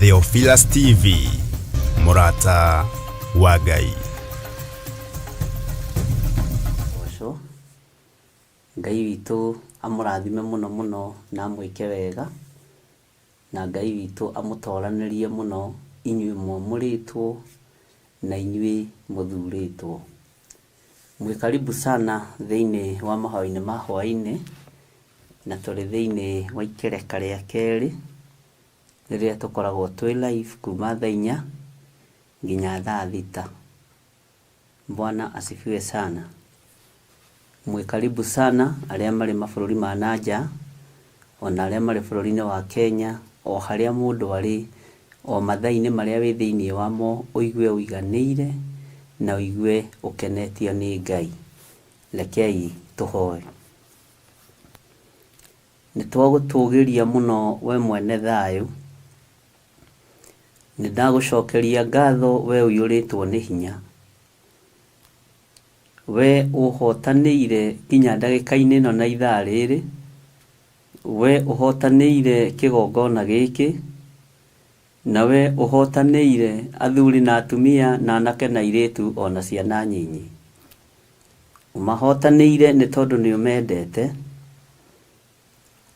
Theophilus TV, mũrata wa Ngai. Ũcio. Ngai witũ amũrathime mũno mũno na amwĩke wega, na Ngai witũ amũtoranĩrie mũno inyuĩ mwamũrĩtwo na inyuĩ mũthurĩtwo. Mwĩ karibu sana thĩinĩ wa mahoya-inĩ ma hwaĩ-inĩ, na tũrĩ thĩinĩ wa ikereka rĩa kerĩ, rĩrĩa tũkoragwo twĩ live kuma thaa inya nginya thaa thita. Bwana asifiwe sana. Mwĩ karibu sana arĩa marĩ mabũrũri ma na nja, ona arĩa marĩ bũrũri-inĩ wa Kenya, o harĩa mũndũ arĩ, o mathaa-inĩ marĩa wĩ thĩinĩ wamo, ũigue ũiganĩire na ũigue ũkenetio nĩ Ngai. Rekei tũhoe. Nĩ twagũtũgĩria mũno we mwene thayũ, nĩ ndagũcokeria ngatho we ũiyũrĩtwo nĩ hinya. We ũhotanĩire nginya ndagĩka-inĩ ĩno na ithaa rĩrĩ, we ũhotanĩire kĩgongona gĩkĩ, na we ũhotanĩire athuri na atumia na anake na airĩtu ona ciana nyinyi. Ũmahotanĩire nĩ tondũ nĩ ũmendete,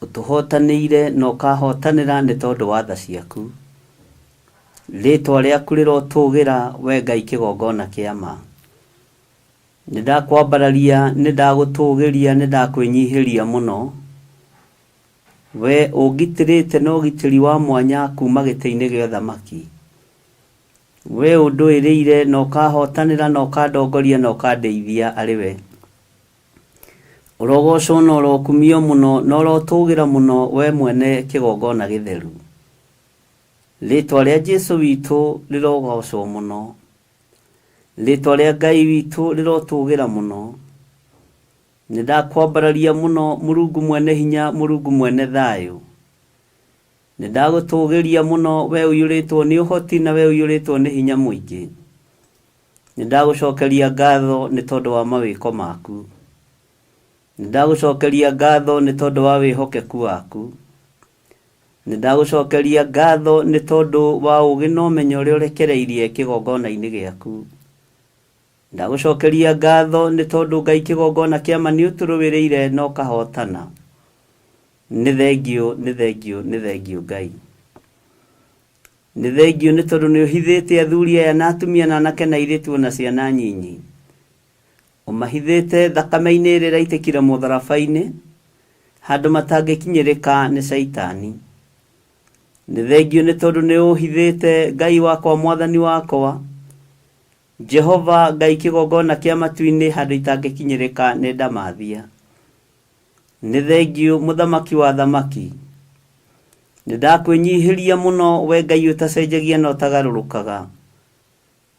ũtũhotanĩire na ũkahotanĩra nĩ tondũ wa tha ciaku. Rĩtwa rĩaku rĩrotũgĩra we Ngai kĩgongona kĩa ma. Nĩ ndakwambararia, nĩ ndagũtũgĩria, nĩ ndakwĩnyihĩria mũno. We ũngitĩrĩte na ũgitĩri wa mwanya kuma gĩtĩ-inĩ gĩa ũthamaki. We ũndũĩrĩire na ũkahotanĩra na ũkandongoria na ũkandeithia arĩ we. Ũrogocwo na ũrokumio mũno na ũrotũgĩra mũno we mwene kĩgongona gĩtheru. Rĩtwa rĩa Jesu witũ rĩrogocwo mũno. Rĩtwa rĩa Ngai witũ rĩrotũgĩra mũno. Nĩ ndakwambararia mũno Mũrungu mwene hinya, Mũrungu mwene thayũ. Nĩ ndagũtũgĩria mũno we ũiyũrĩtwo nĩ ũhoti na we ũiyũrĩtwo nĩ hinya mũingĩ. Nĩ ndagũcokeria ngatho nĩ tondũ wa mawĩko maku. Nĩ ndagũcokeria ngatho nĩ tondũ wa wĩhokeku waku. Nĩ ndagũcokeria ngatho nĩ tondũ wa ũũgĩ na ũmenyo ũrĩa ũrekereirie kĩgongona-inĩ gĩaku. Ndagũcokeria ngatho nĩ tondũ Ngai kĩgongona kĩa ma nĩ ũtũrũĩrĩire na ũkahotana. Nĩ thengiũ, nĩ thengiũ, nĩ thengiũ Ngai. Nĩ thengiũ nĩ tondũ nĩ ũhithĩte athuri aya na atumia na anake na airĩtu ona ciana nyinyi. Ũmahithĩte thakame-inĩ ĩrĩa ĩraitĩkire mũtharaba-inĩ, handũ matangĩkinyĩrĩka nĩ caitani. Nĩ thengiũ nĩ tondũ nĩ ũhithĩte Ngai wakwa mwathani wakwa, Jehova Ngai kĩgongona kĩa matu-inĩ handũ itangĩkinyĩrĩka nĩ ndamathia. Nĩ thengiũ mũthamaki wa athamaki. Nĩ ndakwĩnyihĩria mũno we Ngai ũtacenjagia na ũtagarũrũkaga.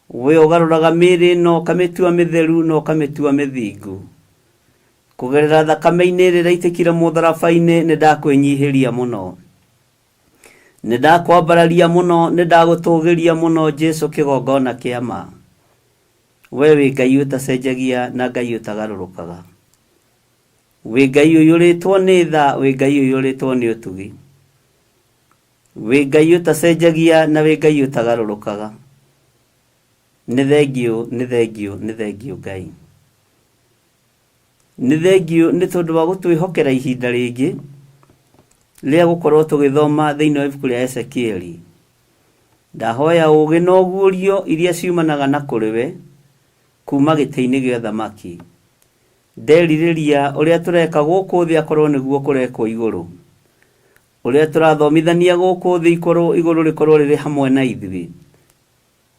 We ũgarũraga mĩĩrĩ ĩno ũkamĩtua mĩtheru na ũkamĩtua mĩthingu. Kũgerera thakame-inĩ ĩrĩa ĩraitĩkire mũtharaba-inĩ nĩ ndakwĩnyihĩria mũno. Nĩ ndakwambararia mũno, nĩ ndagũtũgĩria mũno Jesu kĩgongona kĩa ma. We wĩ Ngai ũtacenjagia na Ngai ũtagarũrũkaga. Wĩ Ngai ũiyũrĩtwo nĩ tha, wĩ Ngai ũiyũrĩtwo nĩ ũtugi. Wĩ Ngai ũtacenjagia na wĩ Ngai ũtagarũrũkaga. Nĩ thengiũ, nĩ thengiũ, nĩ thengiũ Ngai. Nĩ thengiũ nĩ tondũ wa gũtwĩhokera ihinda rĩngĩ rĩa gũkorwo tũgĩthoma thĩinĩ wa ibuku rĩa Ezekieli. Ndahoya ũũgĩ na ũguũrio iria ciumanaga na kũrĩ we kuma gĩtĩ-inĩ gĩa ũthamaki. Nderirĩria ũrĩa tũreka gũkũ thĩ akorwo nĩguo kũrekwo igũrũ. Ũrĩa tũrathomithania gũkũ thĩ ikorwo igũrũ rĩkorwo rĩrĩ hamwe na ithuĩ.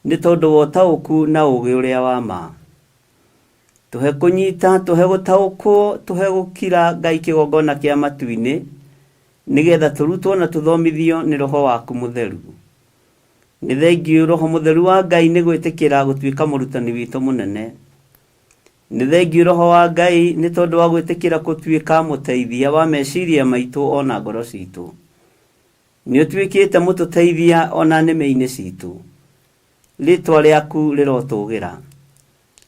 Nĩ tondũ wa ũtaũku na ũũgĩ ũrĩa wa ma. Tũhe kũnyita, tũhe gũtaũkwo, tũhe gũkira Ngai kĩgongona kĩa matu-inĩ, nĩgetha tũrutwo na tũthomithio nĩ Roho waku Mũtheru. Nĩ thengiũ Roho Mũtheru wa Ngai nĩ gwĩtĩkĩra gũtuĩka mũrutani witũ mũnene. Nĩ thengiũ Roho wa Ngai nĩ tondũ wa gwĩtĩkĩra gũtuĩka mũteithia wa meciria maitũ o na ngoro citũ. Nĩ ũtuĩkĩte mũtũteithia o na nĩmĩ-inĩ citũ. Rĩtwa rĩaku rĩrotũgĩra.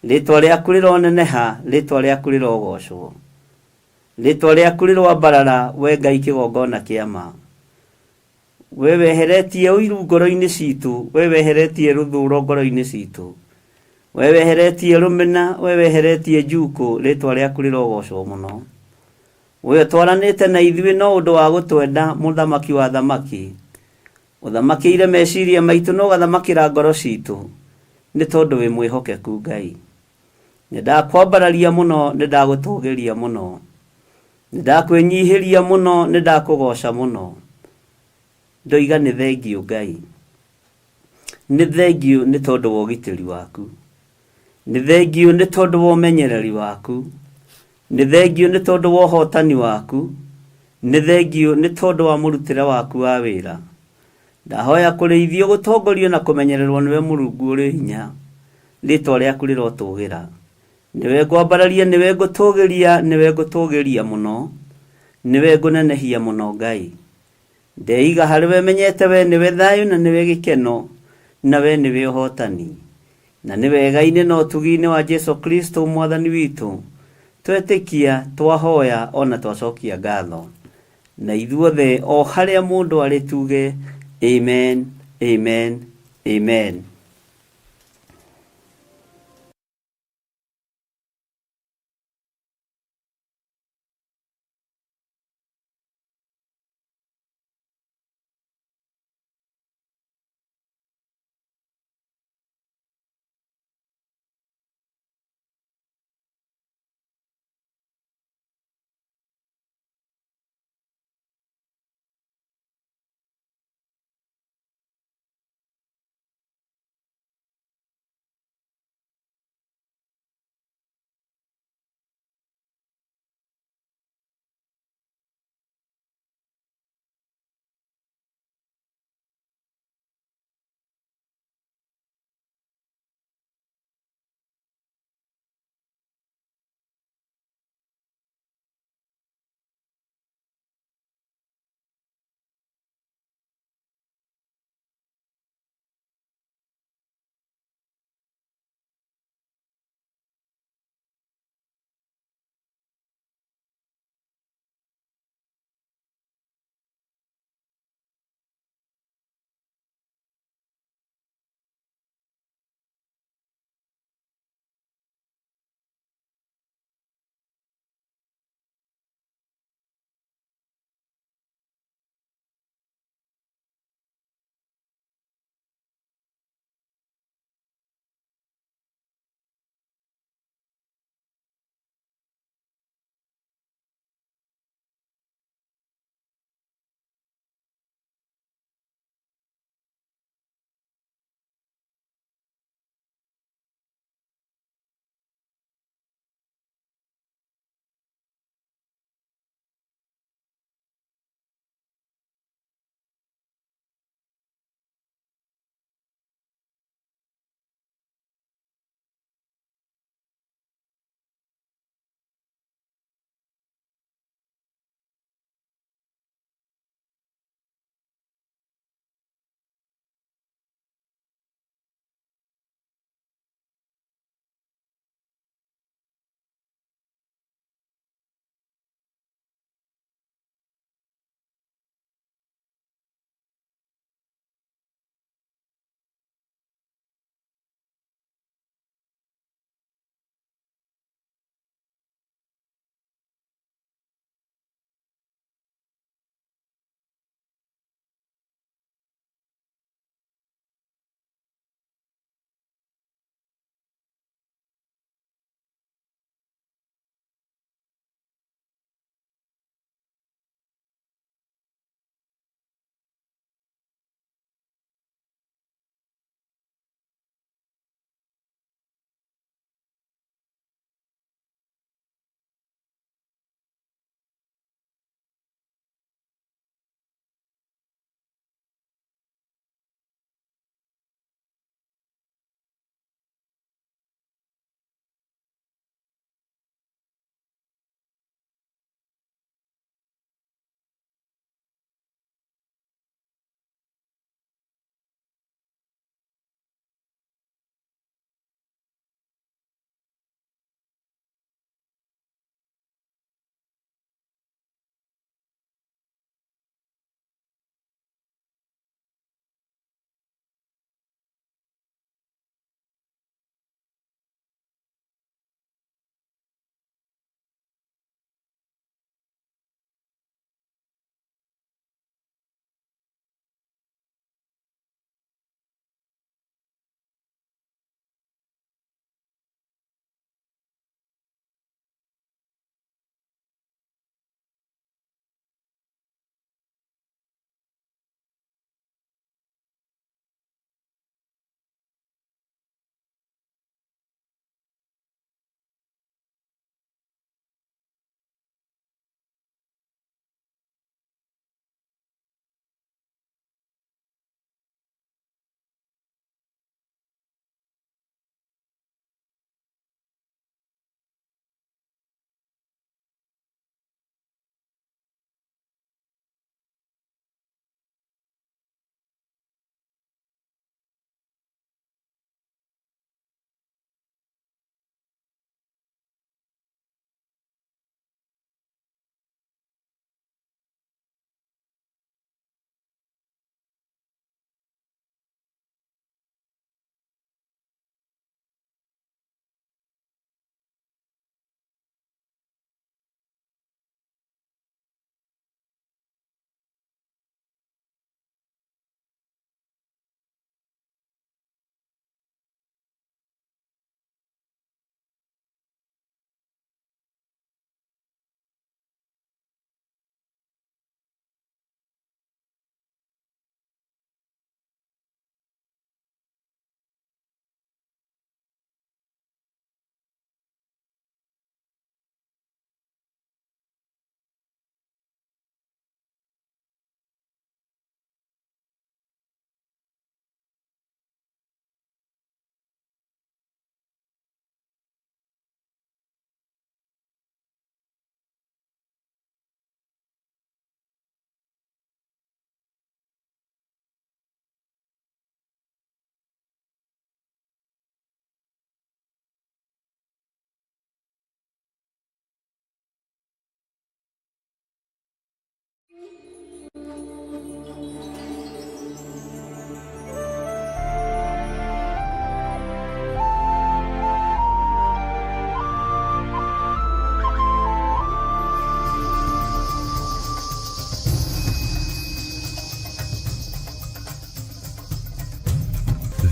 Rĩtwa rĩaku rĩroneneha, rĩtwa rĩaku rĩrogocwo. Rĩtwa rĩaku rĩroambarara, we Ngai kĩgongona kĩa ma. We weheretie ũiru ngoro-inĩ citũ, we weheretie rũthũro ngoro-inĩ citũ, we weheretie rũmena, we weheretie njukũ, rĩtwa rĩaku rĩrogocwo mũno. We ũtwaranĩte na ithuĩ no ũndũ wa gũtwenda, mũthamaki wa thamaki. Ũthamakĩire meciria maitũ na ũgathamakĩra ngoro citũ, nĩ tondũ wĩ mwĩhokeku Ngai. Nĩ ndakwambararia mũno, nĩ ndagũtũgĩria mũno, nĩ ndakwĩnyihĩria mũno, nĩ ndakũgoca mũno. Ndoiga nĩ thengiũ Ngai, nĩ thengiũ nĩ tondũ wa ũgitĩri waku, nĩ thengiũ nĩ tondũ wa ũmenyereri waku, nĩ thengiũ nĩ tondũ wa ũhotani waku, nĩ thengiũ nĩ tondũ wa mũrutĩre waku wa wĩra. Ndahoya kũrĩithio, gũtongorio na kũmenyererwo nĩwe Mũrungu ũrĩ hinya, rĩtwa rĩaku rĩrotũgĩra. Nĩwe ngwambararia, nĩwe ngũtũgĩria, nĩwe ngũtũgĩria mũno, nĩwe ngũnenehia mũno Ngai. Ndeiga harĩ we menyete we nĩwe thayũ na nĩwe gĩkeno na we nĩwe ũhotani, na nĩ wega-inĩ na ũtugi-inĩ wa Jesu Kristo mwathani witũ twetĩkia, twahoya ona twacokia ngatho, na ithuothe o harĩa mũndũ arĩ tuge amen, amen, amen.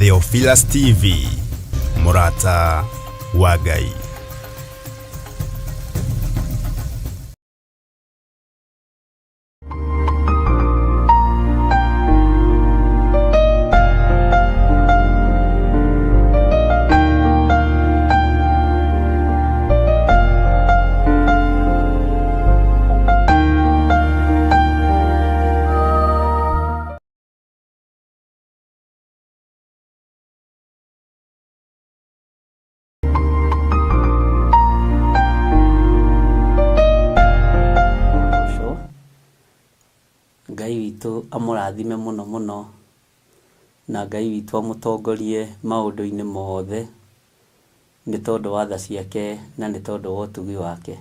Theophilus TV, Murata wa Ngai. Ũcio. Ngai witũ amũrathime mũno mũno na Ngai witũ amũtongorie maũndũ-inĩ mothe nĩ tondũ wa tha ciake na nĩ tondũ wa ũtugi wake.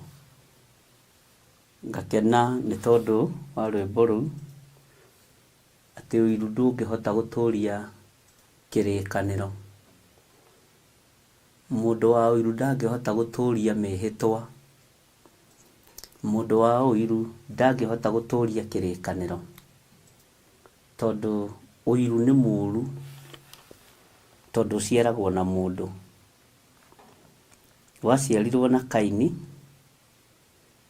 Ngakena nĩ tondũ wa rwĩmbo rũu atĩ ũiru ndũngĩhota gũtũria kĩrĩkanĩro. Mũndũ wa ũiru ndangĩhota gũtũria mĩhĩtwa. Mũndũ wa ũiru ndangĩhota gũtũria kĩrĩkanĩro tondũ ũiru nĩ mũru tondũ ũciaragwo na mũndũ. Waciarirwo na Kaini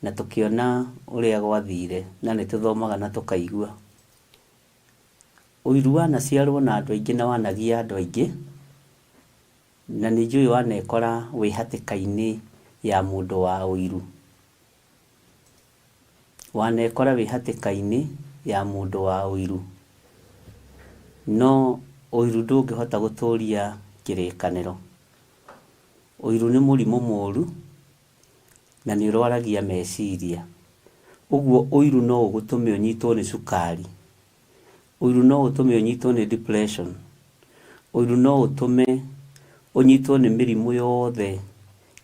na tũkĩona ũrĩa gwathire na nĩ tũthomaga na tũkaigua. Ũiru wanaciarwo na andũ aingĩ na wanagia andũ aingĩ na nĩ njũĩ wanekora wĩ hatĩka-inĩ ya mũndũ wa ũiru. Wanekora wĩ hatĩka-inĩ ya mũndũ wa ũiru. No ũiru ndũngĩhota gũtũria kĩrĩkanĩro. Ũiru nĩ mũrimũ mũru na nĩ ũrwaragia meciria. Ũguo ũiru no ũgũtũme ũnyitwo nĩ cukari. Ũiru no ũtũme ũnyitwo nĩ depression. Ũiru no ũtũme ũnyitwo nĩ mĩrimũ yothe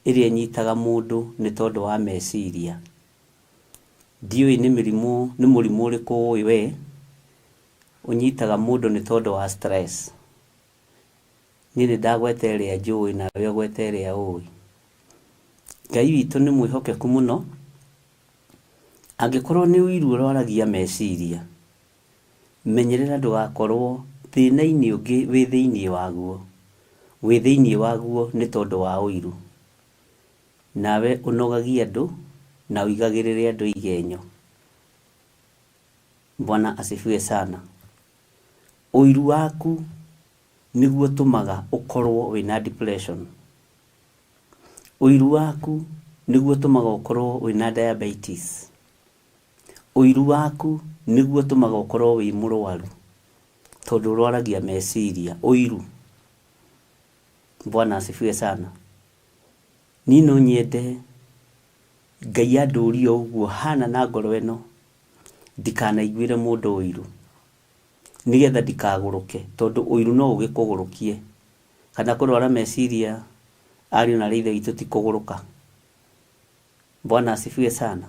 ĩrĩa ĩnyitaga mũndũ nĩ tondũ wa meciria. Ndiũĩ nĩ mĩrimũ nĩ mũrimũ ũrĩkũ ũĩ we ũnyitaga mũndũ nĩ tondũ wa stress. Niĩ nĩ ndagweta ĩrĩa njũĩ nawe ũgwete ĩrĩa ũĩ. Ngai witũ nĩ mwĩhokeku mũno, angĩkorwo nĩ ũiru ũrwaragia meciria, menyerera ndũgakorwo thĩna-inĩ ũngĩ wĩ thĩinĩ waguo, wĩ thĩinĩ waguo nĩ tondũ wa ũiru. Nawe ũnogagie andũ na ũigagĩrĩre andũ igenyo. Bwana asifiwe sana. Ũiru waku nĩguo ũtũmaga ũkorwo wĩna depression. Ũiru waku nĩguo ũtũmaga ũkorwo wĩna diabetes. Ũiru waku nĩguo ũtũmaga ũkorwo wĩ mũrwaru tondũ ũrwaragia meciria. Ũiru. Bwana asifiwe sana. Niĩ no nyende Ngai andũrie o ũguo hana na ngoro ĩno ndikanaiguĩre mũndũ ũiru nĩgetha ndikagũrũke tondũ ũiru no ũgĩkũgũrũkie kana kũrwara meciria ariũ na arĩ ithe witũ ti kũgũrũka. Bwana asifiwe sana.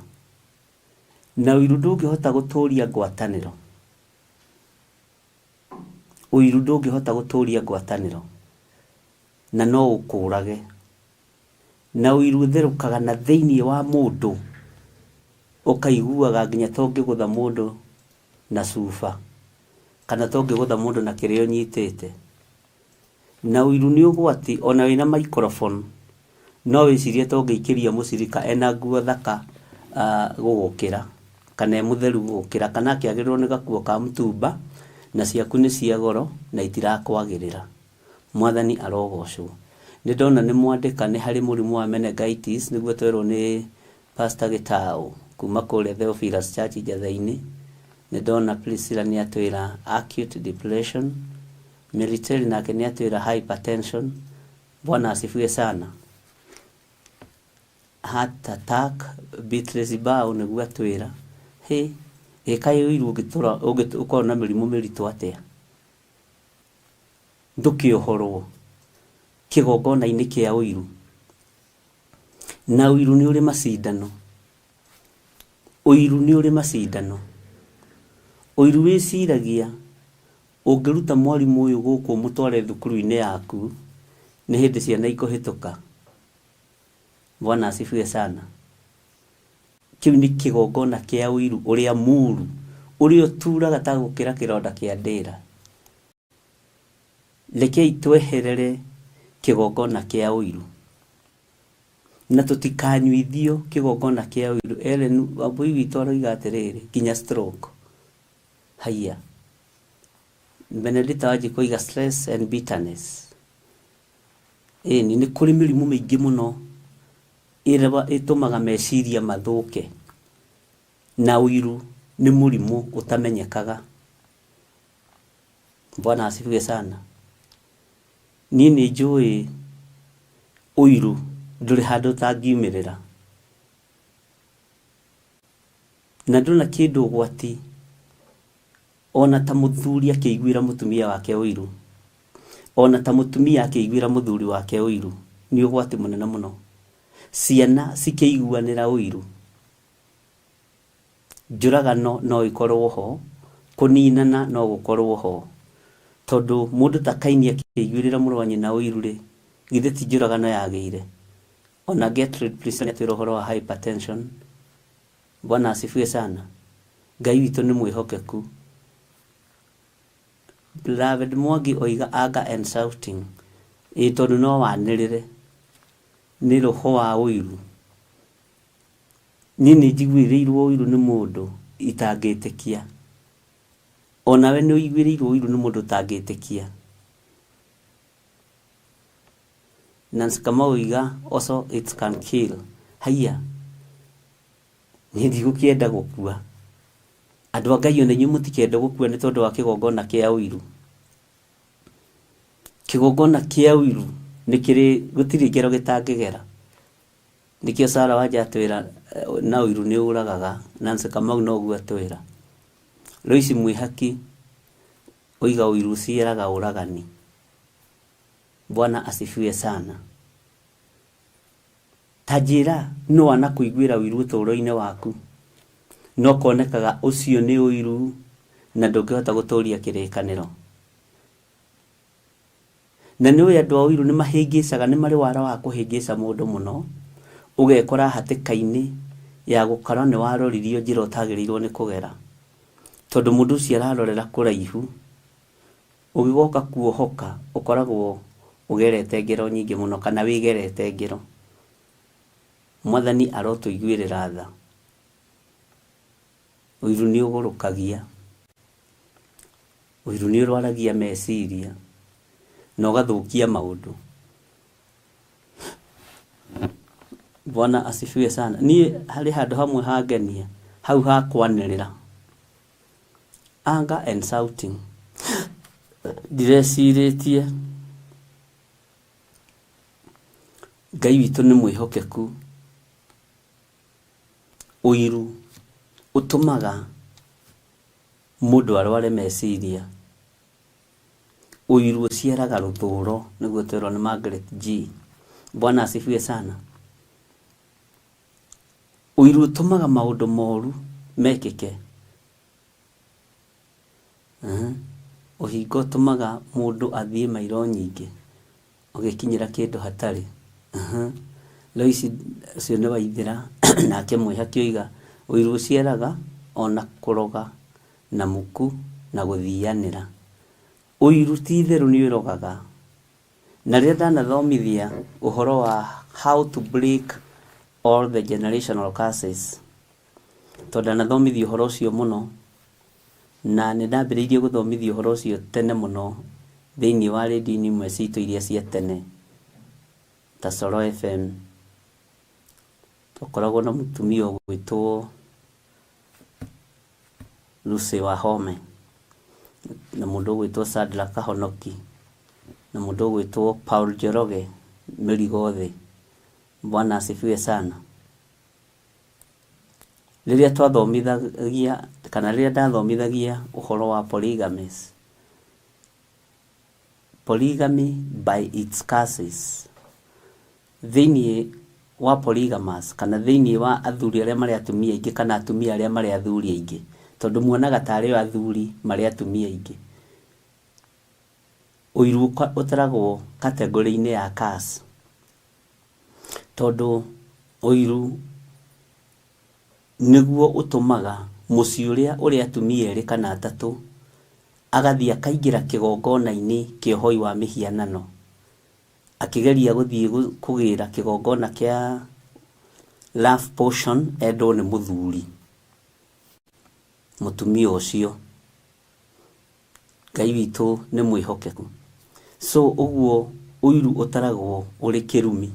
Na ũiru ndũngĩhota gũtũria ngwatanĩro. Ũiru ndũngĩhota gũtũria ngwatanĩro na no ũkũrage. Na ũiru ũtherũkaga na thĩinĩ wa mũndũ ũkaiguaga nginya ta ũngĩgũtha mũndũ na cuba kana ta ũngĩgũtha mũndũ na kĩrĩa ũnyitĩte. Na ũiru nĩ ũgwati ona wĩna microphone no wĩcirie ta ũngĩikĩria mũcirika ena nguo thaka gũgũkĩra kana e mũtheru gũgũkĩra kana akĩagĩrĩrwo nĩ gakuo ka mũtumba na ciaku nĩ cia goro na itirakwagĩrĩra. Mwathani arogocwo. Nĩ ndona nĩ mwandĩka nĩ harĩ mũrimũ wa meningitis nĩguo twerwo nĩ Pastor Gĩtaũ kuma kũrĩa Theophilus Church Njathai-inĩ. Nĩ ndona Priscilla nĩ atwĩra acute depression. Military nake nĩ atwĩra hypertension. Bwana asifiwe sana. Heart attack, Beatrice Bao nĩguo atwĩra. Hĩ, ĩ kaĩ ũiru ũngĩtũra ũkorwo na mĩrimũ mĩritũ atĩa? Ndũkĩohorwo kĩgongona-inĩ kĩa ũiru. Na ũiru nĩ ũrĩ macindano. Ũiru nĩ ũrĩ macindano. Ũiru wĩciragia ũngĩruta mwarimũ ũyũ gũkũ ũmũtware thukuru-inĩ yaku nĩ hĩndĩ ciana ikũhĩtũka. Bwana asifiwe sana. Kĩu nĩ kĩgongona kĩa ũiru ũrĩa mũru, ũrĩa ũturaga ta gũkĩra kĩronda kĩa ndĩra. Rekei tweherere kĩgongona kĩa ũiru na tũtikanyuithio kĩgongona kĩa ũiru. Ellen Wambui witũ aroiga atĩrĩrĩ, nginya stroke. Haiya. Benedicta Wanjikũ oiga stress and bitterness. Ĩni, nĩ kũrĩ mĩrimũ mĩingĩ mũno ĩtũmaga meciria mathũke, na ũiru nĩ mũrimũ ũtamenyekaga. Bwana asifiwe sana. Niĩ nĩ njũĩ ũiru ndũrĩ handũ ũtangiumĩrĩra, na ndona kĩndũ ũgwati ona ta mũthuri akĩiguĩra mũtumia wake ũiru, ona ta mũtumia akĩiguĩra mũthuri wake ũiru, nĩ ũgwati mũnene mũno. Ciana cikĩiguanĩra ũiru, njũragano no ĩkorwo ho, kũninana no gũkorwo ho, tondũ mũndũ ta Kaini akĩiguĩrĩra mũrũ wa nyina ũiru rĩ, githĩ ti njũragano yagĩire? Ona Gertrude Priscilla nĩatwĩra ũhoro wa hypertension. Bwana asifiwe sana. Ngai witũ nĩ mwĩhokeku. Beloved Mwangi oiga anger and shouting. Ĩĩ tondũ no wanĩrĩre nĩ roho wa ũiru. Niĩ nĩ njiguĩrĩirwo ũiru nĩ mũndũ itangĩtĩkia. Onawe nĩ ũiguĩrĩirwo ũiru nĩ mũndũ ũtangĩtĩkia. Nancy Kamau oiga also it can kill. Haiya, niĩ ndigũkĩenda gũkua. Andũ a Ngai ona inyuĩ mũtikende gũkua nĩ tondũ wa kĩgongona kĩa ũiru. Kĩgongona kĩa ũiru nĩ kĩrĩ, gũtirĩ ngero gĩtangĩgera. Nĩkĩo Sarah Wanja atwĩra na ũiru nĩ ũragaga. Nancy Kamau noguo atwĩra. Loice Mwĩhaki oiga ũiru ũciaraga ũragani. Bwana asifiwe sana. Ta njĩra nũ wanakũiguĩra ũiru ũtũũro-inĩ waku, no konekaga ũcio nĩ ũiru na ndũngĩhota gũtũũria kĩrĩkanĩro. Na nĩ ũĩ andũ a ũiru nĩ mahĩngĩcaga, nĩ marĩ wara wa kũhĩngĩca mũndũ mũno, ũgekora hatĩka-inĩ ya gũkorwo nĩ waroririo njĩra ũtagĩrĩirwo nĩ kũgera. Tondũ mũndũ ũcio ararorera kũraihu, ũgĩgoka kuohoka ũkoragwo ũgerete ngero nyingĩ mũno kana wĩgerete ngero. Mwathani arotũiguĩrĩra tha. Ũiru nĩ ũgũrũkagia, ũiru nĩ ũrwaragia meciria na ũgathũkia maũndũ. Bwana asifiwe sana. Niĩ harĩ handũ hamwe hangenia, hau ha kwanĩrĩra. Anger and shouting. Ndirecirĩtie Ngai witũ nĩ mwĩhokeku. Ũiru ũtũmaga mũndũ arware meciria. Ũiru ũciaraga rũthũro nĩguo twerwo nĩ Margaret G. Bwana asifiwe sana. Ũiru ũtũmaga maũndũ moru mekĩke. Ũhinga ũtũmaga mũndũ athiĩ mairo nyingĩ ũgĩkinyĩra kĩndũ hatarĩ. Loice ũcio nĩ Waithĩra nake Mwĩhaki oiga ũiru ũciaraga ona kũroga na muku na gũthianĩra. Ũiru ti itherũ nĩ ũrogaga. Na rĩrĩa ndanathomithia ũhoro wa how to break all the generational curses, tondũ ndanathomithia ũhoro ũcio mũno, na nĩ ndambĩrĩirie gũthomithia ũhoro ũcio tene mũno thĩinĩ wa rĩndiũ-inĩ imwe citũ iria cia tene ta Coro FM. Twakoragwo na mũtumia ũgwĩtwo Lucy Wahome, na mũndũ ũgwĩtwo Sandra Kahonoki, na mũndũ ũgwĩtwo Paul Njoroge Mĩrigo Thĩ. Bwana asifiwe sana. Rĩrĩa twathomithagia kana rĩrĩa ndathomithagia ũhoro wa polygamist, polygamy by its curses, thĩinĩ wa polygamous kana thĩinĩ wa athuri arĩa marĩ atumia aingĩ kana atumia arĩa marĩ athuri aingĩ, Tondũ muonaga tarĩ o athuri marĩ atumia aingĩ. Ũiru ũtaragwo category-inĩ ya curse. Tondũ ũiru nĩguo ũtũmaga mũciĩ ũrĩa ũrĩ atumia erĩ kana atatũ agathiĩ akaingĩra kĩgongona-inĩ kĩa ũhoi wa mĩhianano akĩgeria gũthiĩ kũgĩra kĩgongona kĩa love potion endwo nĩ mũthuri mũtumia ũcio. Ngai witũ nĩ mwĩhokeku. So ũguo ũiru ũtaragwo ũrĩ kĩrumi.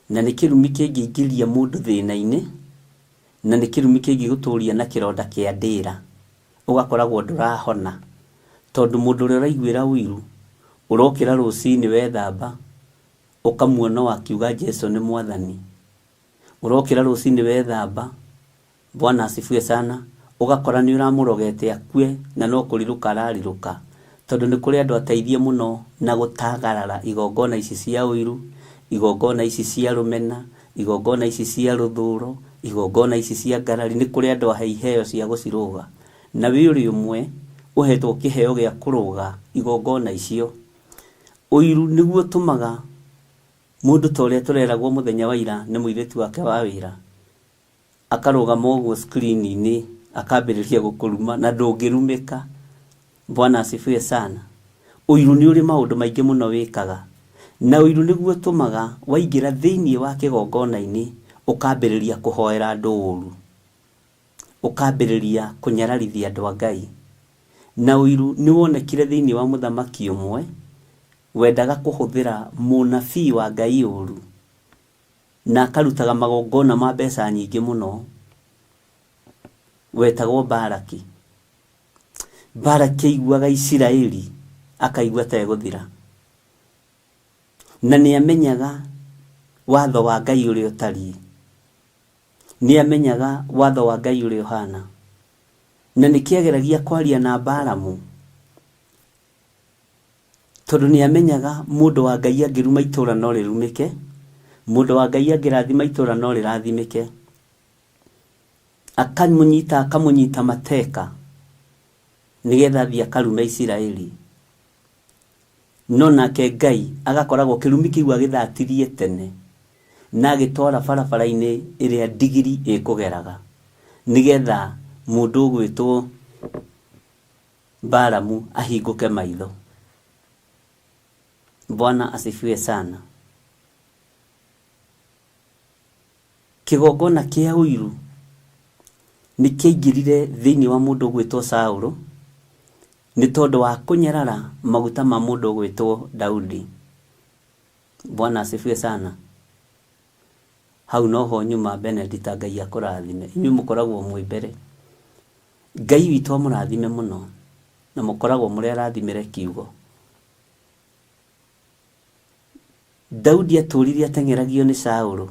Na nĩ kĩrumi kĩngĩingĩria mũndũ thĩna-inĩ, na nĩ kĩrumi kĩngĩgũtũria na kĩronda kĩa ndĩra. Ũgakoragwo ndũrahona. Tondũ mũndũ ũrĩa ũraiguĩra ũiru, ũrokĩra rũcinĩ wethamba, ũkamuona o akiuga Jesu nĩ mwathani. Ũrokĩra rũcinĩ wethamba, Bwana asifiwe sana, ũgakora nĩ ũramũrogete akue na no kũrirũka ararirũka. Tondũ nĩ kũrĩ andũ ateithie mũno na gũtagarara igongona ici cia ũiru, igongona ici cia rũmena, igongona ici cia rũthũro, igongona ici cia ngarari, nĩ kũrĩ andũ ahe iheo cia gũcirũga. Na wĩ ũrĩ ũmwe ũhetwo kĩheo gĩa kũrũga igongona icio. Ũiru nĩguo ũtũmaga mũndũ ta ũrĩa tũreragwo mũthenya wa ira nĩ mũirĩtu wake wa wĩra, akarũgama ũguo screen-inĩ akambĩrĩria gũkũruma na ndũngĩrumĩka. Bwana asifiwe sana. Ũiru nĩ ũrĩ maũndũ maingĩ mũno wĩkaga. Na ũiru nĩguo ũtũmaga waingĩra thĩinĩ wa kĩgongona-inĩ ũkambĩrĩria kũhoera andũ ũru. Ũkambĩrĩria kũnyararithia andũ a Ngai. Na ũiru nĩ wonekire thĩinĩ wa mũthamaki ũmwe wendaga kũhũthĩra mũnabii wa Ngai ũru. Na akarutaga magongona ma mbeca nyingĩ mũno wetagwo Baraki. Baraki aiguaga Isiraeli akaigua ta egũthira. Na nĩ amenyaga watho wa Ngai ũrĩa ũtariĩ. Nĩ amenyaga watho wa Ngai ũrĩa ũhana. Na nĩkĩo ageragia kwaria na Balamu. Tondũ nĩ amenyaga mũndũ wa Ngai angĩruma itũra no rĩrumĩke, mũndũ wa Ngai angĩrathima itũra no rĩrathimĩke. Akamũnyita akamũnyita mateka nĩgetha athiĩ akarume Isiraeli. No nake Ngai agakoragwo kĩrumi kĩu agĩthatirie tene na agĩtwara barabara-inĩ ĩrĩa ndigiri ĩkũgeraga nĩgetha mũndũ ũgwĩtwo Balamu ahingũke maitho. Bwana asifiwe sana. Kĩgongona kĩa ũiru nĩ kĩaingĩrire thĩinĩ wa mũndũ ũgwĩtwo Saũlũ nĩ tondũ wa kũnyarara maguta ma mũndũ ũgwĩtwo Daudi. Bwana asifiwe sana. Hau noho nyuma Benedita Ngai akũrathime. Inyuĩ mũkoragwo mwĩ mbere. Ngai witũ amũrathime mũno na mũkoragwo mũrĩ arathimĩre kiugo. Daudi atũrire ateng'eragio nĩ Saũlũ.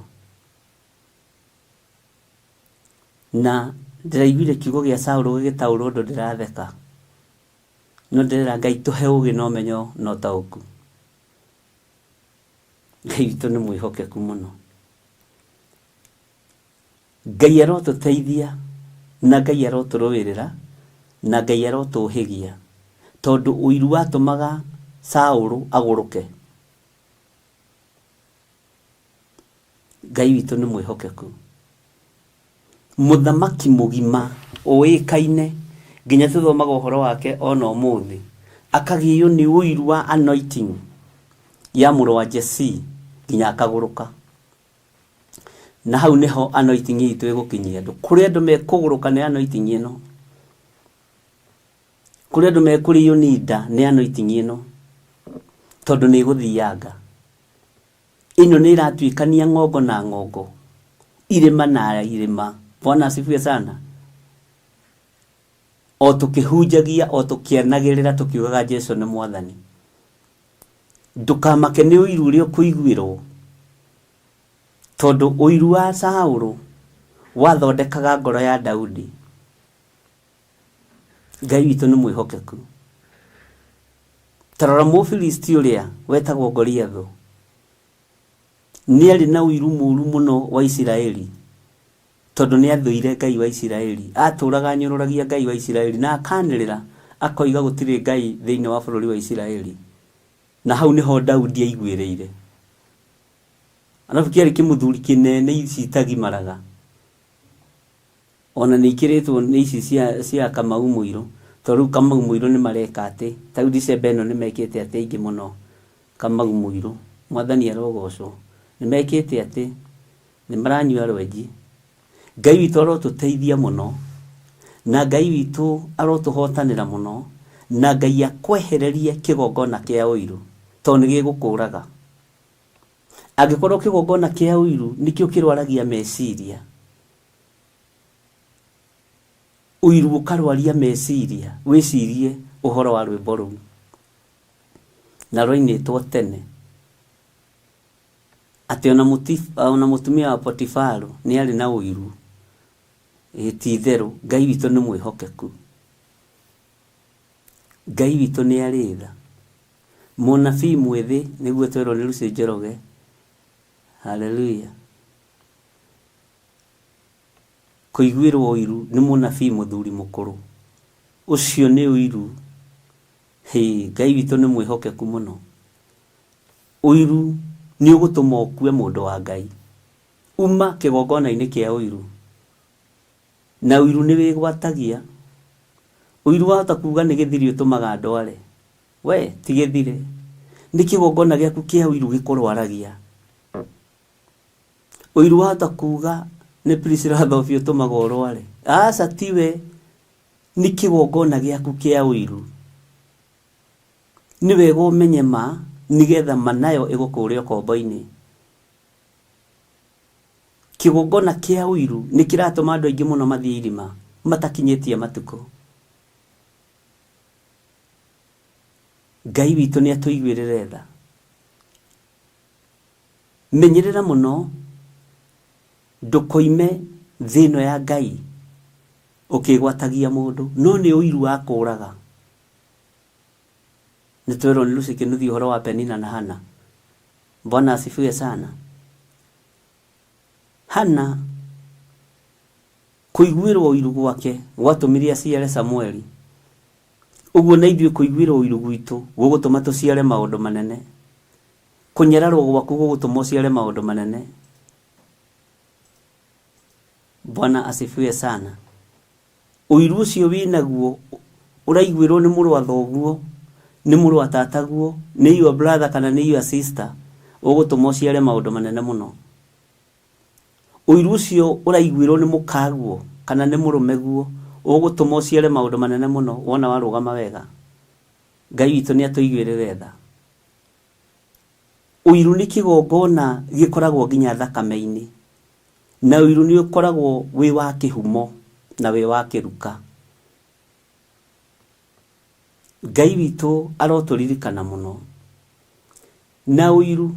Na ndĩraiguire kiugo gĩa Saũlũ gĩgĩtaũrwo ũndũ ndĩratheka. No ndĩrera Ngai tũhe ũgĩ na ũmenyo na ũtaũku. Ngai witũ nĩ mwĩhokeku mũno. Ngai arotũteithia na Ngai arotũrũĩrĩra na Ngai arotũhĩgia tondũ ũiru watũmaga Saũlũ agũrũke. Ngai witũ nĩ mwĩhokeku. Mũthamaki mũgima ũĩkaine nginya tũthomaga ũhoro wake ona ũmũthĩ akagĩo nĩ ũiru wa anointing ya mũrũ wa Jesii nginya akagũrũka. Na hau nĩho anointing itũ ĩgũkinyia andũ. Kũrĩ andũ mekũgũrũka nĩ anointing ĩno. Kũrĩ andũ mekũrĩo nĩ nda nĩ anointing ĩno. Tondũ nĩ ĩgũthianga. Ĩno nĩ ĩratuĩkania ng'ongo na ng'ongo. Irĩma na irĩma. Bwana asifiwe sana. O tũkĩhunjagia, o tũkĩanagĩrĩra tũkiugaga Jesu nĩ mwathani. Ndũkamake nĩ ũiru ũrĩa ũkũiguĩrwo. Tondũ ũiru wa Saũlũ wathondekaga ngoro ya Daudi. Ngai witũ nĩ mwĩhokeku. Ta rora Mũfilisti ũrĩa wetagwo Goliathũ. Nĩ arĩ na ũiru mũru mũno wa Isiraeli. Tondũ nĩ athũire Ngai wa Isiraeli. Atũũraga anyũrũragia Ngai wa Isiraeli na akanĩrĩra akoiga gũtirĩ Ngai thĩinĩ wa bũrũri wa Isiraeli. Na hau nĩho Daudi aiguĩrĩire. Arabu kĩarĩ kĩmũthuri kĩnene ici itagimaraga. Ona nĩ ikĩrĩtwo nĩ ici cia, cia Kamau Mũirũ. Tondũ rĩu Kamau Mũirũ nĩ mareka atĩ, ta rĩu December ĩno nĩ mekĩte atĩ aingĩ mũno Kamau Mũirũ. Mwathani arogocwo. Nĩ mekĩte atĩ, nĩ maranyua rwenji. Ngai witũ arotũteithia mũno, na Ngai witũ arotũhotanĩra mũno, na Ngai akwehererie kĩgongona kĩa ũiru, tondũ nĩ gĩgũkũraga. Angĩkorwo kĩgongona kĩa ũiru nĩkĩo kĩrwaragia meciria, ũiru ũkarwaria meciria, wĩcirie ũhoro wa rwĩmbo rũu. Na rwainĩtwo tene. Atĩ ona mũtumia wa Potifaru nĩ arĩ na ũiru. Ĩĩ ti itherũ, Ngai witũ nĩ mwĩhokeku. Ngai witũ nĩ arĩ tha. Mũnabii mwĩthĩ nĩguo twerwo nĩ Lucy Njoroge. Haleluya. Kũiguĩrwo ũiru nĩ mũnabii mũthuri mũkũrũ. Ũcio nĩ ũiru. Hĩ, Ngai witũ nĩ mwĩhokeku mũno. Ũiru nĩ ũgũtũma ũkue mũndũ wa Ngai. Uma kĩgongona-inĩ kĩa ũiru. Na ũiru nĩ wĩgwatagia. Ũiru wahota kuga nĩ gĩthiri ũtũmaga ndware. We, ti gĩthirĩ. Nĩ kĩgongona gĩaku kĩa ũiru gĩkũrwaragia. Ũiru wahota kuga nĩ Priscilla Thobi ũtũmaga ũrware. Aca tiwe. Nĩ kĩgongona gĩaku kĩa ũiru. Nĩ wega ũmenye ma nĩgetha ma nayo ĩgũkũre ũkombo-inĩ. Kĩgongona kĩa ũiru nĩ kĩratũma andũ aingĩ mũno mathiĩ irima matakinyĩtie matukũ. Ngai witũ nĩ atũiguĩrĩre tha. Menyerera mũno ndũkoime thĩ ĩno ya Ngai ũkĩgwatagia mũndũ, no nĩ ũiru wa kũraga. Nĩ twerwo nĩ Lucy Kinuthi ũhoro wa Penina na Hana. Bwana asifiwe sana. Hana kũiguĩrwo ũiru gwake gwatũmire aciare Samueli. Ũguo na ithuĩ kũiguĩrwo ũiru gwitũ gũgũtũma tũciare maũndũ manene. Kũnyararwo gwaku gũgũtũma ũciare maũndũ manene. Bwana asifiwe sana. Ũiru ũcio wĩnaguo ũraiguĩrwo nĩ mũrũ wa thoguo, nĩ mũrũ wa tataguo, nĩ your brother kana nĩ your sister, ũgũtũma ũciare maũndũ manene mũno. Ũiru ũcio ũraiguĩrwo nĩ mũkaguo kana nĩ mũrũmeguo, ũgũtũma ũciare maũndũ manene mũno wona warũgama wega. Ngai witũ nĩ atũiguĩrĩre tha. Ũiru nĩ kĩgongona gĩkoragwo nginya thakame-inĩ. Na ũiru nĩ ũkoragwo wĩ wa kĩhumo na wĩ wa kĩruka. Ngai witũ arotũririkana mũno. Na ũiru,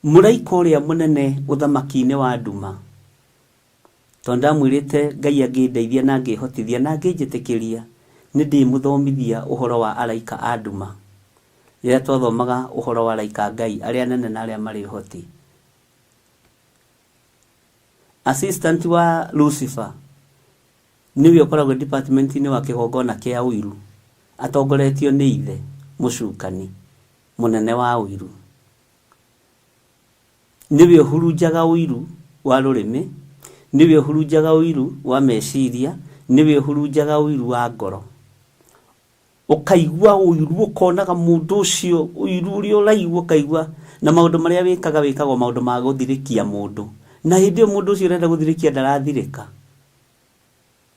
mũraika ũrĩa mũnene ũthamaki-inĩ wa nduma, tondũ ndamwĩrĩte Ngai angĩndeithia na angĩhotithia na angĩnjĩtĩkĩria, nĩ ndĩmũthomithia ũhoro wa araika a nduma. Rĩrĩa twathomaga ũhoro wa araika a Ngai arĩa anene na arĩa marĩ ũhoti. Assistant wa Lucifer nĩwe ũkoragwo department-inĩ wa kĩgongona kĩa ũiru, atongoretio nĩ ithe mũcukani mũnene wa ũiru. Nĩwe ũhurunjaga ũiru wa rũrĩmĩ, nĩwe ũhurunjaga ũiru wa meciria, nĩwe ũhurunjaga ũiru wa ngoro. Ũkaigua ũiru, ũkonaga mũndũ ũcio ũiru ũrĩa ũraigua ũkaigua, na maũndũ marĩa wĩkaga wĩkaga o maũndũ ma gũthirĩkia mũndũ. Na hĩndĩ ĩyo mũndũ ũcio ũrenda gũthirĩkia ndarathirĩka.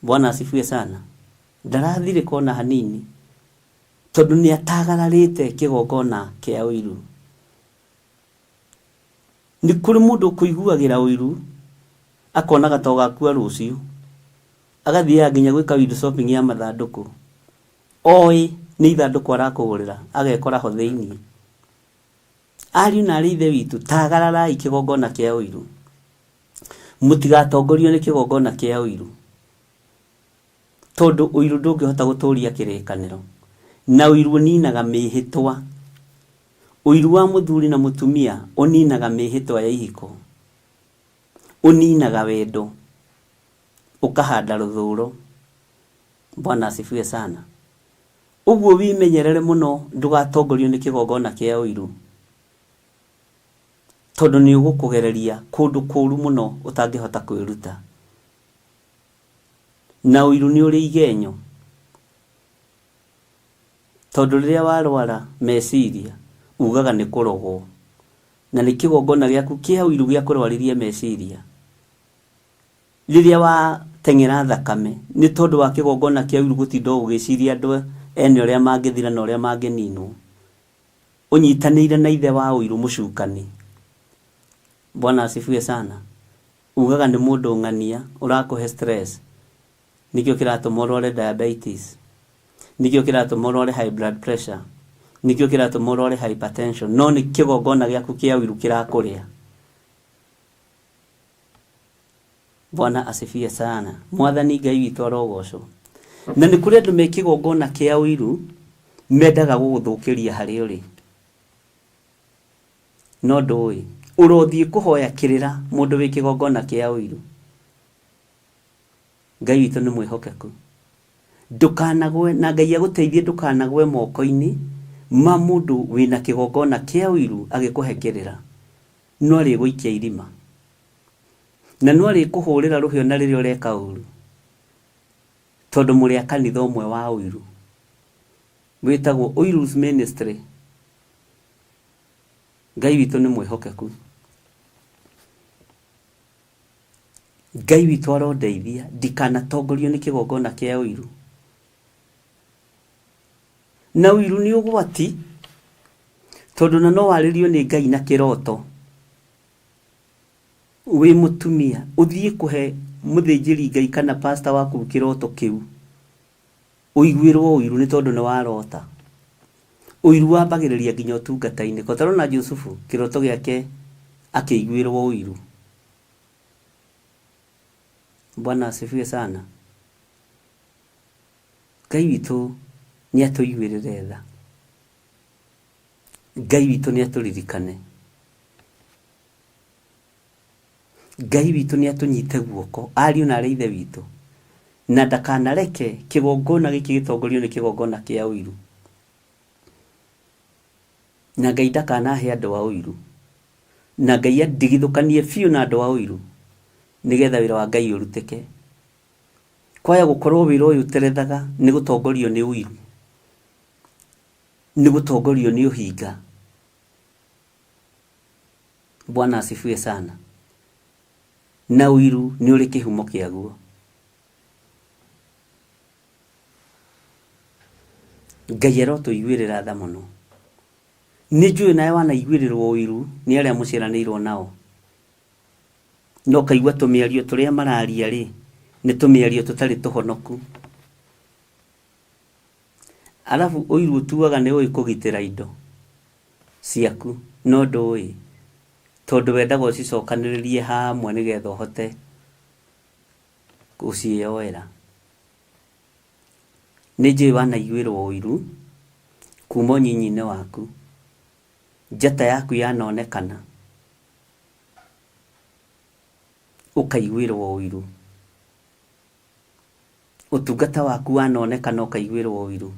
Bwana asifiwe sana. Ndarathirĩka ona hanini, tondũ nĩ atagararĩte kĩgongona kĩa ũiru. Nĩ kũrĩ mũndũ ũkũiguagĩra ũiru, akonaga ta ũgakua rũciũ. Agathiaga nginya gwĩka window shopping ya mathandũkũ. Oĩ nĩ ithandũkũ arakũgũrĩra, agekora ho thĩinĩ. Ariũ na arĩ ithe witũ, tagararai kĩgongona kĩa ũiru. Mũtigatongorio nĩ kĩgongona kĩa ũiru. Tondũ ũiru ndũngĩhota gũtũria kĩrĩkanĩro. Na ũiru ũninaga mĩhĩtwa. Ũiru wa mũthuri na mũtumia ũninaga mĩhĩtwa ya ihiko. Ũninaga wendo, ũkahanda rũthũro. Bwana asifiwe sana. Ũguo wĩmenyerere mũno ndũgatongorio nĩ kĩgongona kĩa ũiru, tondũ nĩ ũgũkũgereria kũndũ kũru mũno ũtangĩhota kwĩruta. Na ũiru nĩ ũrĩ igenyo, tondũ rĩrĩa warwara meciria ugaga nĩ kũrogwo, na nĩ kĩgongona gĩaku kĩa ũiru gĩa kũrwaririe meciria. Rĩrĩa wateng'era thakame nĩ tondũ wa kĩgongona kĩa ũiru gũtinda ũgĩciria andũ ene ũrĩa mangĩthira na ũrĩa mangĩninwo, ũnyitanĩire na ithe wa ũiru mũcukani. Bwana asifiwe sana. Ugaga nĩ mũndũ ng'ania ũrakũhe stress, nĩkĩo kĩratũma ũrware diabetes, nĩkĩo kĩratũma ũrware high blood pressure, nĩkĩo kĩratũma ũrware hypertension, no nĩ kĩgongona gĩaku kĩa ũiru kĩrakũrĩa. Bwana asifiwe sana. Mwathani Ngai witũ arogocwo. Na nĩ kũrĩ andũ me kĩgongona kĩa ũiru mendaga gũgũthũkĩria harĩa ũrĩ, no ndũĩ. Ũrothiĩ kũhoya kĩrĩra mũndũ wĩ kĩgongona kĩa ũiru. Ngai witũ nĩ mwĩhokeku. Ndũkanagwe, na Ngai agũteithie ndũkanagwe moko-inĩ ma mũndũ wĩna kĩgongona kĩa ũiru agĩkũhe kĩrĩra. No arĩgũikia irima, na no arĩkũhũrĩra rũhĩ ona rĩrĩa ũreka ũru, tondũ mũrĩ a kanitha ũmwe wa ũiru wĩtagwo Ũiru's Ministry. Ngai witũ nĩ mwĩhokeku. Ngai witũ arondeithia ndikanatongorio nĩ kĩgongona kĩa ũiru. Na ũiru nĩ ũgwati, tondũ na no warĩrio nĩ Ngai na kĩroto. Wĩ mũtumia ũthiĩ kũhe mũthĩnjĩri Ngai kana pastor waku kĩroto kĩu, ũiguĩrwo ũiru nĩ tondũ nĩ warota. Ũiru wambagĩrĩria nginya ũtungata-inĩ. Ko tarona Jusufu kĩroto gĩake akĩiguĩrwo ũiru. Bwana asifiwe sana. Ngai witũ nĩ atũiguĩrĩre tha. Ngai witũ nĩ atũririkane. Ngai witũ nĩ atũnyite guoko, ariũ na arĩ ithe witũ, na ndakanareke kĩgongona gĩkĩ gĩtongorio nĩ kĩgongona kĩa ũiru. Na Ngai ndakanahe andũ a ũiru, na Ngai andigithũkanie biũ na andũ a ũiru, nĩgetha wĩra wa Ngai ũrutĩke. Kwaya gũkorwo wĩra ũyũ ũterethaga nĩ gũtongorio nĩ ũiru, nĩ gũtongorio nĩ ũhinga. Bwana asifiwe sana. Na ũiru nĩ ũrĩ kĩhumo kĩaguo. Ngai arotũiguĩrĩra tha mũno. Nĩ njũĩ nawe wanaiguĩrĩrwo ũiru nĩ arĩa mũciaranĩirwo nao, no ũkaigua tũmĩario tũrĩa mararia rĩ, nĩ tũmĩario tũtarĩ tũhonoku. Arabu ũiru ũtuaga nĩ ũĩ kũgitĩra indo ciaku, no ndũĩ, tondũ wendaga ũcicokanĩrĩrie hamwe nĩgetha ũhote gũciĩyoera. Nĩ njũĩ wanaiguĩrwo ũiru kuma ũnyinyi-inĩ waku, njata yaku yanonekana ũkaiguĩrwo ũiru, ũtungata waku wanonekana ũkaiguĩrwo ũiru.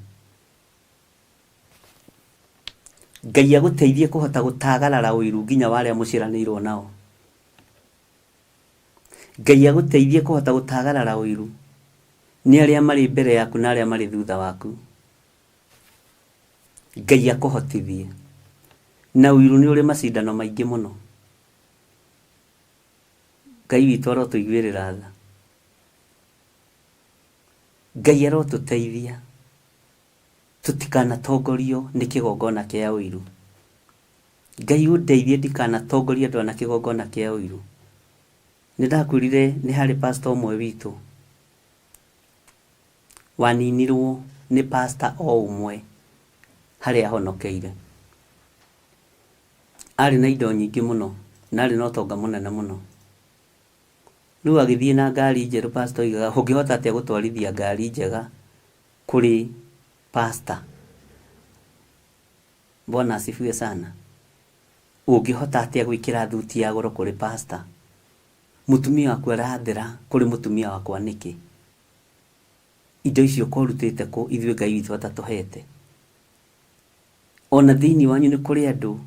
Ngai agũteithie kũhota gũtagarara ũiru nginya wa arĩa mũciaranĩirwo nao. Ngai agũteithie kũhota gũtagarara ũiru nĩ arĩa marĩ mbere yaku na arĩa marĩ thutha waku. Ngai akũhotithie. Na ũiru nĩ ũrĩ macindano maingĩ mũno. Ngai witũ arotũiguĩrĩra tha. Ngai arotũteithia tũtikanatongorio nĩ kĩgongona kĩa ũiru. Ngai ũndeithie ndikanatongorie andũ aya na kĩgongona kĩa ũiru. Nĩ ndakwĩrire nĩ harĩ pastor ũmwe witũ waninirwo nĩ pastor o ũmwe harĩa ahonokeire. Arĩ na indo nyingĩ mũno na arĩ na ũtonga mũnene mũno. Rĩu agĩthiĩ na ngari njerũ, pastor oigaga ũngĩhota atĩa gũtwarithia ngari njega kũrĩ pastor? Bwana asifiwe sana. Ũngĩhota atĩa gwĩkĩra thuti ya goro kũrĩ pastor? Mũtumia waku arathera kũrĩ mũtumia wakwa nĩkĩ? Indo icio korutĩte kũ ithuĩ Ngai witũ atatũhete? Ona thĩinĩ wanyu nĩ kũrĩ andũ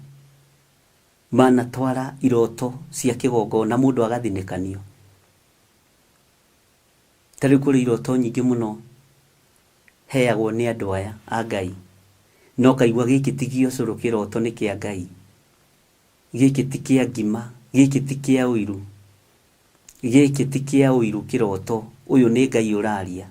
manatwara iroto cia kĩgongona mũndũ agathinĩkanio. Ta rĩu kũrĩ iroto nyingĩ mũno heagwo nĩ andũ aya a Ngai, na ũkaigua gĩkĩ ti gĩa ũcũrũ kĩroto nĩ kĩa Ngai, gĩkĩ ti kĩa ngima, gĩkĩ ti kĩa ũiru, gĩkĩ ti kĩa ũiru kĩroto, ũyũ nĩ Ngai ũraria.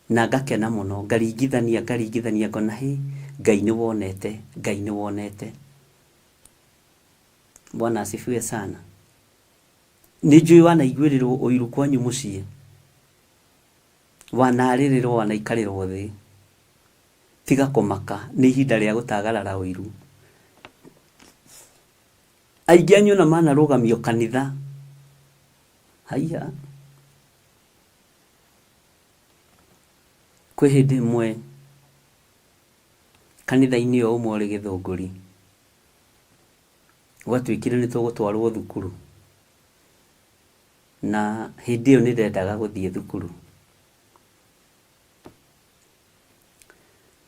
Na ngakena mũno, ngaringithania ngaringithania ngona hĩ, Ngai nĩ wonete, Ngai nĩ wonete. Bwana asifiwe sana. Nĩ njũĩ wanaiguĩrĩrwo ũiru kwanyu mũciĩ, wanarĩrĩrwo wanaikarĩrwo thĩ. Tiga kũmaka, nĩ ihinda rĩa gũtagarara ũiru. Aingĩ anyu ona manarũgamio kanitha. Haiya. Kwĩ hĩndĩ ĩmwe kanitha-inĩ o ũmwe ũrĩ Gĩthũngũri, gwatuĩkire nĩ tũgũtwarwo thukuru, na hĩndĩ ĩyo nĩ ndendaga gũthiĩ thukuru.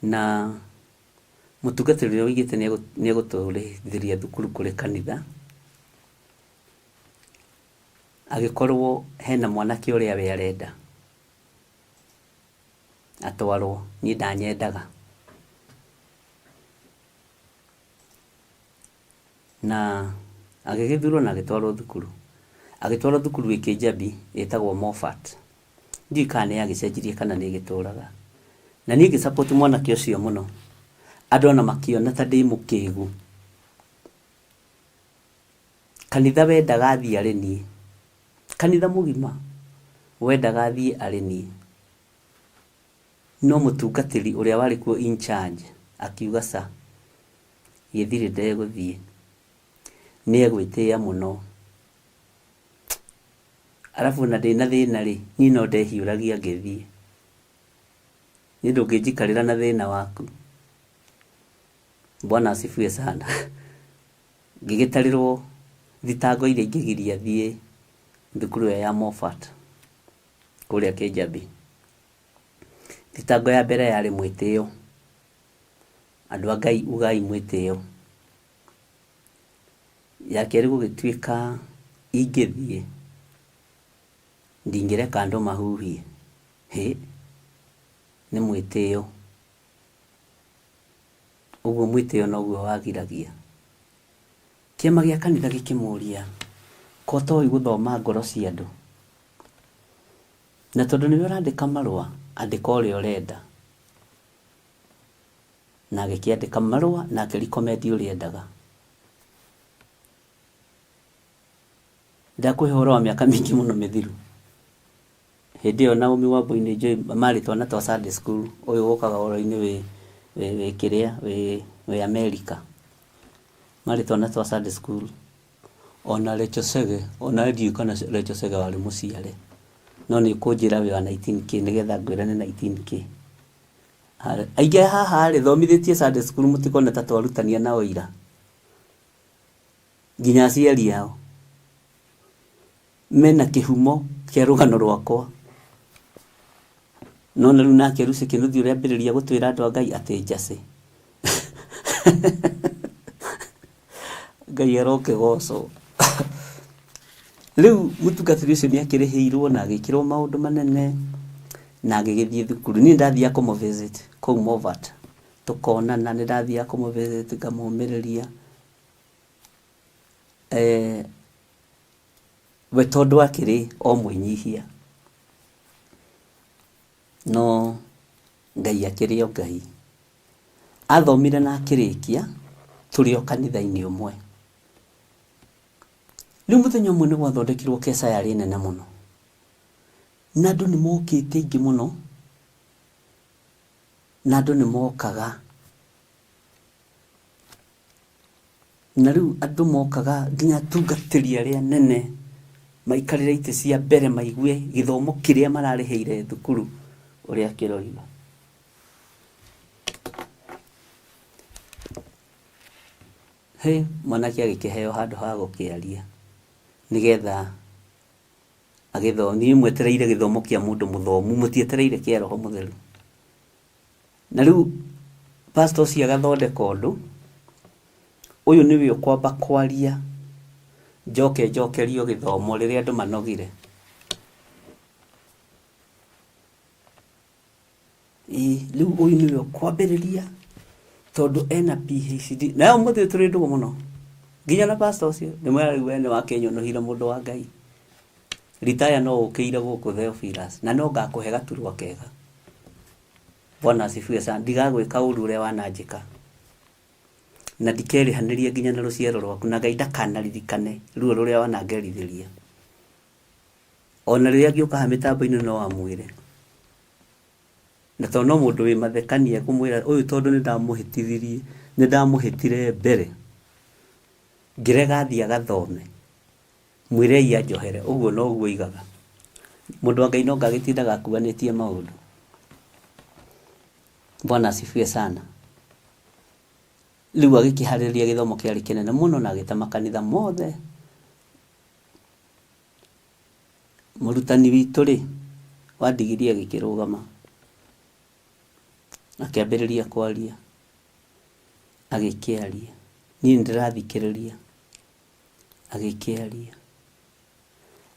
Na mũtungatĩri ũrĩa ũigĩte nĩ egũtũrĩhithĩria thukuru kũrĩ kanitha, agĩkorwo hena mwanake ũrĩa we arenda atwarwo, niĩ ndanyendaga. Na agĩgĩthurwo na agĩtwarwo thukuru. Agĩtwarwo thukuru ĩ Kĩnjabi ĩtagwo Moffat. Ndiũĩ kana nĩ yagĩcenjirie kana nĩ ĩgĩtũraga. Na niĩ ngĩ support mwanake ũcio mũno. Andũ ona makĩona ta ndĩ mũkĩgu. Kanitha wendaga athiĩ arĩ niĩ. Kanitha mũgima wendaga athiĩ arĩ niĩ. No mũtungatĩri ũrĩa warĩ kuo in charge akiuga ca, Gĩthirĩ ndegũthiĩ. Nĩ egwĩtĩĩa mũno. Arabu ona ndĩna thĩna rĩ, niĩ no ndehiũragia ngĩthiĩ. Niĩ ndũngĩnjikarĩra na thĩna waku. Bwana asifiwe sana. Ngĩgĩtarĩrwo thitango iria ingĩgiria thiĩ thukuru ĩyo ya Moffat kũrĩa Kĩnjabi. Thitango ya mbere yarĩ mwĩtĩo. Andũ a Ngai ugai mwĩtĩo. Ya kerĩ gũgĩtuĩka ingĩthiĩ ndingĩreka andũ mahuhie. Hĩ, nĩ mwĩtĩo. Ũguo mwĩtĩo noguo wagiragia. Kĩama gĩa kanitha gĩkĩmũria, ko ũtoĩ gũthoma ngoro cia andũ? Na tondũ nĩwe ũrandĩka marũa, andĩka ũrĩa ũrenda. Na agĩkĩandĩka marũa na akĩ recommend ũrĩa endaga. Ndakũhe ũhoro wa mĩaka mĩingĩ mũno mĩthiru. Hĩndĩ ĩyo Naomi Wambui nĩ njũĩ marĩ twana twa Sunday school, ũyũ ũkaga ũhoro-inĩ wĩ wĩ wĩ kĩrĩa wĩ wĩ America. Marĩ twana twa Sunday school. Ona Rachel Chege, ona ndiũĩ kana Rachel Chege warĩ mũciare. No nĩ ũkũnjĩra wĩ wa 19K nĩgetha ngwĩre nĩ 19K. Aingĩ a haha rĩ, thomithĩtie Sunday school mũtikone ta twarutania nao ira. Nginya aciari ao. Mena kĩhumo kĩa rũgano rwakwa. No na rĩu nake Lucy Kĩnuthia ũrĩa ambĩrĩria gũtwĩra andũ a Ngai atĩ njacĩ. Ngai arokĩgocwo. Rĩu mũtungatĩri ũcio nĩ akĩrĩhĩirwo na agĩkĩrwo maũndũ manene na agĩgĩthiĩ thukuru. Niĩ ndathiaga kũmũ visit kũu Movat, tũkonana, nĩ ndathiaga kũmũ visit ngamũmĩrĩria. Eh, we tondũ akĩrĩ o mwĩnyihia, no Ngai akĩrĩ o Ngai. Athomire na akĩrĩkia tũrĩ o kanitha-inĩ ũmwe. Rĩu mũthenya ũmwe nĩ gwathondekirwo keca yarĩ nene mũno, na andũ nĩ mokĩte aingĩ mũno, na andũ nĩ mokaga. Na rĩu andũ mokaga nginya atungatĩri arĩa anene maikarĩre itĩ cia mbere maigue gĩthomo kĩrĩa mararĩhĩire thukuru ũrĩa kĩroiga. Hĩ, mwanake agĩkĩheo handũ ha gũkĩaria. Nĩgetha agĩthome. Inyuĩ mwetereire gĩthomo kĩa mũndũ mũthomu, mũtietereire kĩa Roho Mũtheru. Na rĩu pastor ũcio agathondeka ũndũ, ũyũ nĩwe ũkwamba kwaria, njoke njokerio gĩthomo rĩrĩa andũ manogire. Ĩĩ, rĩu ũyũ nĩwe ũkwambĩrĩria tondũ ena PhD. Na ũmũthĩ ũyũ tũrĩ ndũgũ mũno. Nginya na pastor ũcio, ndĩmwĩra rĩu we nĩ wakĩnyũnũhire mũndũ wa Ngai. Retire no ũkĩire gũkũ Theophilus, na no ngakũhe gaturwa kega. Bwana asifiwe sana. Ndigagwĩka ũru ũrĩa wananjĩka. Na ndikerĩhanĩria nginya na rũciaro rwaku, na Ngai ndakanaririkane ruo rũrĩa wanangerithĩria. Ona rĩrĩa angĩũka haha mĩtambo-inĩ no amwĩre. Na tondũ no mũndũ wĩ mathekania ekũmwĩra ũyũ tondũ nĩ ndamũhĩtithirie, nĩ ndamũhĩtire mbere, ngĩrega athiĩ agathome, mwĩrei anjohere, ũguo noguo oigaga. Mũndũ wa Ngai no anga agĩtindaga akuanĩtie maũndũ. Bwana asifiwe sana. Rĩu agĩkĩharĩrĩria gĩthomo kĩarĩ kĩnene mũno na agĩta makanitha mothe. Mũrutani witũ-rĩ, wa ndigiri agĩkĩrũgama, akĩambĩrĩria kwaria, agĩkĩaria. Niĩ nĩndĩrathikĩrĩria, agĩkĩaria,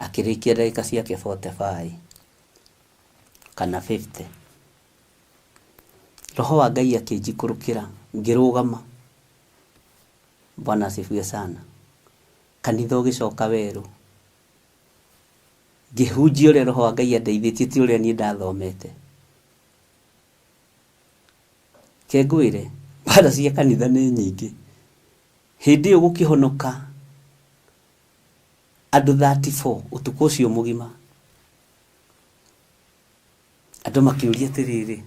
akĩrĩkia ndagĩka ciake 45 kana 50. Roho wa Ngai akĩnjikũrũkĩra, ngĩrũgama. Bwana asifiwe sana. Kanitha ũgĩcoka werũ. Ngĩhunjia ũrĩa Roho wa Ngai andeithĩtie ti ũrĩa niĩ ndathomete. Reke ngwĩre, mbara cia kanitha nĩ nyingĩ. Hĩndĩ ĩyo gũkĩhonoka andũ 34 ũtukũ ũcio mũgima. Andũ makĩũria atĩrĩrĩ,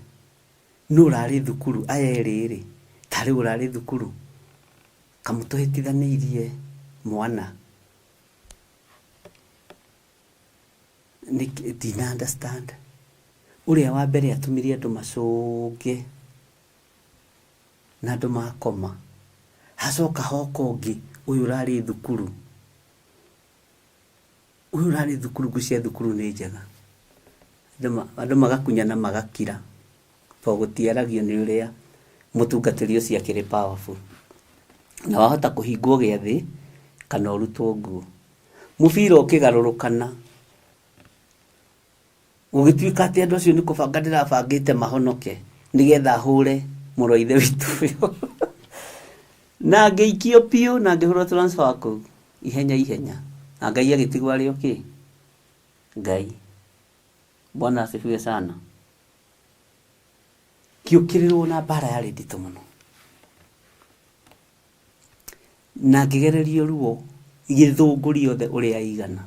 nũ ũrarĩ thukuru? Aya erĩ-rĩ, tarĩ ũrarĩ thukuru? Kamũtũhĩtithanĩirie mwana. Ndina understand. Ũrĩa wa mbere atũmire andũ macũnge na andũ makoma. Hacoka hoka ũngĩ, ũyũ ũrarĩ thukuru. Ũyũ ũrarĩ thukuru, ngwĩciria thukuru nĩ njega. Andũ magakunyana magakira, tondũ gũtiaragio nĩ ũrĩa mũtungatĩri ũcio akĩrĩ powerful. Na wahota kũhingwo gĩathĩ kana ũrutwo nguo. Mũbira ũkĩgarũrũkana, gũgĩtuĩka atĩ andũ acio nĩ kũbanga ndĩrabangĩte mahonoke nĩgetha hũre mũrũ wa ithe witũ ũyũ. Na ngĩikio biũ na ngĩhũrwo transfer kũu ihenya ihenya. Na Ngai agĩtigwo arĩ o kĩ? Ngai. Bwana asifiwe sana. Ngĩũkĩrĩrwo na mbara yarĩ nditũ mũno. Na ngĩgererio ruo gĩthũngũri yothe ũrĩa ĩigana.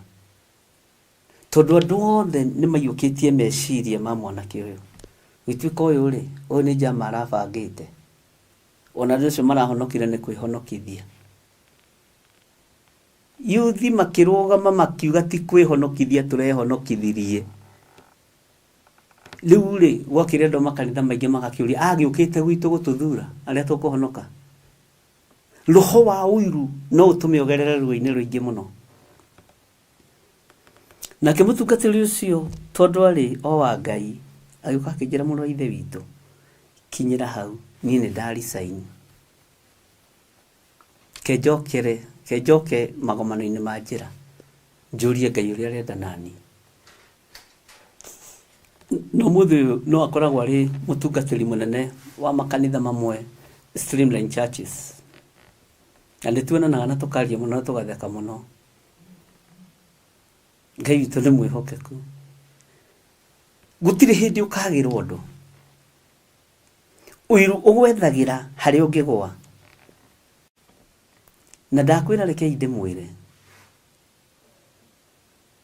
Tondũ andũ othe nĩ maiyũkĩtie meciria ma mwanake ũyũ. Gũgĩtuĩka ũyũ rĩ, ũyũ nĩ njama arabangĩte. Ona andũ acio marahonokire nĩ kwĩhonokithia. Yuthi makĩrũgama makiuga ti kwĩhonokithia tũrehonokithirie. Rĩu rĩ, gwakĩrĩ andũ a makanitha maingĩ magakĩũria, agĩũkĩte gwitũ gũtũthura arĩa tũkũhonoka? Roho wa ũiru no ũtũme ũgerere ruo-inĩ rũingĩ mũno. Nake mũtungatĩri ũcio tondũ arĩ o wa Ngai, agĩũka akĩnjĩra mũrũ wa ithe witũ, kinyĩra hau, niĩ nĩ ndaricaini. Ke njokere, ke njoke magomano-inĩ ma njĩra, njũrie Ngai ũrĩa arenda naniĩ. Na ũmũthĩ ũyũ no akoragwo arĩ mũtungatĩri mũnene wa makanitha mamwe Streamline Churches. Na nĩ tuonanaga na tũkaria mũno na tũgatheka mũno. Ngai witũ nĩ mwĩhokeku. Gũtirĩ hĩndĩ ũkagĩra ũndũ. Ũiru ũgwethagĩra harĩa ũngĩgwa. Na ndakwĩra rekei ndĩmwĩre,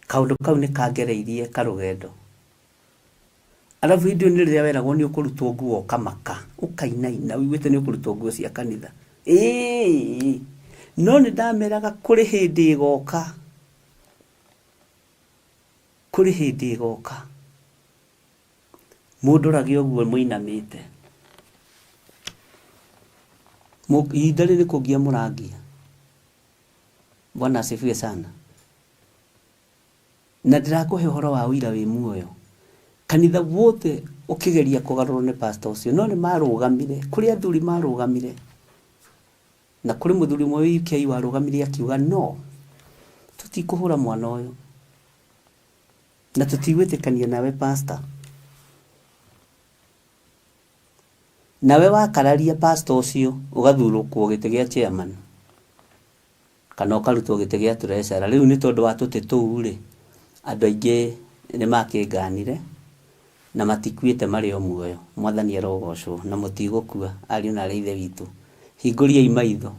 kaũndũ kau nĩ kangereirie karũgendo. Arabu hĩndĩ ĩyo nĩ rĩrĩa weragwo nĩ ũkũrutwo nguo ũkamaka, ũkainaina ũiguĩte nĩ ũkũrutwo nguo cia kanitha. Ĩĩ, no nĩ ndameraga kũrĩ hĩndĩ ĩgoka, kũrĩ hĩndĩ ĩgoka mũndorage ũguo mũinamĩte. Ihinda rĩrĩ nĩ kũngia mũrangia. Bwana asifiwe sana. Na ndĩrakũhe ũhoro wa ũira wĩ muoyo. Kanitha wothe ũkĩgeria kũgarũrwo nĩ pastor ũcio, no nĩ marũgamire, kũrĩ athuri marũgamire, na kũrĩ mũthuri ũmwe wĩ UK warũgamire akiuga no, tũtikũhũra mwana ũyũ, na tũtigwĩtĩkania nawe pastor. Nawe wakararia pastor ũcio ũgathurũkwo gĩtĩ gĩa chairman kana ũkarutwo gĩtĩ gĩa treasurer. Rĩu nĩ tondũ wa tũtĩ tũu rĩ, andũ aingĩ nĩ makĩnganire na matikuĩte marĩ o muoyo. Mwathani arogocwo na mũtigũkua ariũ na arĩ a ithe witũ. Hingũriai maitho.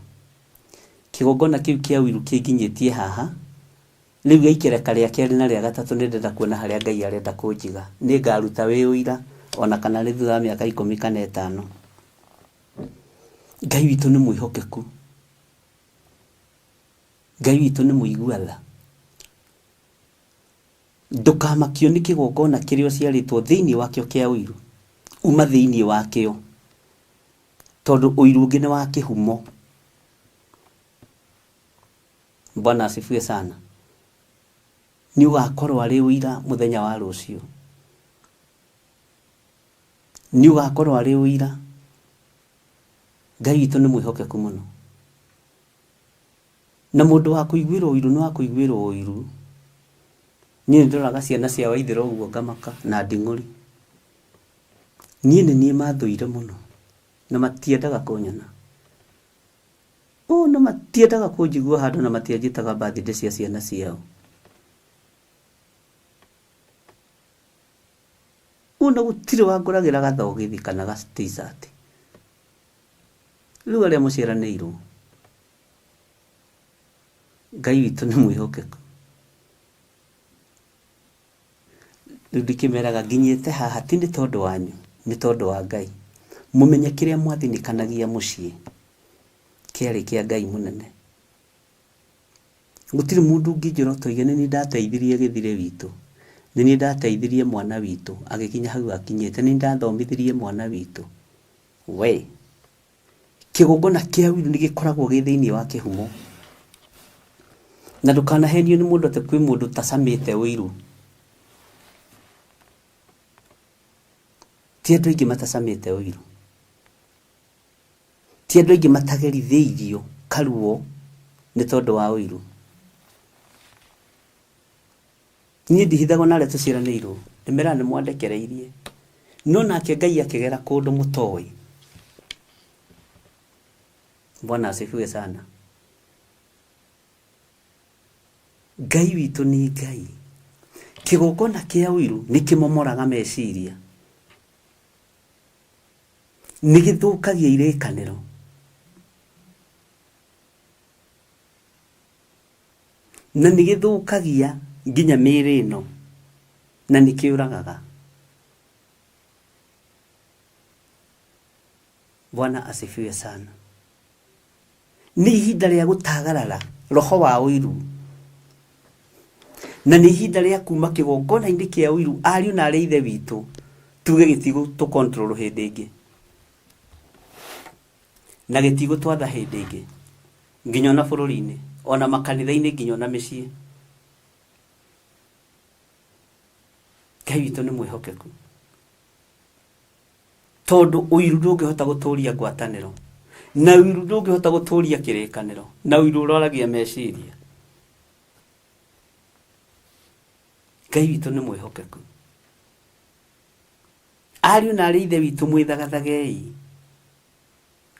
Kĩgongona kĩu kĩa ũiru kĩnginyĩtie haha. Rĩu gĩa ikereka rĩa kerĩ na rĩa gatatũ nĩ ndĩrenda kuona harĩa Ngai arenda kũnjiga. Nĩ ngaruta wĩ ũira ona kana nĩ thutha wa mĩaka ikũmi kana ĩtano. Ngai witũ nĩ mwĩhokeku. Ngai witũ nĩ mũigua tha. Ndũkamakio nĩ kĩgongona kĩrĩa ũciarĩtwo thĩinĩ wakĩo kĩa ũiru. Uma thĩinĩ wakĩo. Tondũ ũiru ũngĩ nĩ wa kĩhumo. Bwana asifiwe sana. Nĩ ũgakorwo arĩ ũira mũthenya wa rũciũ. Nĩ ũgakorwo arĩ ũira. Ngai witũ nĩ mwĩhokeku mũno. Na mũndũ wa kũiguĩrwo ũiru nĩ wa kũiguĩrwo ũiru. Niĩ nĩ ndoraga ciana cia Waithĩra ũguo ngamaka na nding'ũri. Niĩ nĩ niĩ mathũire mũno na matiendaga kũnyona. Ona matiendaga kũnjigua handũ na matianjĩtaga birthday cia ciana ciao. Ona gũtirĩ wangũragĩra gathogithi kana ga t-shirt. Rĩu arĩa mũciaranĩirwo, Ngai witũ nĩ mwĩhokeku. Rĩu ndĩkĩmeraga nginyĩte haha ti nĩ tondũ wanyu, nĩ tondũ wa Ngai. Mũmenye kĩrĩa mwathinĩkanagia mũciĩ kĩarĩ kĩa Ngai mũnene. Gũtirĩ mũndũ ũngĩnjĩra ũtoige nĩ niĩ ndateithirie gĩthirĩ witũ, nĩ niĩ ndateithirie mwana witũ agĩkinya hau akinyĩte, nĩ niĩ ndathomithirie mwana witũ. We! Kĩgongona kĩa ũiru nĩ gĩkoragwo gĩ thĩinĩ wa kĩhumo. Na ndũkanahenio nĩ mũndũ atĩ kwĩ mũndũ ũtacamĩte ũiru. Ti andũ aingĩ matacamĩte ũiru. Ti andũ aingĩ matagerithĩirio karuo nĩ tondũ wa ũiru. Niĩ ndihithagwo na arĩa tũciaranĩirwo, ndĩmeraga nĩ mwandekereirie. No nake Ngai akĩgera kũndũ mũtoĩ. Bwana asifiwe sana. Ngai witũ nĩ Ngai. Kĩgongona kĩa ũiru nĩ kĩmomoraga meciria. Nĩ gĩthũkagia irĩkanĩro. Na nĩ gĩthũkagia nginya mĩĩrĩ ĩno, na nĩ kĩũragaga. Bwana asifiwe sana. Nĩ ihinda rĩa gũtagarara roho wa ũiru, na nĩ ihinda rĩa kuma kĩgongona-inĩ kĩa ũiru, ariũ na arĩ ithe witũ, tuge gĩtigũtũ control hĩndĩ ĩngĩ, na gĩtigũtwatha hĩndĩ ĩngĩ, nginya ona bũrũri-inĩ, ona makanitha-inĩ, nginya ona mĩciĩ. Ngai witũ nĩ mwĩhokeku, tondũ ũiru ndũngĩhota gũtũria ngwatanĩro, na ũiru ndũngĩhota gũtũria kĩrĩkanĩro, na ũiru ũroragia meciria. Ngai witũ nĩ mwĩhokeku. Ariũ na arĩ ithe witũ, mwĩthagathagei,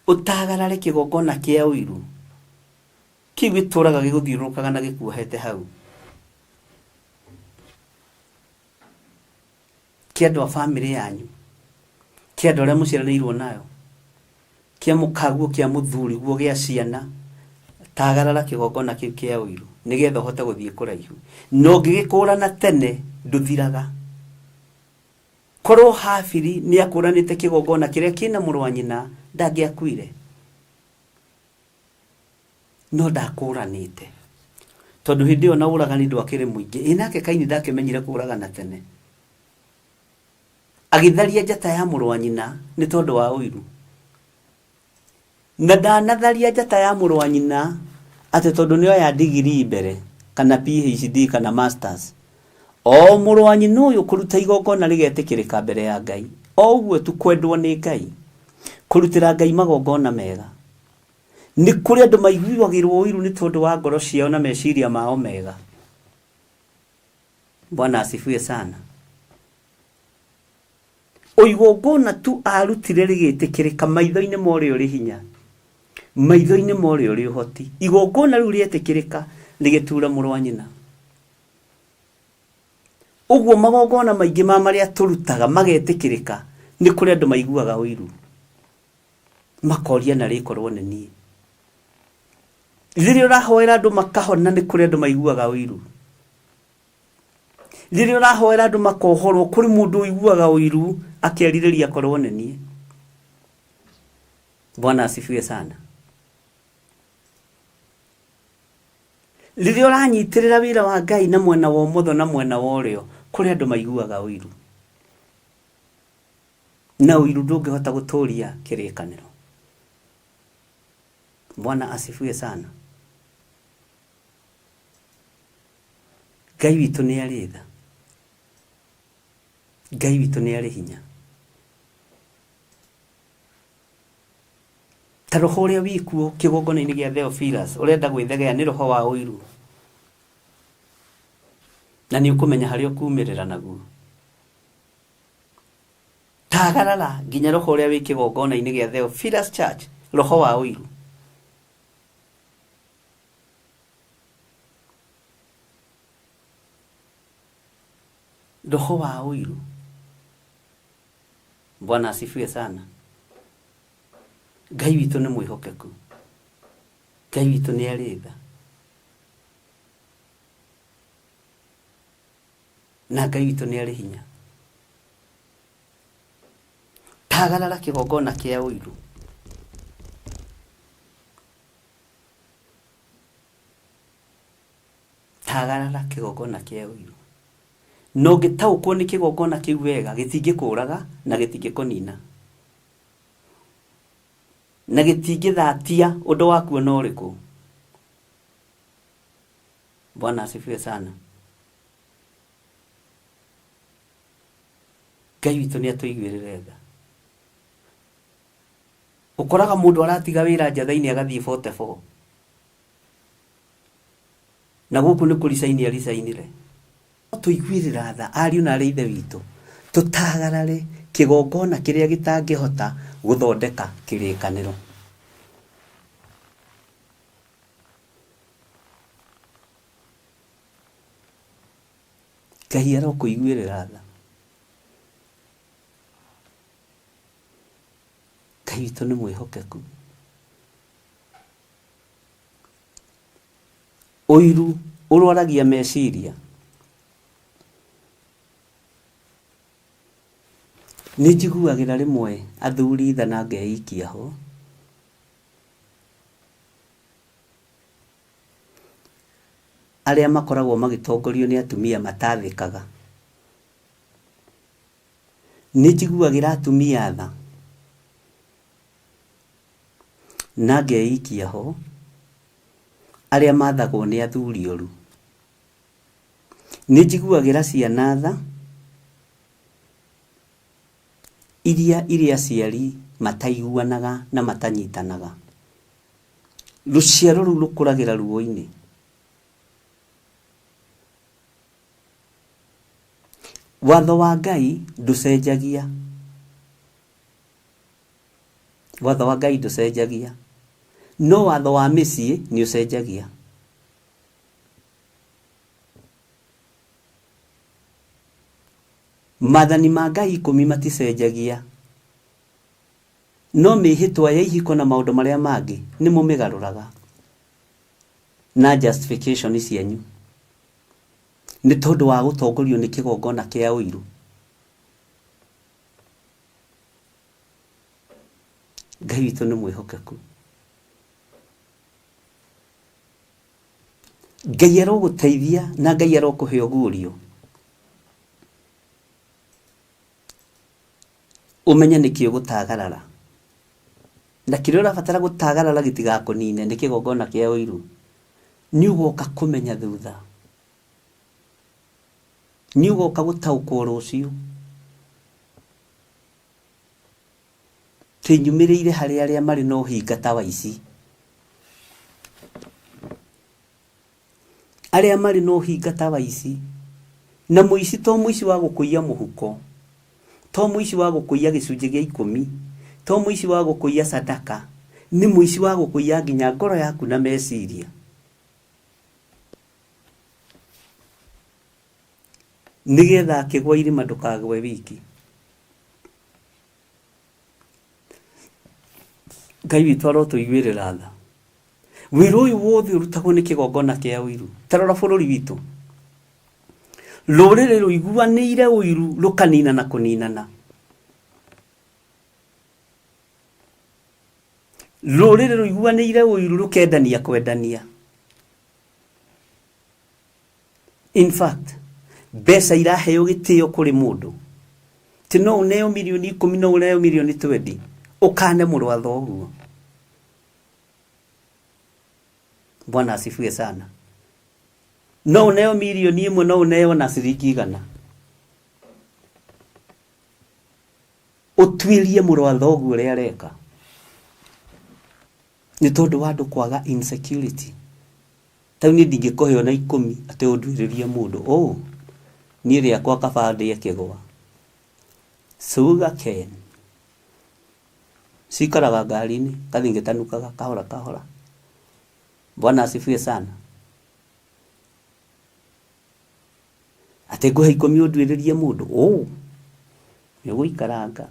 ũtagarare kĩgongona kĩa ũiru kĩu gĩtũraga gĩgũthiũrũrũkaga na gĩkuohete hau, kĩa andũ a bamĩrĩ yanyu, kĩa andũ arĩa mũciaranĩirwo nayo, kĩa mũkaguo, kĩa mũthuriguo, gĩa ciana. Tagarara kĩgongona kĩu kĩa ũiru nĩgetha ũhote gũthiĩ kũraihu. Na ũngĩgĩkũrana tene ndũthiraga. Korwo Habili nĩ akũranĩte kĩgongona kĩrĩa kĩna mũrũ wa nyina, ndangĩakuire. No ndakũranĩte, tondũ hĩndĩ ĩyo na ũragani ndwakĩrĩ mũingĩ. Ĩ nake Kaini ndakĩmenyire kũragana tene, agĩtharia njata ya mũrũ wa nyina nĩ tondũ wa ũiru. Na ndanatharia njata ya mũrũ wa nyina atĩ tondũ nĩ oya digirii mbere, kana PhD kana masters. O mũrũ wa nyina ũyũ kũruta igongona rĩgetĩkĩrĩka mbere ya Ngai, o ũguo tu kwendwo nĩ Ngai, kũrutĩra Ngai magongona mega. Nĩ kũrĩ andũ maiguagĩrwo ũiru nĩ tondũ wa ngoro ciao na meciria mao mega. Bwana asifiwe sana. O igongona tu arutire rĩgĩtĩkĩrĩka maitho-inĩ ma ũrĩa ũrĩ hinya, maitho-inĩ ma ũrĩa ũrĩ ũhoti. Igongona rĩu rĩetĩkĩrĩka rĩgĩtura mũrũ wa nyina. Ũguo magongona maingĩ ma marĩa tũrutaga magetĩkĩrĩka, nĩ kũrĩ andũ maiguaga ũiru. Makoria na rĩkorwo nĩ niĩ. Rĩrĩa ũrahoera andũ makahona nĩ kũrĩ andũ maiguaga ũiru. Rĩrĩa ũrahoera andũ makohorwo kũrĩ mũndũ ũiguaga ũiru akerirĩria akorwo nĩ niĩ. Bwana asifiwe sana. Rĩrĩa ũranyitĩrĩra wĩra wa Ngai na mwena wa ũmotho na mwena wa ũrĩo, kũrĩ andũ maiguaga ũiru. Na ũiru ndũngĩhota gũtũria kĩrĩkanĩro. Bwana asifiwe sana. Ngai witũ nĩ arĩ tha. Ngai witũ nĩ arĩ hinya. Ta roho ũrĩa wĩkuo kĩgongona-inĩ gĩa Theophilus ũrenda gwĩthegea nĩ roho wa ũiru. Na nĩ ũkũmenya harĩa ũkumĩrĩra naguo. Tagarara nginya roho ũrĩa wĩ kĩgongona-inĩ gĩa Theophilus Church, roho wa ũiru. Roho wa ũiru. Bwana asifiwe sana. Ngai witũ nĩ mwĩhokeku. Ngai witũ nĩ arĩ tha. Na Ngai witũ nĩ arĩ hinya. Tagarara kĩgongona kĩa ũiru. Tagarara kĩgongona kĩa ũiru. Na ũngĩtaũkwo nĩ kĩgongona kĩu wega, gĩtingĩkũraga na gĩtingĩkũnina. Na gĩtingĩthatia ũndũ waku ona ũrĩkũ. Bwana asifiwe sana. Ngai witũ nĩ atũiguĩrĩre tha. Ũkoraga mũndũ aratiga wĩra njatha-inĩ agathiĩ 44. Na gũkũ nĩ kũricaini aricainire. Tũiguĩrĩra tha ariũ na arĩ ithe witũ, tũtagarare kĩgongona kĩrĩa gĩtangĩhota gũthondeka kĩrĩkanĩro. Ngai arokũiguĩrĩra tha. Ngai witũ nĩ mwĩhokeku. Ũiru ũrwaragia meciria. Nĩ njiguagĩra rĩmwe athuri tha na ngeikia ho. Arĩa makoragwo magĩtongorio nĩ atumia matathĩkaga. Nĩ njiguagĩra atumia tha na ngeikia ho arĩa mathagwo nĩ athuri oru. Nĩ njiguagĩra ciana tha iria irĩ aciari mataiguanaga na matanyitanaga. Rũciaro rũu rũkũragĩra ruo-inĩ. Watho wa Ngai ndũcenjagia. Watho wa Ngai ndũcenjagia. No watho wa mĩciĩ nĩ ũcenjagia. Maathani ma Ngai ikũmi maticenjagia. No mĩhĩtwa ya ihiko na maũndũ marĩa mangĩ nĩ mũmĩgarũraga na justification cianyu nĩ tondũ wa gũtongorio nĩ kĩgongona kĩa ũiru. Ngai witũ nĩ mwĩhokeku. Ngai arogũteithia na Ngai arokũhe ũguũrio. Ũmenye nĩkĩ ũgũtagarara. Na kĩrĩa ũrabatara gũtagarara gĩtigakũnine nĩ kĩgongona kĩa ũiru. Nĩ ũgoka kũmenya thutha. Nĩ ũgoka gũtaũkwo rũciũ. Twĩnyumĩrĩire harĩ arĩa marĩ na ũhinga ta wa ici. Arĩa marĩ na ũhinga ta wa ici. Na mũici to mũici wa gũkũiya mũhuko, to mũici wa gũkũiya gĩcunjĩ gĩa ikũmi, to mũici wa gũkũiya sadaka, nĩ mũici wa gũkũiya nginya ngoro yaku na meciria. Nĩgetha akĩgwa irima ndũkagwe wiki. Ngai witũ arotũiguĩrĩra tha. Wĩra ũyũ wothe ũrutagwo nĩ kĩgongona kĩa ũiru. Ta rora bũrũri witũ. Rũrĩrĩ rũiguanĩire ũiru rũkaninana kũninana. Rũrĩrĩ rũiguanĩire ũiru rũkendania kwendania. In fact, mbeca iraheo gĩtĩo kũrĩ mũndũ. Ti no ũneo mirioni ikũmi no ũneo mirioni twendi ũkane mũrũ wa thoguo. Bwana asifiwe sana. No ũneo mirioni ĩmwe no ũneo na ciringi igana. Ũtuĩrie mũrũ wa thoguo ũrĩa areka. Nĩ tondũ wa andũ kwaga insecurity. Ta rĩu niĩ ndingĩkũhe ona ikũmi atĩ ũnduĩrĩrie mũndũ. Ũũ, niĩ rĩakwa kaba ndĩe kĩgwa. Sugar cane. Cikaraga ngari-inĩ, ngathiĩ ngĩtanukaga kahora kahora. Bwana asifiwe sana. Atĩ ngũhe ikũmi ũnduĩrĩrie mũndũ. Ũũ, nĩ ũgũikaranga.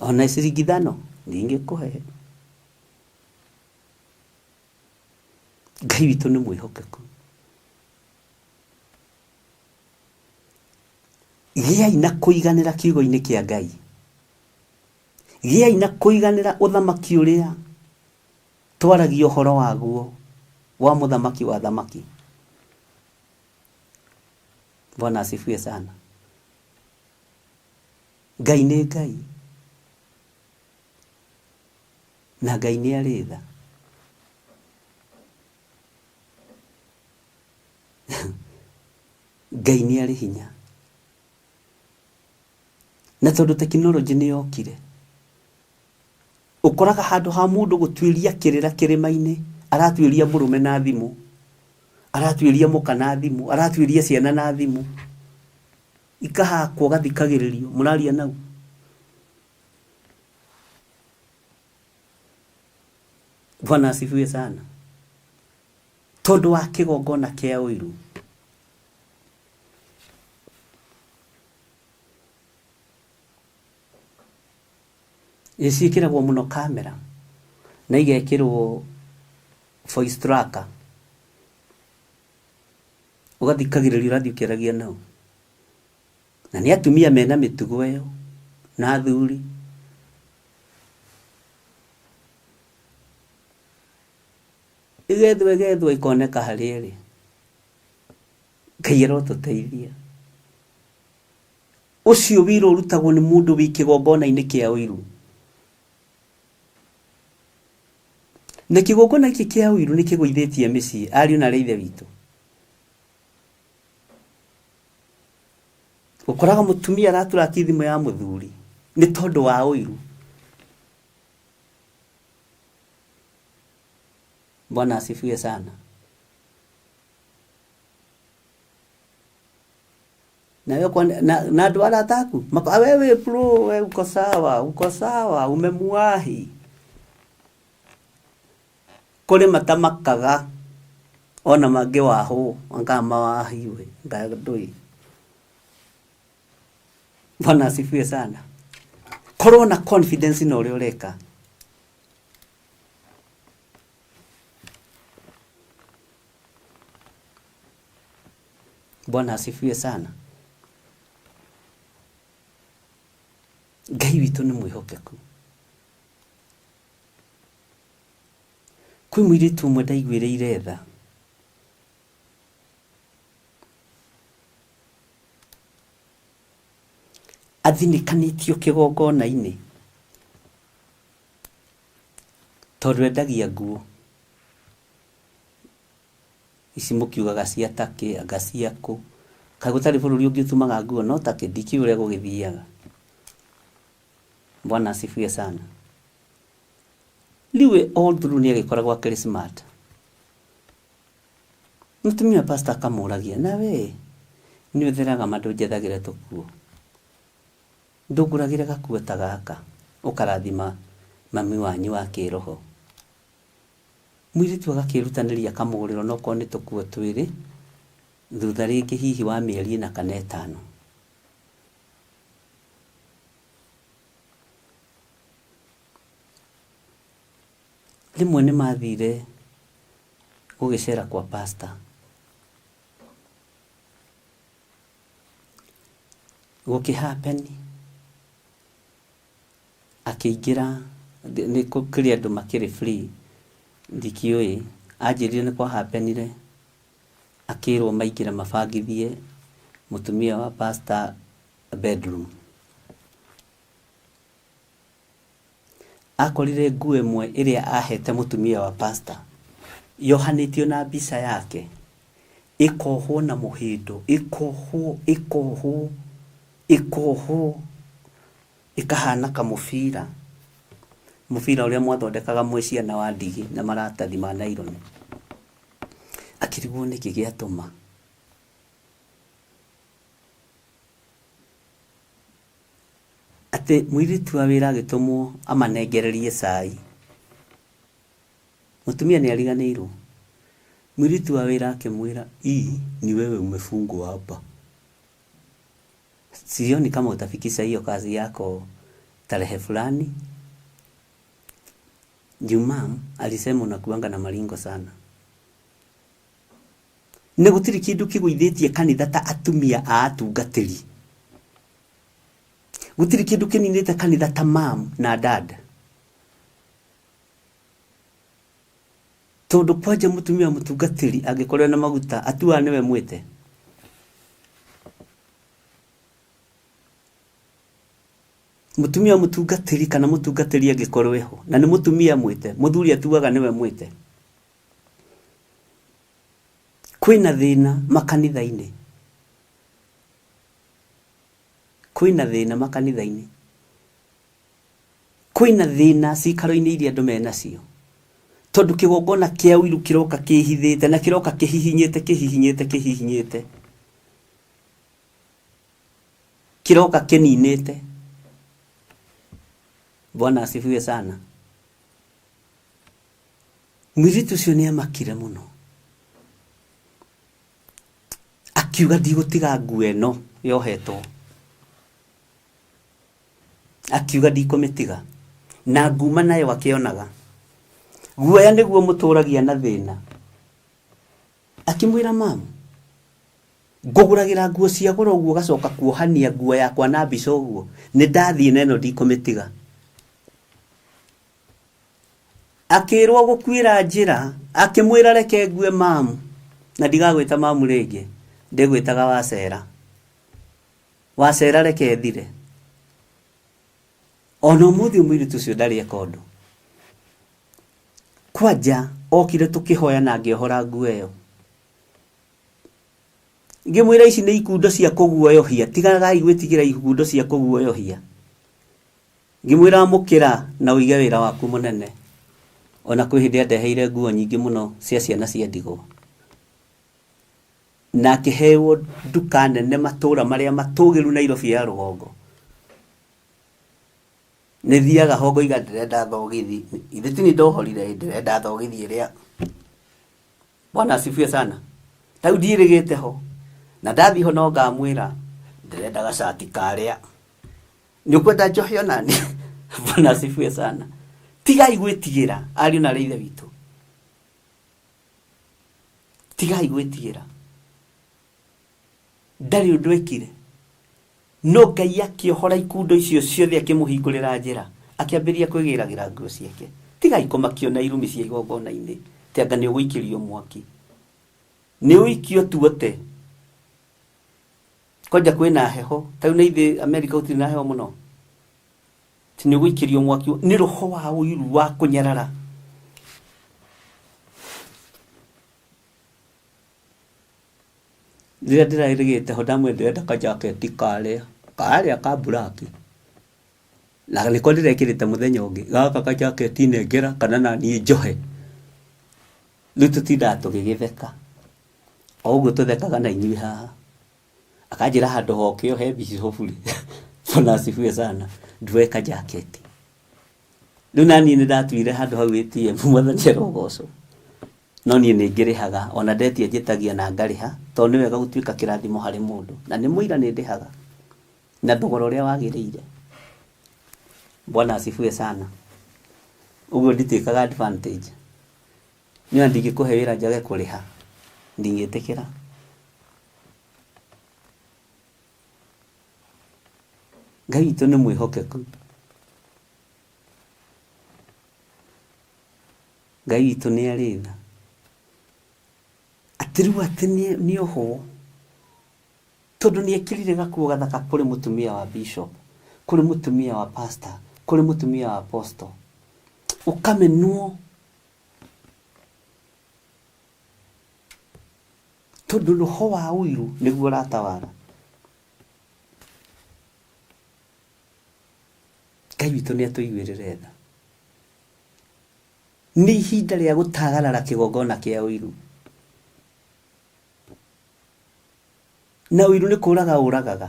Ona ciringi ithano ndingĩkũhe. Ngai witũ nĩ mwĩhokeku. Gĩai na kũiganĩra kiugo-inĩ kĩa Ngai. Gĩai na kũiganĩra ũthamaki ũrĩa twaragia ũhoro waguo wa mũthamaki wa thamaki. Bwana asifiwe sana. Ngai nĩ Ngai. Na Ngai nĩ arĩ tha. Ngai nĩ arĩ hinya. Na tondũ tekinoronjĩ nĩ yokire, ũkoraga handũ ha mũndũ gũtuĩria kĩrĩra kĩrĩma-inĩ, aratuĩria mũrũme na thimũ, aratuĩria mũka na thimũ, aratuĩria ciana na thimũ. Ikahakwo ũgathikagĩrĩrio, mũraria nau. Bwana asifiwe sana. Tondũ wa kĩgongona kĩa ũiru. Ciĩkĩragwo mũno kamera na igekĩrwo voice tracker. Ũgathikagĩrĩria ũrathiĩ ũkĩaragia nao. Na nĩ atumia mena mĩtugo ĩyo na athuri. Ĩgethwo ĩgethwo ĩkoneka harĩa ĩrĩ. Ngai arotũteithia. Ũcio wĩra ũrutagwo nĩ mũndũ wĩ kĩgongona-inĩ kĩa ũiru. Na kĩgongona gĩkĩ kĩa ũiru nĩ kĩgũithĩtie mĩciĩ, ariũ na aarĩ a Ithe witũ. Ũkoraga mũtumia araturaki thimũ ya mũthuri nĩ tondũ wa ũiru. Bwana asifiwe sana. Na wewe kwa na andũ arata aku maka wewe bro, wewe uko sawa, uko sawa, umemuwahi. Kũrĩ matamakaga ona mangĩwahwo anga mawahiwe anga ndũĩ. Bwana asifiwe sana. Korwo na confidence na ũrĩa ũreka. Bwana asifiwe sana. Ngai witũ nĩ mwĩhokeku. Kwĩ mũirĩtu ũmwe ndaiguĩrĩire tha. Athinĩkanĩtio kĩgongona-inĩ tondũ endagia nguo. Ici mũkiugaga cia Turkey, anga cia kũ. Kaĩ gũtarĩ bũrũri ũngĩ ũtumaga nguo no Turkey? Ndikĩũĩ ũrĩa gũgĩthiaga. Bwana asifiwe sana. Rĩu we all through nĩ agĩkoragwo akĩrĩ smart. Mũtumia wa pastor akamũragia, na we nĩ ũtheraga ma ndũnjethagĩre tũkuo? Ndũngũragĩre gakuo ta gaka ũkarathima mami wanyu wa kĩroho? Mũirĩtu agakĩĩrutanĩria akamũgũrĩra onokorwo nĩ tũkuo twĩrĩ, thutha rĩngĩ hihi wa mĩeri ĩna kana ĩtano. Rĩmwe nĩ mathire gũgĩcera kwa pastor. Gũkĩ happen akĩingĩra, nĩ kũrĩ andũ makĩrĩ free ndikĩũĩ, anjĩrire nĩ kwa happen ire akĩrwo maingĩre mabangithie mũtumia wa pastor bedroom. Akorire nguo ĩmwe ĩrĩa ahete mũtumia wa pastor yohanĩtio na mbica yake, ĩkohwo na mũhĩndo, ĩkohwo, ĩkohwo, ĩkohwo, ĩkahana kamũbira, mũbira ũrĩa mwathondekaga mwĩ ciana wa ndigi na maratathi ma naironi. Akĩrigwo nĩkĩ gĩatũma. Atĩ mũirĩtu wa wĩra agĩtũmwo amanengererie cai. Mũtumia nĩ ariganĩirwo. Mũirĩtu wa wĩra akĩmwĩra, ii ni wewe umefungwa hapa. Sioni kama utafikisha hiyo kazi yako tarehe fulani. Juu mum alisema unakuanga na maringo sana. Na gũtirĩ kĩndũ kĩgũithĩtie kanitha ta atumia a atungatĩri. Gũtirĩ kĩndũ kĩninĩte kanitha ta mam na dad. Tondũ kwanja mũtumia wa mũtungatĩri angĩkorwo ena maguta atuaga nĩwe mwĩte. Mũtumia wa mũtungatĩri kana mũtungatĩri angĩkorwo eho na nĩ mũtumia mwĩte, mũthuri atuaga nĩwe mwĩte. Kwĩna thĩna makanitha-inĩ. Kwĩna thĩna makanitha-inĩ. Kwĩna thĩna cikaro-inĩ iria andũ menacio. Tondũ kĩgongona kĩa ũiru kĩroka kĩhithĩte na kĩroka kĩhihinyĩte kĩhihinyĩte kĩhihinyĩte. Kĩroka kĩninĩte. Bwana asifiwe sana. Mũirĩtu ũcio nĩ amakire mũno. Akiuga ndigũtiga nguo ĩno yohetwo. Akiuga ndikũmĩtiga. Na nguma nayo akĩonaga. Guoya nĩguo mũtũragia na thĩna. Akĩmwĩra mamu, ngũgũragĩra nguo cia goro ũguo ũgacoka kuohania nguo yakwa na mbica ũguo. Nĩ ndathiĩ na ĩno ndikũmĩtiga. Akĩrwo gũkuĩra njĩra, akĩmwĩra reke ngue mamu, na ndigagwĩta mamu rĩngĩ, ndĩgwĩtaga wacera. Wacera reke thire. Ona ũmũthĩ ũyũ mũirĩtu ũcio ndarĩ eka ũndũ. Kwanja okire tũkĩhoya na ngĩohora nguo ĩyo. Ngĩmwĩra ici nĩ ikundo cia kũguoyohia, tigagai gwĩtigĩra ikundo cia kũguoyohia. Ngĩmwĩra amũkĩra na ũige wĩra waku mũnene. Ona kwĩ hĩndĩ andeheire nguo nyingĩ mũno cia ciana cia ndigwa. Na akĩheo nduka nene matũra marĩa matũgĩru Nairobi ya rũgongo. Nĩ thiaga ho ngoiga ndĩrenda thogithi. Githĩ ti niĩ ndohorire ĩ, ndĩrenda thogithi ĩrĩa. Bwana asifiwe sana. Ta rĩu ndiĩrĩgĩte ho. Na ndathiĩ ho no ngamwĩra ndĩrenda gacati karĩa. Nĩ ũkwenda njohe ona niĩ? Bwana asifiwe sana. Tigai gwĩtigĩra ariũ na aarĩ a Ithe witũ. Tigai gwĩtigĩra. Ndarĩ ũndũ ekire. No Ngai akĩohora ikundo icio ciothe akĩmũhingũrĩra njĩra. Akĩambĩrĩria kwĩgĩragĩra nguo ciake. Tigai kũmakio na irumi cia igongona-inĩ. Atĩ anga nĩ ũgũikĩrio mwaki. Nĩ ũikio tuote. Kwanja kwĩna heho. Ta rĩu na ithuĩ Amerika gũtirĩ na heho mũno. Atĩ nĩ ũgũikĩrio mwaki. Nĩ roho wa ũiru wa kũnyarara. Rĩrĩa ndĩrarĩgĩte ho ndamwĩra ndĩrenda kajaketi karĩa karĩa ka buraki na nĩko ndĩrekĩrĩte mũthenya ũngĩ gaka kajaketi nengera kana naniĩ njohe. Rĩu tũtindaga tũgĩgĩtheka o ũguo tũthekaga na inyuĩ haha. Akanjĩra handũ hoke ohe bishofu rĩ Bwana asifiwe sana nduoe kajaketi. Rĩu naniĩ nĩ ndatuire handũ hau ATM mwathani arogocwo. No niĩ nĩ ngĩrĩhaga ona ndetia njĩtagia na ngarĩha tondũ nĩ wega gũtuĩka kĩrathimo harĩ mũndũ na nĩ mũira nĩ ndĩhaga na thogora ũrĩa wagĩrĩire. Bwana asifiwe sana. Ũguo nditĩkaga advantage. Niĩ ona ndingĩkũhe wĩra njage kũrĩha, ndingĩtĩkĩra. Ngai witũ nĩ mwĩhokeku. Ngai witũ nĩ arĩ tha. Atĩ rĩu atĩ nĩ ohwo tondũ nĩ ekĩrire gakuo gathaka kũrĩ mũtumia wa bishop, kũrĩ mũtumia wa pastor, kũrĩ mũtumia wa apostle. Ũkamenwo tondũ roho wa ũiru nĩguo ũratawara. Ngai witũ nĩ atũiguĩrĩre tha. Nĩ ihinda rĩa gũtagarara kĩgongona kĩa ũiru. Na ũiru nĩ kũraga ũragaga.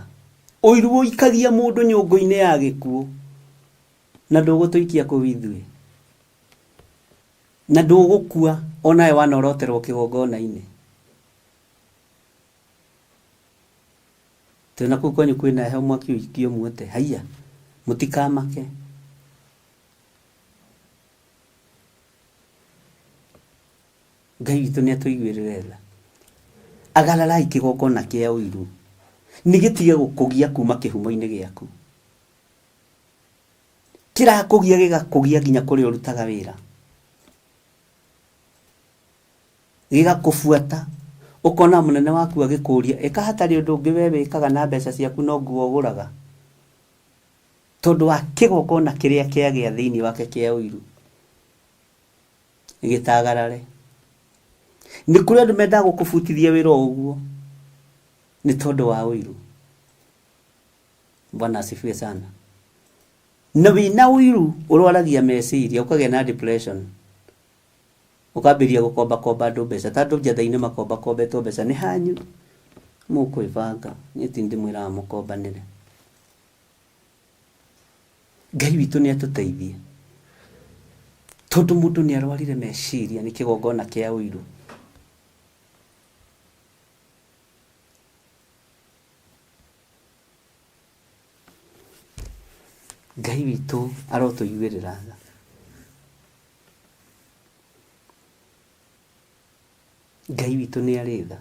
Ũiru ũikagia mũndũ nyũngũ-inĩ ya gĩkuũ. Na ndũgũtũikia kũu ithuĩ. Na ndũgũkua onawe wanoroterwo kĩgongona-inĩ. Tondũ na kũu kwanyu kwĩna heho mwaki ũikio muote. Haiya, mũtikamake. Ngai witũ nĩ atũiguĩrĩre tha. Agararai kĩgongona kĩa ũiru. Nĩ gĩtige gũkũgia kuma kĩhumo-inĩ gĩaku. Kĩrakũgia gĩgakũgia nginya kũrĩa ũrutaga wĩra. Gĩgakũbuata. Ũkona mũnene waku agĩkũria, ĩka hatarĩ ũndũ ũngĩ we wĩkaga na mbeca ciaku no nguo ũgũraga. Tondũ wa kĩgongona kĩrĩa kĩagĩa thĩinĩ wake kĩa ũiru. Gĩtagarare. Nĩ kũrĩ andũ mendaga gũkũbutithia wĩra o ũguo nĩ tondũ wa ũiru. Bwana asifiwe sana. Na wĩna ũiru ũrwaragia meciria ũkagĩa na depression. Ũkambĩrĩria gũkombakomba andũ mbeca. Ta andũ njatha-inĩ makombakombetwo mbeca nĩ hanyu mũkwĩbanga. Niĩ ti ndĩmwĩraga mũkombanĩre. Ngai witũ nĩ atũteithie. Tondũ mũndũ nĩ arwarire meciria nĩ kĩgongona kĩa ũiru. Ngai witũ arotũiguĩrĩra tha. Ngai witũ nĩ arĩ tha.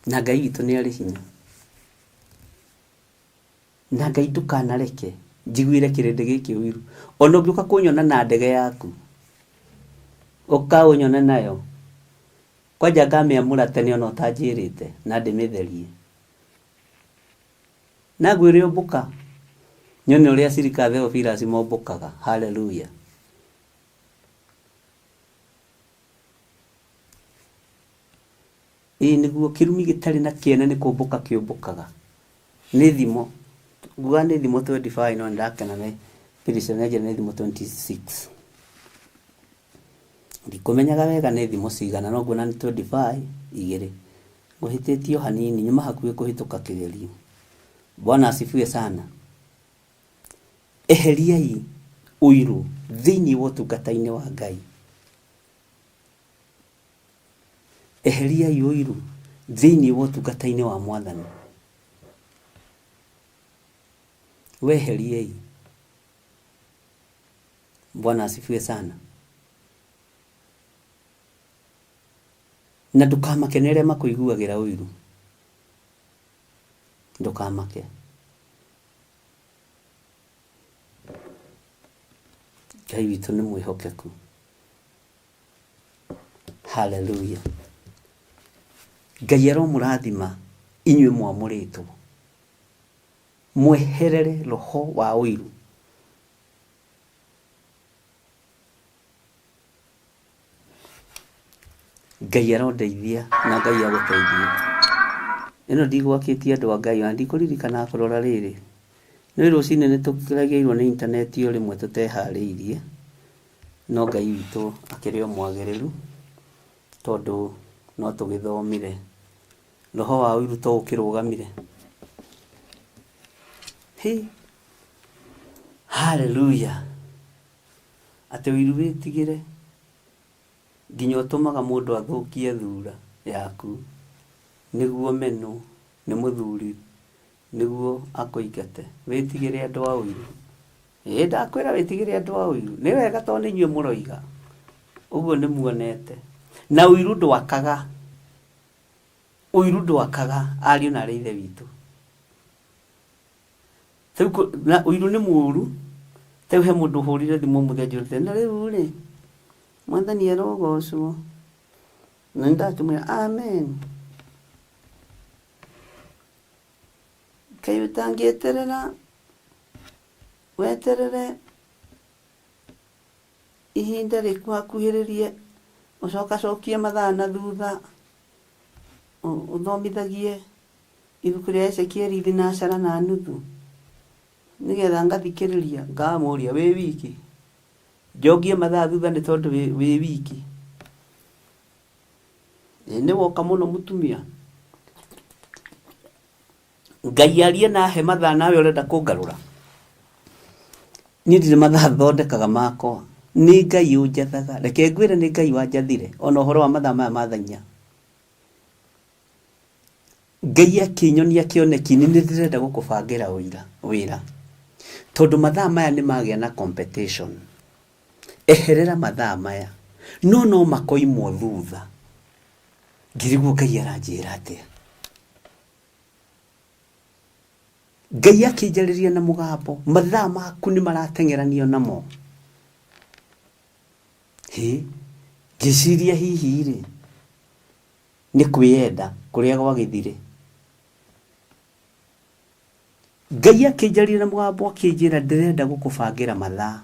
Na Ngai witũ nĩ arĩ hinya. Na Ngai ndũkanareke njiguĩre kĩrĩndĩ gĩkĩ ũiru. Ona ũngĩũka kũnyona na ndege yaku, ũka ũnyone nayo, kwanja ngamĩamũra tene ona ũtanjĩrĩte na ndĩmĩtherie. Na ngwĩre ũmbũka, nyone ũrĩa Sirika Theophilus mombũkaga. Hallelujah. Ĩĩ nĩguo kĩrumi gĩtarĩ na kĩene nĩ kũmbũka kĩũmbũkaga. Nĩ thimo. Nguga nĩ thimo 25 no nĩndakena nĩ Phyllis nĩanjĩra nĩ thimo 26. Ndikũmenyaga wega nĩ thimo cigana no nguona nĩ 25 igĩrĩ. Ngũhĩtĩtie o hanini nyuma hakuhĩ kũhĩtũka kĩgerio. Bwana asifiwe sana. Eheriai ũiru thĩinĩ wa ũtungata-inĩ wa Ngai. Eheriai ũiru thĩinĩ wa ũtungata-inĩ wa Mwathani. Weheriei. Bwana asifiwe sana. Na ndũkamake nĩ arĩa makũiguagĩra ũiru. Ndũkamake. Ngai witũ nĩ mwĩhokeku. Haleluya. Ngai aromũrathima inyuĩ mwamũrĩtwo. Mweherere roho wa ũiru. Ngai arondeithia na Ngai agũteithie. Ĩno ndigwakĩtie andũ a Ngai, ona ndikũririkana kũrora rĩrĩ. Nĩ rũcinĩ nĩ tũregeirwo nĩ intaneti o rĩmwe tũteharĩirie, no Ngai witũ akĩrĩ o mwagĩrĩru, tondũ no tũgĩthomire. Roho wa ũiru to ũkĩrũgamire. Hĩ! Hallelujah! Atĩ ũiru wĩtigĩre nginya ũtũmaga mũndũ athũkie thura yaku nĩguo ũmenwo nĩ mũthuri nĩguo akũingate. Wĩtigĩre andũ a ũiru. Ĩĩ ndakwĩra wĩtigĩre andũ a ũiru. Nĩ wega tondũ nĩ inyuĩ mũroiga. Ũguo nĩ muonete. Na ũiru ndwakaga. Ũiru ndwakaga ariũ na arĩ ithe witũ. Rĩu na ũiru nĩ mũũru. Ta rĩu he mũndũ ũhũrire thimũ ũmũthĩ anjũrĩte, na rĩu rĩ, Mwathani arogocwo. Na nĩ ndakĩmwĩra amen. Kaĩ ũtangĩeterera weterere ihinda rĩkuhakuhĩrĩrie ũcokacokie mathaa na thutha ũthomithagie ibuku rĩa Ezekieli thinacara na nuthu nĩgetha ngathikĩrĩria ngamũria wĩ wiki njogie mathaa thutha nĩ tondũ wĩ wiki. Ĩ nĩ woka mũno mũtumia. Ngai arie na he mathaa nawe ũrenda kũngarũra. Niĩ ndirĩ mathaa thondekaga makwa. Nĩ Ngai ũnjathaga. Reke ngwĩre nĩ Ngai wanjathire ona ũhoro wa mathaa maya ma thaa inya. Ngai akĩnyonia kĩoneki-inĩ nĩ ndĩrenda gũkũbangĩra ũira wĩra. Tondũ mathaa maya nĩ magĩa na competition. Eherera mathaa maya. No no makoimwo thutha. Ngĩrigwo Ngai aranjĩra atĩa. Ngai akĩnjarĩria na mũgambo, mathaa maku nĩ marateng'eranio namo. Hĩ, ngĩciria hihi rĩ, nĩ kwĩyenda kũrĩa gwagĩthire. Ngai akĩnjarĩria na mũgambo akĩnjĩra ndĩrenda gũkũbangĩra mathaa.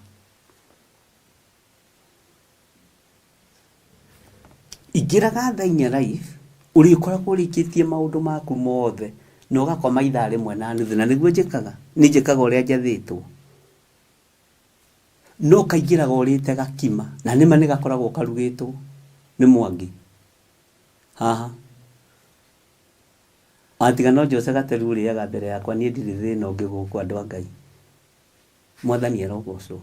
Ingĩraga thaa inya live, ũrĩkoragwo ũrĩkĩtie maũndũ maku mothe na ũgakoma ithaa rĩmwe na nuthu, na nĩguo njĩkaga. Niĩ njĩkaga ũrĩa njathĩtwo. No kaingĩraga ũrĩte gakima, na nĩma nĩ gakoragwo karugĩtwo nĩ Mwangi haha. Watiga no Jose Gateru ũrĩaga mbere yakwa, niĩ ndirĩ thĩna ũngĩ gũkũ andũ a Ngai. Mwathani arogocwo.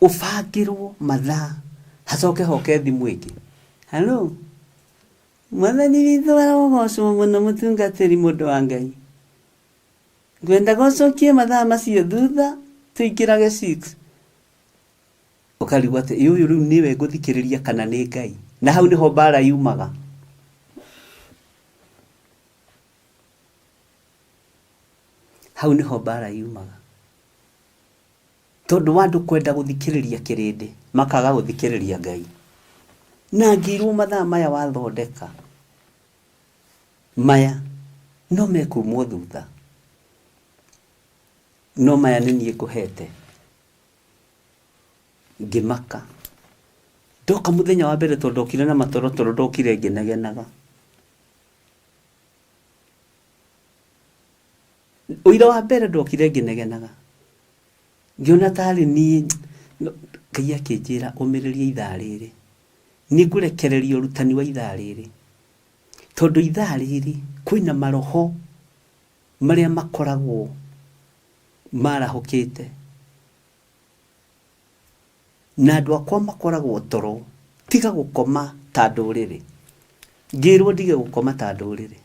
Ũbangĩrwo mathaa hacoke hoke thimũ ĩngĩ. Hello, Mwathani witũ arogocwo mũno mũtungatĩri mũndũ wa Ngai. Ngwendaga ũcokie mathaa macio thutha tũingĩrage 6. Ũkarigwo atĩ ĩ ũyũ rĩu nĩwe ngũthikĩrĩria kana nĩ Ngai. Na hau nĩho mbara yumaga. Hau nĩho mbara yumaga. Tondũ wa andũ kwenda gũthikĩrĩria kĩrĩndĩ, makaga gũthikĩrĩria Ngai. Na ngĩirwo mathaa maya wathondeka, maya no mekumwo thutha. No maya nĩ niĩ ngũhete. Ngĩmaka. Ndoka mũthenya wa mbere tondũ ndokire na matorotoro ndokire ngĩnegenaga. Ũira wa mbere ndokire ngĩnegenaga. Ngĩona tarĩ niĩ, Ngai akĩnjĩra ũmĩrĩria ithaa rĩrĩ. Nĩ ngũrekereria ũrutani wa ithaa rĩrĩ. Tondũ ithaa rĩrĩ kwĩna maroho marĩa makoragwo marahũkĩte. Na andũ akwa makoragwo toro, tiga gũkoma ta ndũrĩrĩ. Ngĩrwo ndige gũkoma ta ndũrĩrĩ.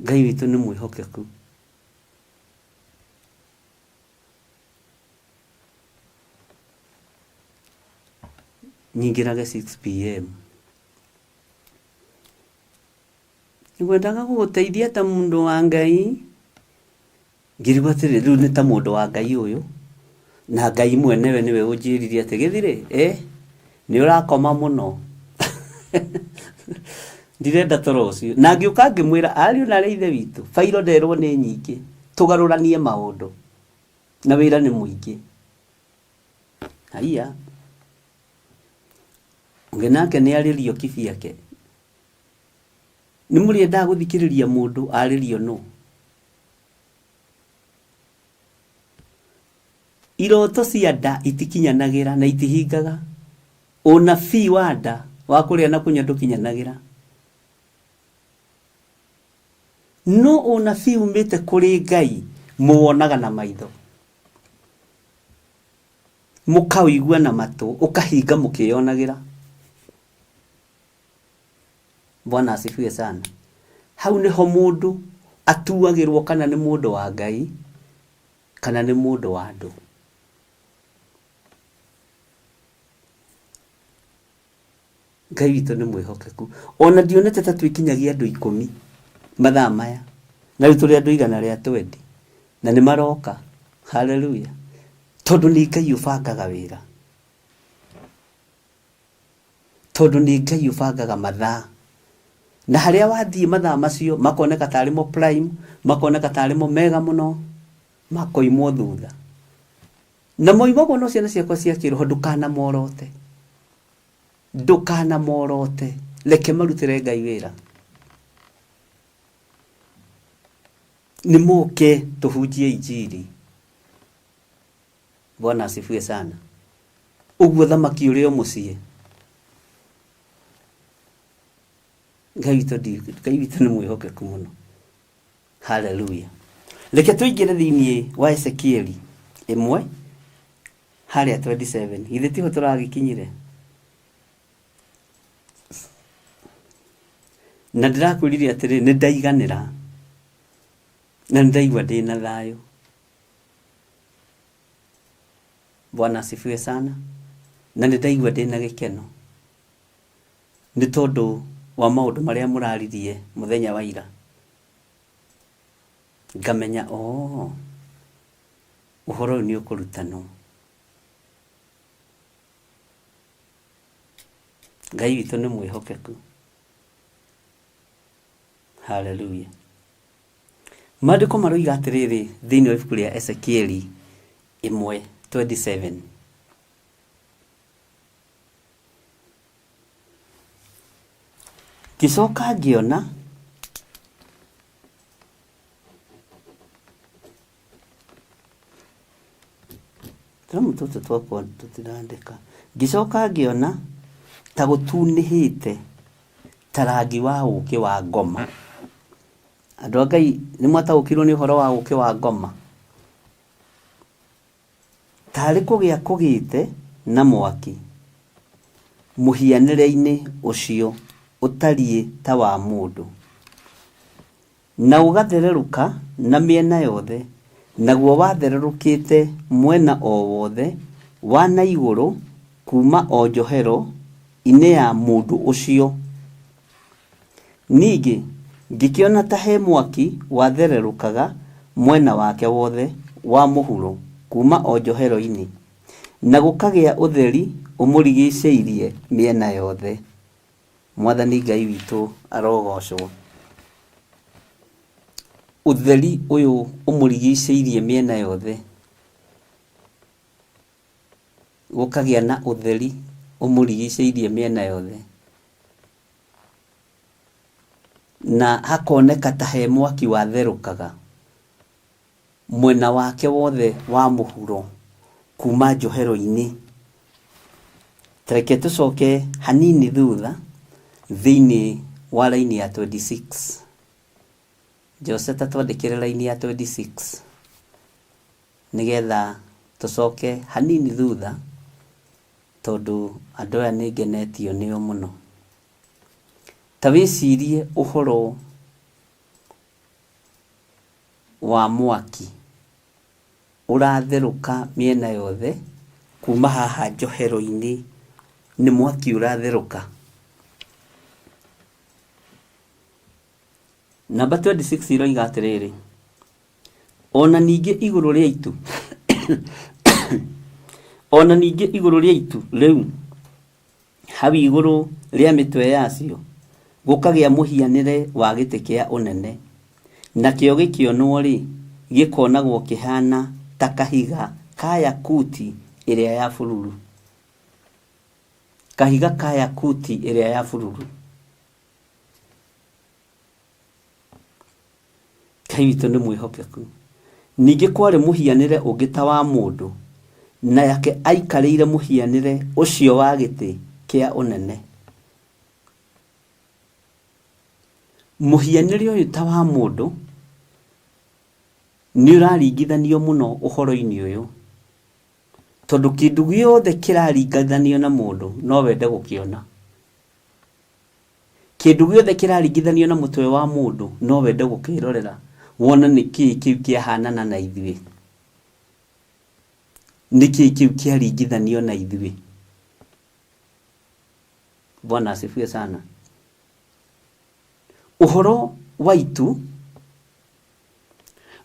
Ngai witũ nĩ mwĩhokeku. Nyingĩrage 6 pm. Ngwendaga gũgũteithia ta mũndũ wa Ngai. Ngĩrigwo atĩrĩ, rĩu nĩ ta mũndũ wa Ngai ũyũ, na Ngai mwenewe nĩwe ũnjĩrire atĩ gĩthirĩ, ĩ, nĩ ũrakoma mũno. Ndirenda toro ũcio. Na ngĩũka ngĩmwĩra, ariũ na arĩ ithe witũ, bairo nderwo nĩ nyingĩ, tũgarũranie maũndũ, na wĩra nĩ mũingĩ. Haiya, ũngĩ nake nĩ arĩrio kibiake. Nĩ mũrĩendaga gũthikĩrĩria mũndũ arĩrio nũ? Iroto cia nda itikinyanagĩra na itihingaga. Ũnabii wa nda wa kũrĩa na kũnyua ndũkinyanagĩra. No ũnabii umĩte kũrĩ Ngai mũwonaga na maitho, mũkaũigua na matũ, ũkahinga mũkĩyonagĩra. Bwana asifiwe sana. Hau nĩho mũndũ atuagĩrwo kana nĩ mũndũ wa Ngai kana nĩ mũndũ wa andũ. Ngai witũ nĩ mwĩhokeku. Ona ndionete ta twĩkinyagia andũ 10 mathaa maya, na rĩu tũrĩ andũ 120 na nĩ maroka. Haleluya! Tondũ nĩ Ngai ũbangaga wĩra, tondũ nĩ Ngai ũbangaga mathaa, na harĩa wathiĩ mathaa macio makoneka tarĩ mo prime, makoneka tarĩ mo mega mũno, makoimwo thutha. Na moimagwo no ciana ciakwa cia kĩroho, ndũkanamorote, ndũkanamorote, reke marutĩre Ngai wĩra. Nĩ moke tũhunjie injiri. Bwana asifiwe sana. Ũguo thamaki ũrĩ o mũciĩ. Ngai witũ Ngai witũ nĩ mwĩhokeku mũno. Haleluya. Reke tũingĩre thĩinĩ wa Ezekieli 1 harĩa 27. Githĩ tiho tũragĩkinyire? Na ndĩrakwĩrire atĩrĩ, nĩ ndaiganĩra na nĩ ndaigua ndĩna thayũ. Bwana asifiwe sana. Na nĩ ndaigua ndĩna gĩkeno nĩ tondũ wa maũndũ marĩa mũraririe mũthenya wa ira. Ngamenya oo ũhoro ũyũ nĩ ũkũrutanwo. Ngai witũ nĩ mwĩhokeku. Haleluya. Maandĩko maroiga atĩrĩrĩ thĩinĩ wa ibuku rĩa Ezekieli 1:27. Ngĩcoka ngĩona tũnyamũ tũtũ twakwa tũtirandĩka. Ngĩcoka ngĩona ta gũtunĩhĩte ta rangi wa ũkĩ wa ngoma. Andũ a Ngai nĩ mwataũkĩirwo nĩ ũhoro wa ũkĩ wa ngoma? Tarĩ kũgĩa kũgĩte na mwaki mũhianĩre-inĩ ũcio ũtariĩ ta wa mũndũ, na ũgathererũka na mĩena yothe, naguo wathererũkĩte mwena o wothe wa na igũrũ kuuma o njohero-inĩ ya mũndũ ũcio. Ningĩ ngĩkĩona ta he mwaki wathererũkaga mwena wake wothe wa mũhuro kuuma o njohero-inĩ, na gũkagĩa ũtheri ũmũrigicĩirie mĩena yothe. Mwathani Ngai witũ arogocwo. Ũtheri ũyũ ũmũrigicĩirie mĩena yothe, gũkagĩa na ũtheri ũmũrigicĩirie mĩena yothe, na hakoneka ta he mwaki watherũkaga mwena wake wothe wa mũhuro kuma njohero-inĩ. Tareke tũcoke hanini thutha thĩinĩ wa raini ya 26. Jose ta twandĩkĩre raini ya 26 nĩgetha tũcoke hanini thutha, tondũ andũ aya nĩ ngenetio nĩo mũno. Ta wĩcirie ũhoro wa mwaki ũratherũka mĩena yothe kuma haha njohero-inĩ, nĩ mwaki ũratherũka. Namba 26 iroiga atĩrĩrĩ, ona ningĩ igũrũ rĩa itu ona ningĩ igũrũ rĩa itu rĩu hau igũrũ rĩa mĩtwe yacio gũkagĩa mũhianĩre wa gĩtĩ kĩa ũnene, nakĩo gĩkĩonwo-rĩ, gĩkonagwo kĩhaana ta kahiga ka yakuti ĩrĩa ya bururu. Kahiga ka yakuti ĩrĩa ya bururu. Ngai witũ nĩ mwĩhokeku. Ningĩ kwarĩ mũhianĩre ũngĩ ta wa mũndũ, nake aikarĩire mũhianĩre ũcio wa gĩtĩ kĩa ũnene. Mũhianĩre ũyũ ta wa mũndũ nĩ ũraringithanio mũno ũhoro-inĩ ũyũ, tondũ kĩndũ gĩothe kĩraringithanio na mũndũ no wende gũkĩona. Kĩndũ gĩothe kĩraringithanio na mũtwe wa mũndũ no wende gũkĩrorera wone nĩ kĩĩ kĩu kĩahanana na ithuĩ, nĩ kĩĩ kĩu kĩaringithanio na ithuĩ. Bwana asifiwe sana. Ũhoro wa itu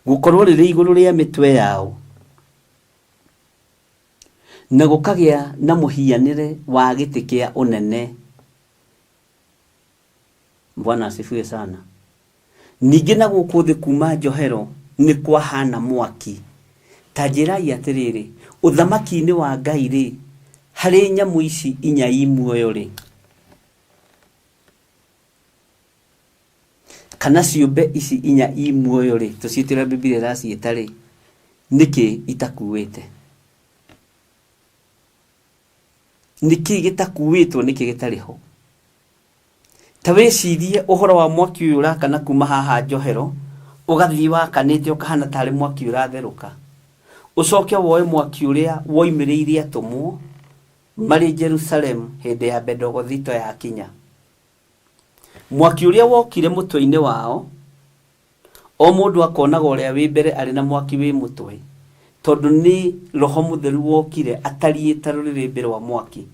gũkorwo rĩrĩ igũrũ rĩa mĩtwe yao na gũkagĩa na mũhianĩre wa gĩtĩ kĩa ũnene. Bwana asifiwe sana. Ningĩ na gũkũ thĩ kuma njohero nĩ kwahana mwaki. Ta njĩrai atĩrĩrĩ, ũthamaki-inĩ wa Ngai rĩ, harĩ nyamũ ici inya i muoyo rĩ, kana ciũmbe ici inya i muoyo rĩ, tũciĩte ũrĩa Bibilia ĩraciĩta rĩ, nĩkĩ itakuĩte? Nĩkĩ gĩtakuĩtwo? Nĩkĩ gĩtarĩ ho? Ta wĩcirie ũhoro wa mwaki ũyũ ũrakana kuma haha njohero, ũgathiĩ wakanĩte ũkahana tarĩ mwaki ũratherũka. Ũcoke woe mwaki ũrĩa woimĩrĩire atũmwo marĩ Jerusalemu hĩndĩ ya Bendegothito yakinya. Mwaki ũrĩa wokire mũtwe-inĩ wao, o mũndũ akonaga ũrĩa wĩ mbere arĩ na mwaki wĩ mũtwe, tondũ nĩ Roho Mũtheru wokire atariĩ ta rũrĩrĩmbĩ rwa mwaki,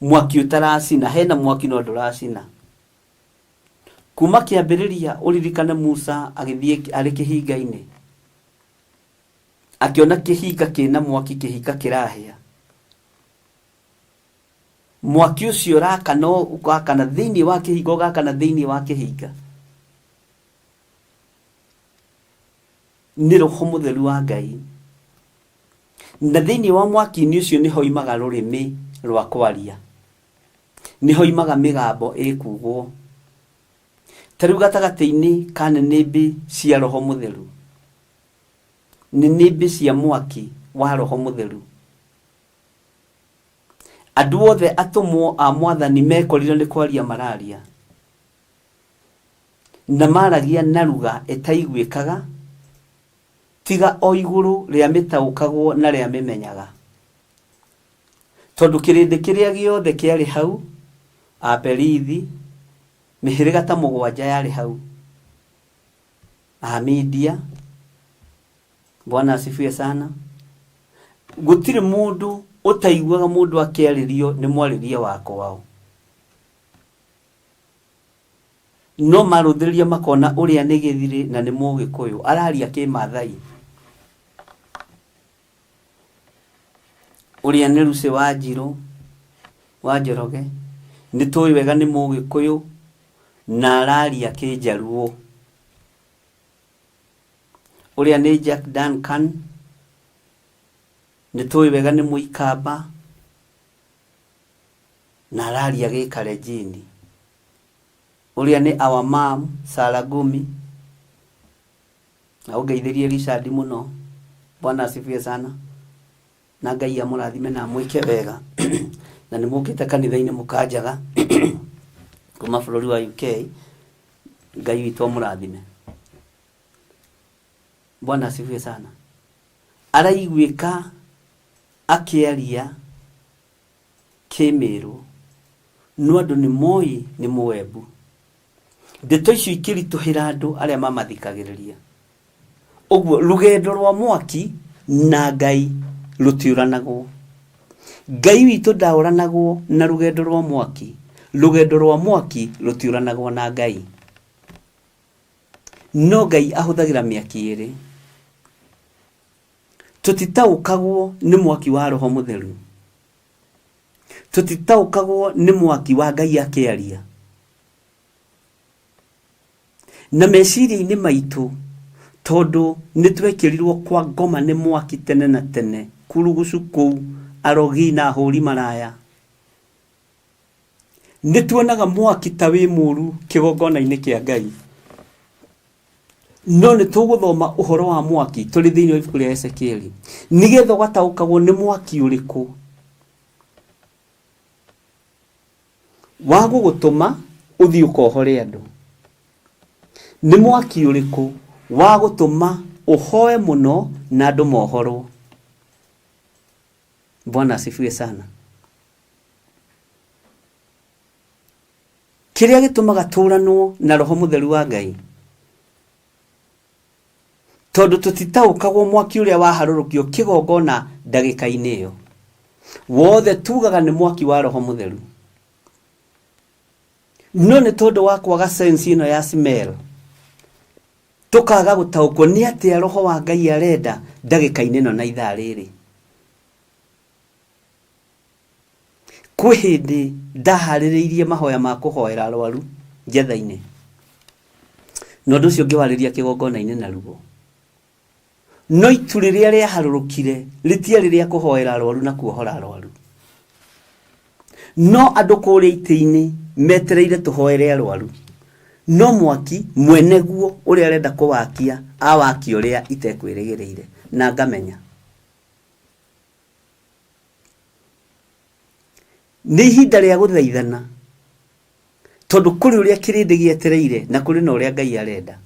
mwaki ũtaracina. Hena mwaki no ndũracina. Kuma kĩambĩrĩria ũririkane Musa agĩthiĩ arĩ kĩhinga-inĩ, akĩona kĩhinga kĩna mwaki, kĩhinga kĩrahĩa. Mwaki ũcio ũrakana ũgakana thĩinĩ wa kĩhinga, ũgakana thĩinĩ wa kĩhinga. Nĩ Roho Mũtheru wa Ngai. Na thĩinĩ wa mwaki-inĩ ũcio nĩho imaga rũrĩmĩ rwa kwaria. Nĩho imaga mĩgambo ĩkugwo. Ta rĩu gatagatĩ-inĩ ka nĩnĩmbĩ cia Roho Mũtheru, nĩnĩmbĩ cia mwaki wa Roho Mũtheru, andũ othe atũmwo a Mwathani mekorire nĩ kwaria mararia. Na maragia na ruga ĩtaiguĩkaga, tiga o igũrũ rĩa mĩtaũkagwo na rĩa mĩmenyaga. Tondũ kĩrĩndĩ kĩrĩa gĩothe kĩarĩ hau, Aperithi, mĩhĩrĩga ta mũgwanja yarĩ hau, Amidia, Bwana asifiwe sana. Gũtirĩ mũndũ ũtaiguaga mũndũ akĩarĩrio nĩ mwarĩrie wa kwao. No marũthĩrĩria makona ũrĩa nĩ gĩthirĩ na nĩ mũgĩkũyũ araria kĩmathai. Ũrĩa nĩ Lucy Wanjirũ wa Njoroge nĩ tũĩ wega nĩ mũgĩkũyũ na araria kĩnjaruo. Ũrĩa nĩ Jack Duncan nĩ tũĩ wega nĩ mũikamba na araria gĩkalenjini. Ũrĩa nĩ our mom Sarah Gumi na ũngeithĩrie Richard mũno. Bwana asifiwe sana. Na Ngai amũrathime na amwĩke wega. Na nĩ mũkĩte kanitha-inĩ mũkanjaga kuma bũrũri wa UK. Ngai witũ amũrathime. Bwana asifiwe sana. Araiguĩka akĩaria kĩmĩrũ, no andũ nĩ moĩ nĩ mũembu. Ndeto icio ikĩritũhĩra andũ arĩa mamathikagĩrĩria. Ũguo rũgendo rwa mwaki na Ngai rũtiũranagwo. Ngai witũ ndaũranagwo na rũgendo rwa mwaki. Rũgendo rwa mwaki rũtiũranagwo na Ngai. No Ngai ahũthagĩra mĩaki ĩrĩ. Tũtitaũkagwo nĩ mwaki wa Roho Mũtheru. Tũtitaũkagwo nĩ mwaki wa Ngai akĩaria. Na meciria-inĩ maitũ, tondũ nĩ twekĩrirwo kwa ngoma nĩ mwaki tene na tene, kurugucu kũu, arogi na ahũri maraya. Nĩ tuonaga mwaki ta wĩ mũru kĩgongona-inĩ kĩa Ngai, no nĩ tũgũthoma ũhoro wa mwaki tũrĩ thĩinĩ wa ibuku rĩa Ezekieli nĩgetha ũgataũkagwo nĩ mwaki ũrĩkũ wa gũgũtũma ũthiĩ ũkohore andũ. Nĩ mwaki ũrĩkũ wa gũtũma ũhoe mũno na andũ mohorwo. Bwana asifiwe sana. Kĩrĩa gĩtũmaga tũranwo na roho mũtheru wa Ngai, tondũ tũtitaũkagwo mwaki ũrĩa waharũrũkio kĩgongona ndagĩka-inĩ ĩyo wothe tugaga nĩ mwaki wa roho mũtheru, no nĩ tondũ wa kwaga sense ĩno ya smell tũkaga gũtaũkwo nĩ atĩa roho wa Ngai arenda ndagĩka-inĩ ĩno na ithaa rĩrĩ. Kwĩ hĩndĩ ndaharĩrĩirie mahoya ma kũhoera arwaru njetha-inĩ, na ũndũ ũcio ngĩwarĩria kĩgongona-inĩ na ruo. No itu rĩrĩa rĩaharũrũkire rĩtiarĩ rĩa kũhoera arwaru na kuohora arwaru. No andũ kũrĩa itĩ-inĩ metereire tũhoere arwaru. No mwaki mwene guo ũrĩa arenda kũwakia awakia ũrĩa itekwĩrĩgĩrĩire na ngamenya. Nĩ ihinda rĩa gũthaithana tondũ kũrĩ ũrĩa kĩrĩndĩ gĩetereire na kũrĩ na ũrĩa Ngai arenda.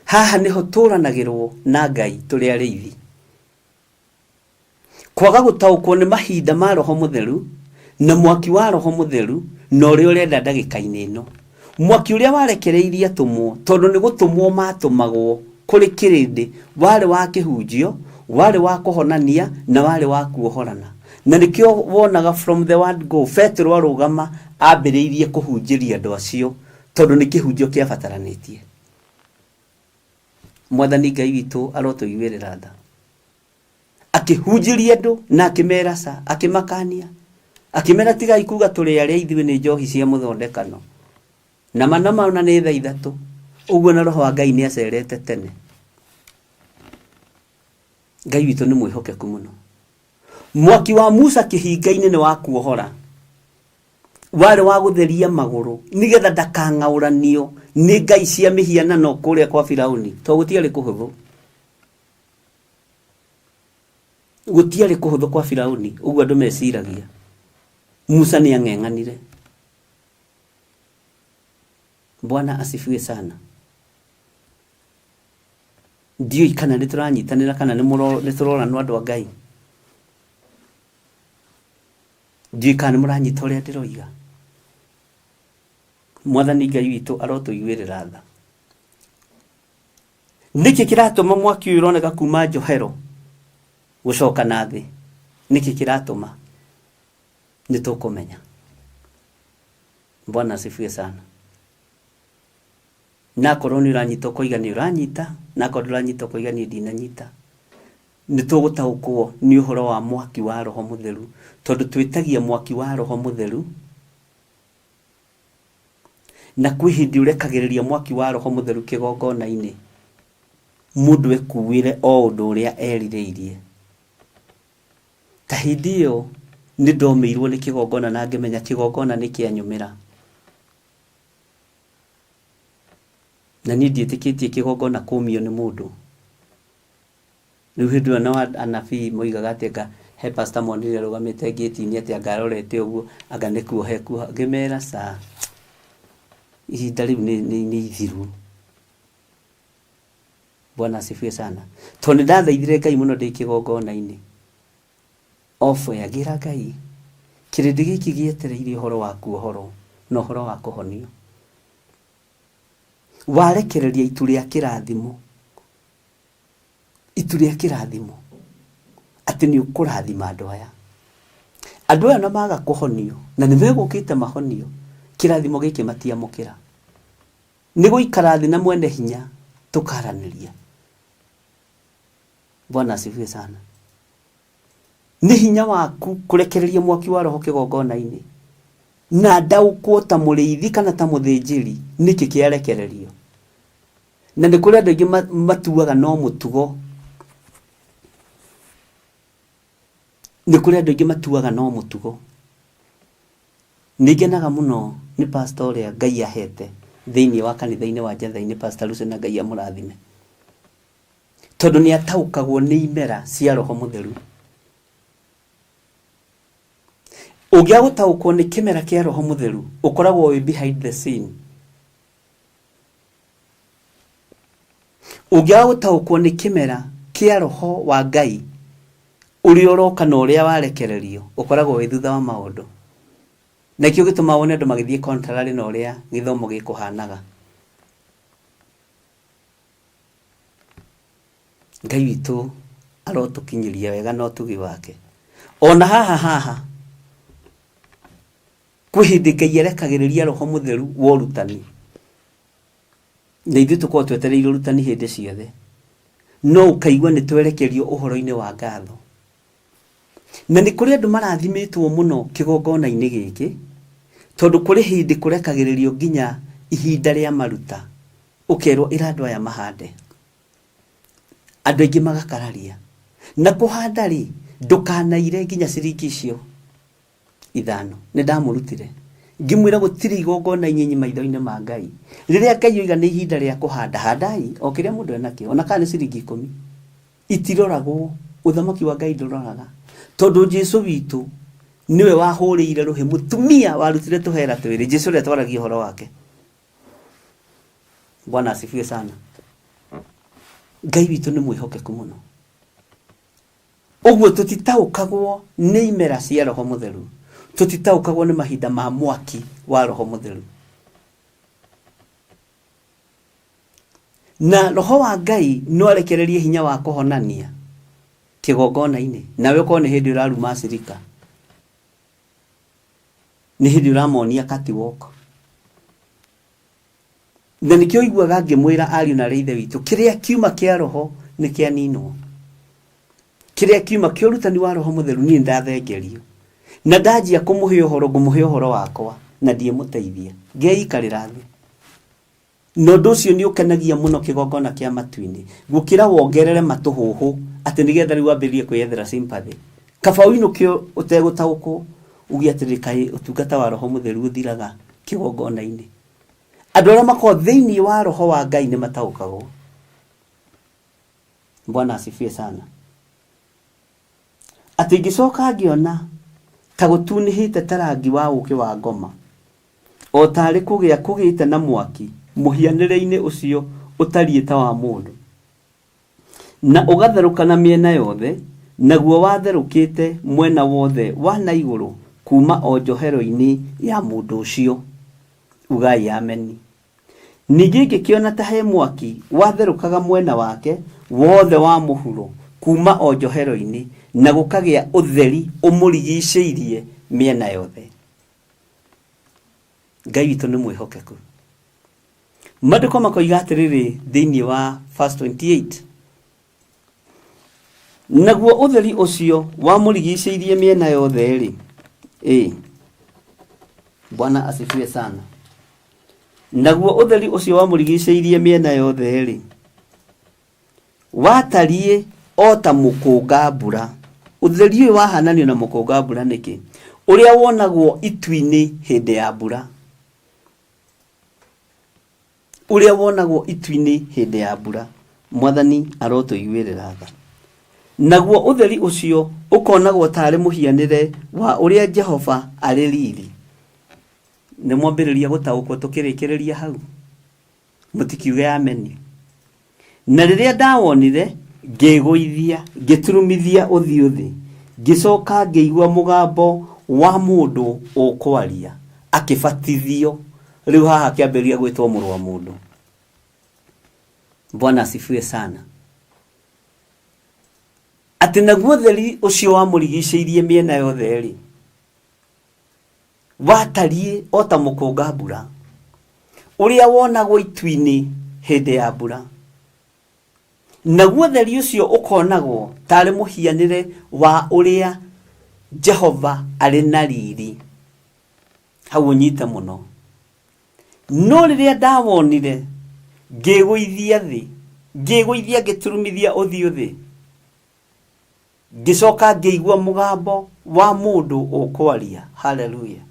Haha nĩho tũranagĩrwo na Ngai tũrĩ arĩithi. Kwaga gũtaũkwo nĩ mahinda ma Roho Mũtheru na mwaki wa Roho Mũtheru na ũrĩa ũrenda ndagĩka-inĩ ĩno. Mwaki ũrĩa warekereirie atũmwo, tondũ nĩ gũtũmwo matũmagwo kũrĩ kĩrĩndĩ, warĩ wa kĩhunjio, warĩ wa kũhonania na warĩ wa kuohorana. Na nĩkĩo wonaga from the word go, Petero arũgama ambĩrĩirie kũhunjĩria andũ acio, tondũ nĩ kĩhunjio kĩabataranĩtie. Mwathani Ngai witũ arotũiguĩrĩra tha. Akĩhunjĩria andũ na akĩmera ca, akĩmakania, akĩmera tigai kuga tũrĩ arĩa ithuĩ nĩ njohi cia mũthondekano. Na ma na ma ona nĩ thaa ithatũ, ũguo na roho wa Ngai nĩ acerete tene. Ngai witũ nĩ mwĩhokeku mũno. Mwaki wa Musa kĩhinga-inĩ nĩ wa kuohora, warĩ wa gũtheria magũrũ nĩgetha ndakang'aũranio nĩ ngai cia mĩhianano kũrĩa kwa Firauni, tondũ gũtiarĩ kũhũthũ. Gũtiarĩ kũhũthũ kwa Firauni ũguo andũ meciragia. Musa nĩ ang'eng'anire. Bwana asifiwe sana. Ndiũĩ kana nĩ tũranyitanĩra kana nĩ tũroranwo andũ a Ngai. Ndiũĩ kana nĩ mũranyita ũrĩa ndĩroiga. Mwathani Ngai witũ arotũiguĩrĩra tha. Nĩkĩ kĩratũma mwaki ũyũ ũroneka kuma njohero gũcoka na thĩ? Nĩkĩ kĩratũma? Nĩ tũkũmenya. Bwana asifiwe sana. Na akorwo nĩ ũranyita ũkoiga nĩ ũranyita, na akorwo ndũranyita ũkoiga niĩ ndinanyita. Nĩ tũgũtaũkwo nĩ ũhoro wa mwaki wa Roho Mũtheru, tondũ twĩtagia mwaki wa Roho Mũtheru Na kwĩ hĩndĩ ũrekagĩrĩria mwaki wa Roho Mũtheru kĩgongona-inĩ, mũndũ ekuĩre o ũndũ ũrĩa erirĩirie. Ta hĩndĩ ĩyo nĩ ndomĩirwo nĩ kĩgongona na ngĩmenya kĩgongona nĩ kĩanyũmĩra. Na niĩ ndiĩtĩkĩtie kĩgongona kũmio nĩ mũndũ. Rĩu hĩndĩ ĩyo nao anabii moigaga atĩ anga he pastor monire arũgamĩte ngĩti-inĩ atĩ anga arorete ũguo anga nĩ kuoha ekuoha. Ngĩmera ca, ihinda rĩu nĩ ithiru. Bwana asifiwe sana. Tondũ nĩ ndathaithire Ngai mũno ndĩ kĩgongona-inĩ. Off air ngĩra Ngai, kĩrĩndĩ gĩkĩ gĩetereire ũhoro wa kuohorwo na ũhoro wa kũhonio. Warekereria itu rĩa kĩrathimo. Itu rĩa kĩrathimo, atĩ nĩ ũkũrathima andũ aya. Andũ aya ona maga kũhonio, na nĩ megũkĩte mahonio, kĩrathimo gĩkĩ matiamũkĩra. Nĩ gũikara thĩ na mwene hinya tũkaranĩria. Bwana asifiwe sana. Nĩ hinya waku kũrekereria mwaki wa roho kĩgongona-inĩ. Na ndaũkwo ta mũrĩithi kana ta mũthĩnjĩri nĩkĩ kĩarekererio. Na nĩ kũrĩ andũ aingĩ matuaga no mũtugo. Nĩ kũrĩ andũ aingĩ matuaga no mũtugo. Nĩ ngenaga mũno nĩ pastor ũrĩa Ngai ahete thĩinĩ wa kanitha-inĩ wa Njetha-inĩ, Pastor Lucy, na Ngai amũrathime. Tondũ nĩ ataũkagwo nĩ imera cia Roho Mũtheru. Ũngĩaga gũtaũkwo nĩ kĩmera kĩa Roho Mũtheru, ũkoragwo wĩ behind the scene. Ũngĩaga gũtaũkwo nĩ kĩmera kĩa Roho wa Ngai ũrĩa ũroka na ũrĩa warekererio, ũkoragwo wĩ thutha wa maũndũ. Nakĩo gĩtũmaga wone andũ magĩthiĩ contrary na ũrĩa gĩthomo gĩkũhanaga. Ngai witũ arotũkinyĩria wega na ũtugi wake. Ona haha haha, kwĩ hĩndĩ Ngai arekagĩrĩria Roho Mũtheru wa ũrutani. Na ithuĩ tũkoragwo twetereire ũrutani hĩndĩ ciothe. No ũkaigua nĩ twerekerio ũhoro-inĩ wa ngatho. Na nĩ kũrĩ andũ marathimĩtwo mũno kĩgongona-inĩ gĩkĩ, tondũ kũrĩ hĩndĩ kũrekagĩrĩrio nginya ihinda rĩa maruta, ũkerwo ĩra andũ aya mahande. Andũ aingĩ magakararia. Na kũhanda rĩ, ndũkanaire nginya ciringi icio ithano. Nĩ ndamũrutire. Ngĩmwĩra gũtirĩ igongona inyinyi maitho-inĩ ma Ngai. Rĩrĩa Ngai oiga nĩ ihinda rĩa kũhanda, handai o kĩrĩa mũndũ enakĩo, ona kana nĩ ciringi ikũmi. Itiroragwo, ũthamaki wa Ngai ndũroraga. Tondũ Jesu witũ nĩwe wahũrĩire rũhĩ mũtumia warutire tũhera twĩrĩ, Jesu ũrĩa twaragia ũhoro wake. Bwana asifiwe sana. Ngai witũ nĩ mwĩhokeku mũno. Ũguo tũtitaũkagwo nĩ imera cia Roho Mũtheru, tũtitaũkagwo nĩ mahinda ma mwaki wa Roho Mũtheru. Na Roho wa Ngai no arekererie hinya wa kũhonania kĩgongona-inĩ, nawe ũkorwo nĩ hĩndĩ ũraruma acirika, nĩ hĩndĩ ũramonia catwalk. Na nĩkĩo ũiguaga ngĩmwĩra ariũ na aarĩ a Ithe witũ, kĩrĩa kiuma kĩa Roho nĩ kĩaninwo. Kĩrĩa kiuma kĩa ũrutani wa Roho Mũtheru niĩ ndathengerio. Na ndanjia kũmũhe ũhoro, ngũmũhe ũhoro wakwa na ndiĩmũteithia. Ngeikarĩra thĩ. Na ũndũ ũcio nĩ ũkenagia mũno kĩgongona kĩa matu-inĩ, gũkĩra wongerere matũhũhũ atĩ nĩgetha rĩu wambĩrĩrie kwĩyethera sympathy. Kaba ũinũke ũtegũtaũkwo, uge atĩrĩrĩ, kaĩ ũtungata wa Roho Mũtheru ũthiraga kĩgongona-inĩ. Andũ arĩa makoragwo thĩinĩ wa Roho wa Ngai nĩ mataũkagwo. Bwana asifiwe sana. Atĩ ngĩcoka ngĩona ta gũtunĩhĩte ta rangi wa ũũkĩ wa ngoma, o ta arĩ kũgĩa kũgĩte na mwaki mũhianĩre-inĩ ũcio ũtariĩ ta wa mũndũ, na ũgatherũka na mĩena yothe, naguo watherũkĩte mwena wothe wa na igũrũ kuuma o njohero-inĩ ya mũndũ ũcio. Ugai ameni. Ningĩ ngĩkĩona ta he mwaki watherũkaga mwena wake wothe wa mũhuro kuuma o njohero-inĩ, na gũkagĩa ũtheri ũmũrigicĩirie mĩena yothe. Ngai witũ nĩ mwĩhokeku. Maandĩko makoiga atĩrĩrĩ thĩinĩ wa verse 28, naguo ũtheri ũcio wamũrigicĩirie mĩena yothe-rĩ, ĩ Bwana asifiwe sana. Naguo ũtheri ũcio wamũrigicĩirie mĩena yothe-rĩ, watariĩ o ta mũkũnga mbura. Ũtheri ũyũ wahananio na mũkũnga mbura nĩkĩ? Ũrĩa wonagwo itu-inĩ hĩndĩ ya mbura. Ũrĩa wonagwo itu-inĩ hĩndĩ ya mbura. Mwathani arotũiguĩrĩra tha. Naguo ũtheri ũcio ũkonagwo taarĩ mũhianĩre wa ũrĩa Jehova arĩ riri. Nĩ mwambĩrĩria gũtaũkwo tũkĩrĩkĩrĩria hau? Mũtikiuge ameni. Na rĩrĩa ndawonire, ngĩĩgũithia, ngĩturumithia ũthiũ thĩ, ngĩcoka ngĩigua mũgambo wa mũndũ ũkwaria, akĩbatithio. Rĩu haha akĩambĩrĩria gwĩtwo mũrũ wa mũndũ. Bwana asifiwe sana. Atĩ naguo ũtheri ũcio wamũrigicĩirie mĩena yothe-rĩ, Watariĩ o ta mũkũnga mbura ũrĩa wonagwo itu-inĩ hĩndĩ ya mbura, naguo ũtheri ũcio ũkonagwo taarĩ mũhianĩre wa ũrĩa Jehova arĩ na riri. Hau ũnyite mũno. No rĩrĩa ndawonire, ngĩĩgũithia thĩ, ngĩĩgũithia ngĩturumithia ũthiũ thĩ. Ngĩcoka ngĩigua mũgambo wa mũndũ ũkwaria. Haleluya!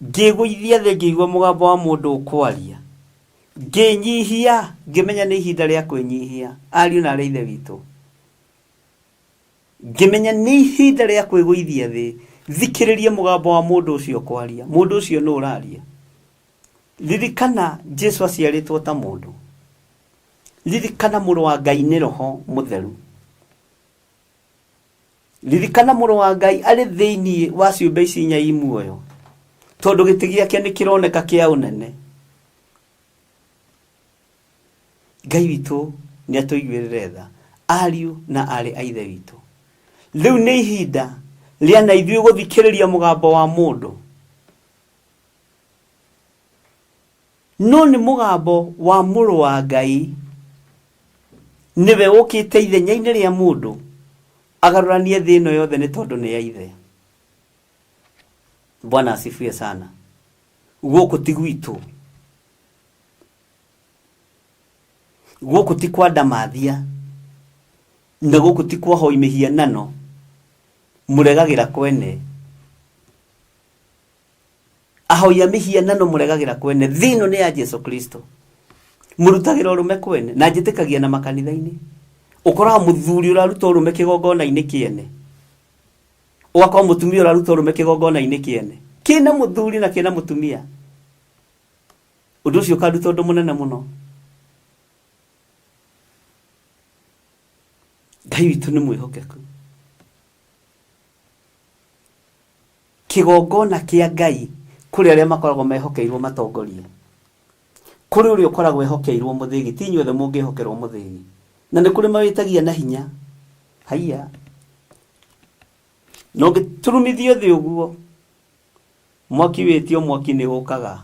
Ngĩgũithia thĩ ngĩigua mũgambo wa mũndũ ũkwaria. Ngĩnyihia, ngĩmenya nĩ ihinda rĩa kwĩnyihia, ariũ na aarĩ a Ithe witũ. Ngĩmenya nĩ ihinda rĩa kwĩgũithia thĩ, thikĩrĩrie mũgambo wa mũndũ ũcio ũkwaria. Mũndũ ũcio nũ ũraria? Ririkana Jesu aciarĩtwo ta mũndũ. Ririkana mũrũ wa Ngai nĩ Roho Mũtheru. Ririkana mũrũ wa Ngai arĩ thĩinĩ wa ciũmbe ici inya i muoyo, tondũ gĩtĩ gĩake nĩ kĩroneka kĩa ũnene. Ngai witũ nĩ atũiguĩrĩre tha, ariũ na aarĩ a Ithe witũ. Rĩu nĩ ihinda rĩa na ithuĩ gũthikĩrĩria mũgambo wa mũndũ. No nĩ mũgambo wa mũrũ wa Ngai, nĩwe ũkĩte ithenya-inĩ rĩa mũndũ agarũranie thĩ ĩno yothe nĩ tondũ nĩ ya ithe. Bwana asifiwe sana. Gũkũ ti gwitũ, gũkũ ti kwa ndamathia, na gũkũ ti kwa hoi mĩhianano mũregagĩra kwene. Ahoi a mĩhianano mũregagĩra kwene. Thĩ ĩno nĩ ya Jesu Kristo, mũrutagĩra ũrũme kwene. Na njĩtĩkagia na makanitha-inĩ ũkoraga mũthuri ũraruta ũrũme kĩgongona-inĩ kĩene, ũgakora mũtumia ũraruta ũrũme kĩgongona-inĩ kĩene kĩna mũthuri na kĩna mũtumia. Ũndũ ũcio ũkanduta ũndũ mũnene mũno. Ngai witũ nĩ mwĩhokeku. Kĩgongona kĩa Ngai kũrĩ arĩa makoragwo mehokeirwo matongorie. Kũrĩ ũrĩa ũkoragwo ehokeirwo mũthĩgi, ti inyuothe mũngĩhokerwo mũthĩgi. Na nĩ kũrĩ mawĩtagia na hinya. Haiya. Na ũngĩturumithio thĩ ũguo, mwaki wĩtio mwaki nĩ ũkaga.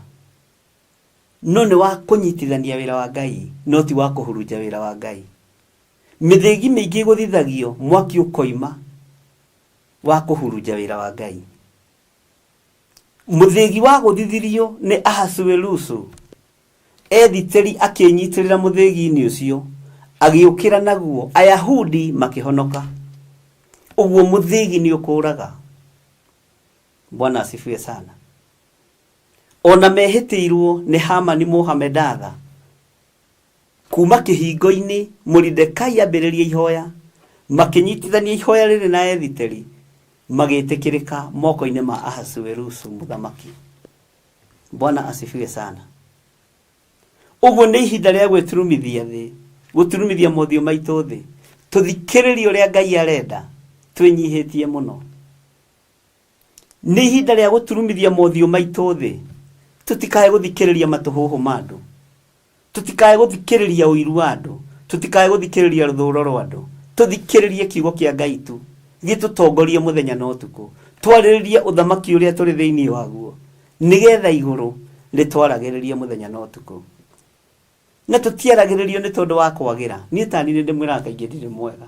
No nĩ wa kũnyitithania wĩra wa Ngai, no ti wa kũhurunja wĩra wa Ngai. Mĩthĩgi mĩingĩ ĩgũthithagio, mwaki ũkoima wa kũhurunja wĩra wa Ngai. Mũthĩgi wagũthithirio nĩ Ahasuerusu, Ethiteri akĩĩnyitĩrĩra mũthĩgi-inĩ ũcio, agĩũkĩra naguo, Ayahudi makĩhonoka. Ũguo mũthĩgi nĩ ũkũraga. Bwana asifiwe sana. Ona mehĩtĩirwo nĩ Hamani Mũhamedatha, Kuuma kĩhingo-inĩ, Moridekai ambĩrĩria ihoya, makĩnyitithania ihoya rĩrĩ na Esiteri, magĩĩtĩkĩrĩka moko-inĩ ma Ahasuerusu mũthamaki. Bwana asifiwe sana. Ũguo nĩ ihinda rĩa gwĩturumithia thĩ, gũturumithia mothiũ maitũ thĩ, tũthikĩrĩrie ũrĩa Ngai arenda, twĩnyihĩtie mũno. Nĩ ihinda rĩa gũturumithia mothiũ maitũ thĩ, tũtikae gũthikĩrĩria matũhũhũ ma andũ. Tũtikae gũthikĩrĩria ũiru wa andũ, tũtikae gũthikĩrĩria rũthũũro rwa andũ, tũthikĩrĩrie kiugo kĩa Ngai tu, gĩtũtongorie mũthenya na ũtukũ, twarĩrĩrie ũthamaki ũrĩa tũrĩ thĩinĩ waguo, nĩgetha igũrũ rĩtwaragĩrĩrie mũthenya na ũtukũ. Na tũtiaragĩrĩrio nĩ tondũ wa kwagĩra. Niĩ ta niĩ nĩ ndĩmwĩraga kaingĩ ndirĩ mwega.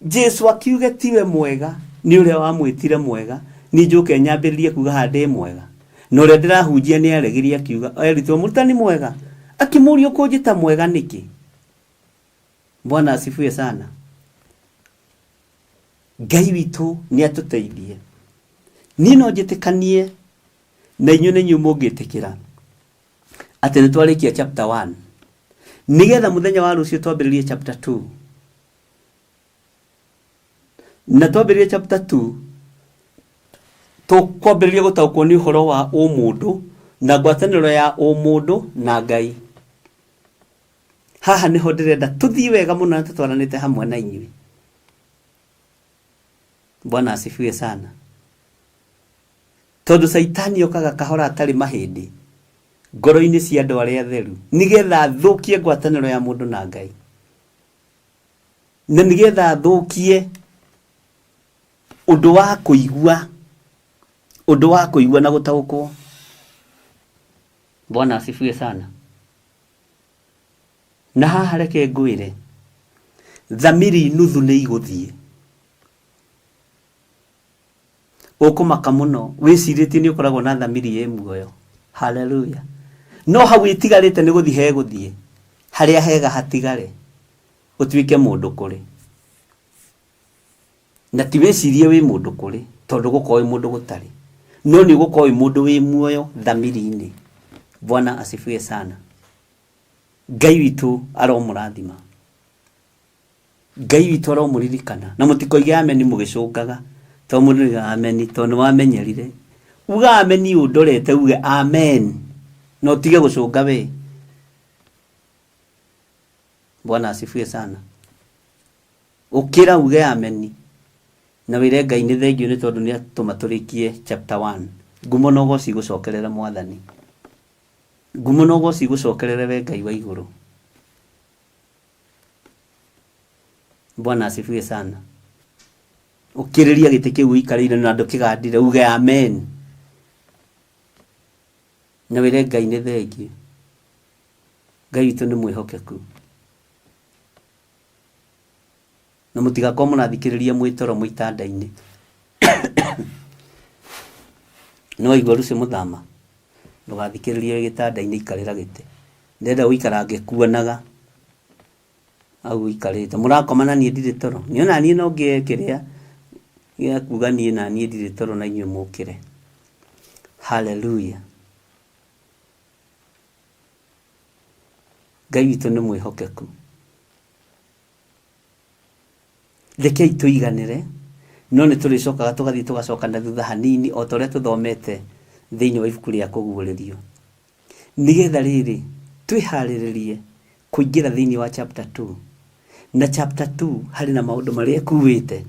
Jesu akiuge tiwe mwega nĩ ũrĩa wamwĩtire mwega, niĩ njũke nyambĩrĩrie kuga haha ndĩ mwega. Na ũrĩa ndĩrahunjia nĩ aregire akiuga, eritwo mũrutani mwega, akĩmũria ũkũnjĩta mwega nĩkĩ? Bwana asifiwe sana. Ngai witũ nĩ atũteithie. Niĩ no njĩtĩkanie na inyuĩ nĩ inyuĩ mũngĩtĩkĩra atĩ nĩ twarĩkia chapter 1 nĩgetha mũthenya wa rũciũ twambĩrĩrie chapter 2 na twambĩrĩrie chapter 2 tũkwambĩrĩria gũtaũkwo nĩ ũhoro wa ũmũndũ na ngwatanĩro ya ũmũndũ na Ngai. Haha nĩho ndĩrenda tũthiĩ wega mũno na tũtwaranĩte hamwe na inyuĩ. Bwana asifiwe sana. Tondũ Caitani okaga kahora atarĩ mahĩndĩ ngoro-inĩ cia andũ arĩa atheru nĩgetha athũkie ngwatanĩro ya mũndũ na Ngai, na nĩgetha athũkie ũndũ wa kũigua, ũndũ wa kũigua na gũtaũkwo. Bwana asifiwe sana. Na haha reke ngwĩre, thamiri nuthu nĩ igũthiĩ. Ũkũmaka mũno wĩcirĩtie nĩ ũkoragwo na thamiri ĩ muoyo. Haleluya. No hau ĩtigarĩte nĩ gũthiĩ hegũthiĩ, harĩa hega hatigare, ũtuĩke mũndũ kũrĩ. Na ti wĩcirie wĩ mũndũ kũrĩ, tondũ gũkorwo wĩ mũndũ gũtarĩ. No nĩ ũgũkorwo wĩ mũndũ wĩ muoyo thamiri-inĩ. Bwana asifiwe sana. Ngai witũ aromũrathima. Ngai witũ aromũririkana. Na mũtikoige ameni mũgĩcũngaga. To mũndũ oiga ameni tondũ nĩ wamenyerire. Uga ameni ũndorete uge amen. Na ũtige gũcũnga we. Bwana asifiwe sana. Ũkĩra uge ameni. Na wĩre Ngai nĩ thengiũ nĩ tondũ nĩ atũma tũrĩkie chapter 1. Ngumo na ũgoci igũcokerere Mwathani. Ngumo na ũgoci igũcokerere we Ngai wa igũrũ. Bwana asifiwe sana. Ũkĩrĩria gĩtĩ kĩu ũikarĩire na ndũkĩgandire uge amen. Na wĩre Ngai nĩ thengiũ. Ngai witũ nĩ mwĩhokeku. Na mũtigakorwo mũrathikĩrĩria mwĩ toro mwĩ itanda-inĩ. Nĩ waigua Lucy Mũthama? Ndũgathikĩrĩrie wĩ gĩtanda-inĩ ikarĩra gĩtĩ. Ndĩrenda gũikara ngĩkuonaga hau ũikarĩte. Mũrakoma na niĩ ndirĩ toro. Niĩ ona niĩ no ngĩe kĩrĩa gĩa kuga niĩ na niĩ ndirĩ toro na inyuĩ mũkĩre. Hallelujah. Ngai witũ nĩ mwĩhokeku. Rekei tũiganĩre, no nĩ tũrĩcokaga tũgathiĩ tũgacoka na thutha hanini o ta ũrĩa tũthomete thĩinĩ wa ibuku rĩa kũguũrĩrio. Nĩgetha rĩrĩ, twĩharĩrĩrie kũingĩra thĩinĩ wa chapter 2. Na chapter 2 harĩ na maũndũ marĩa ĩkuĩte.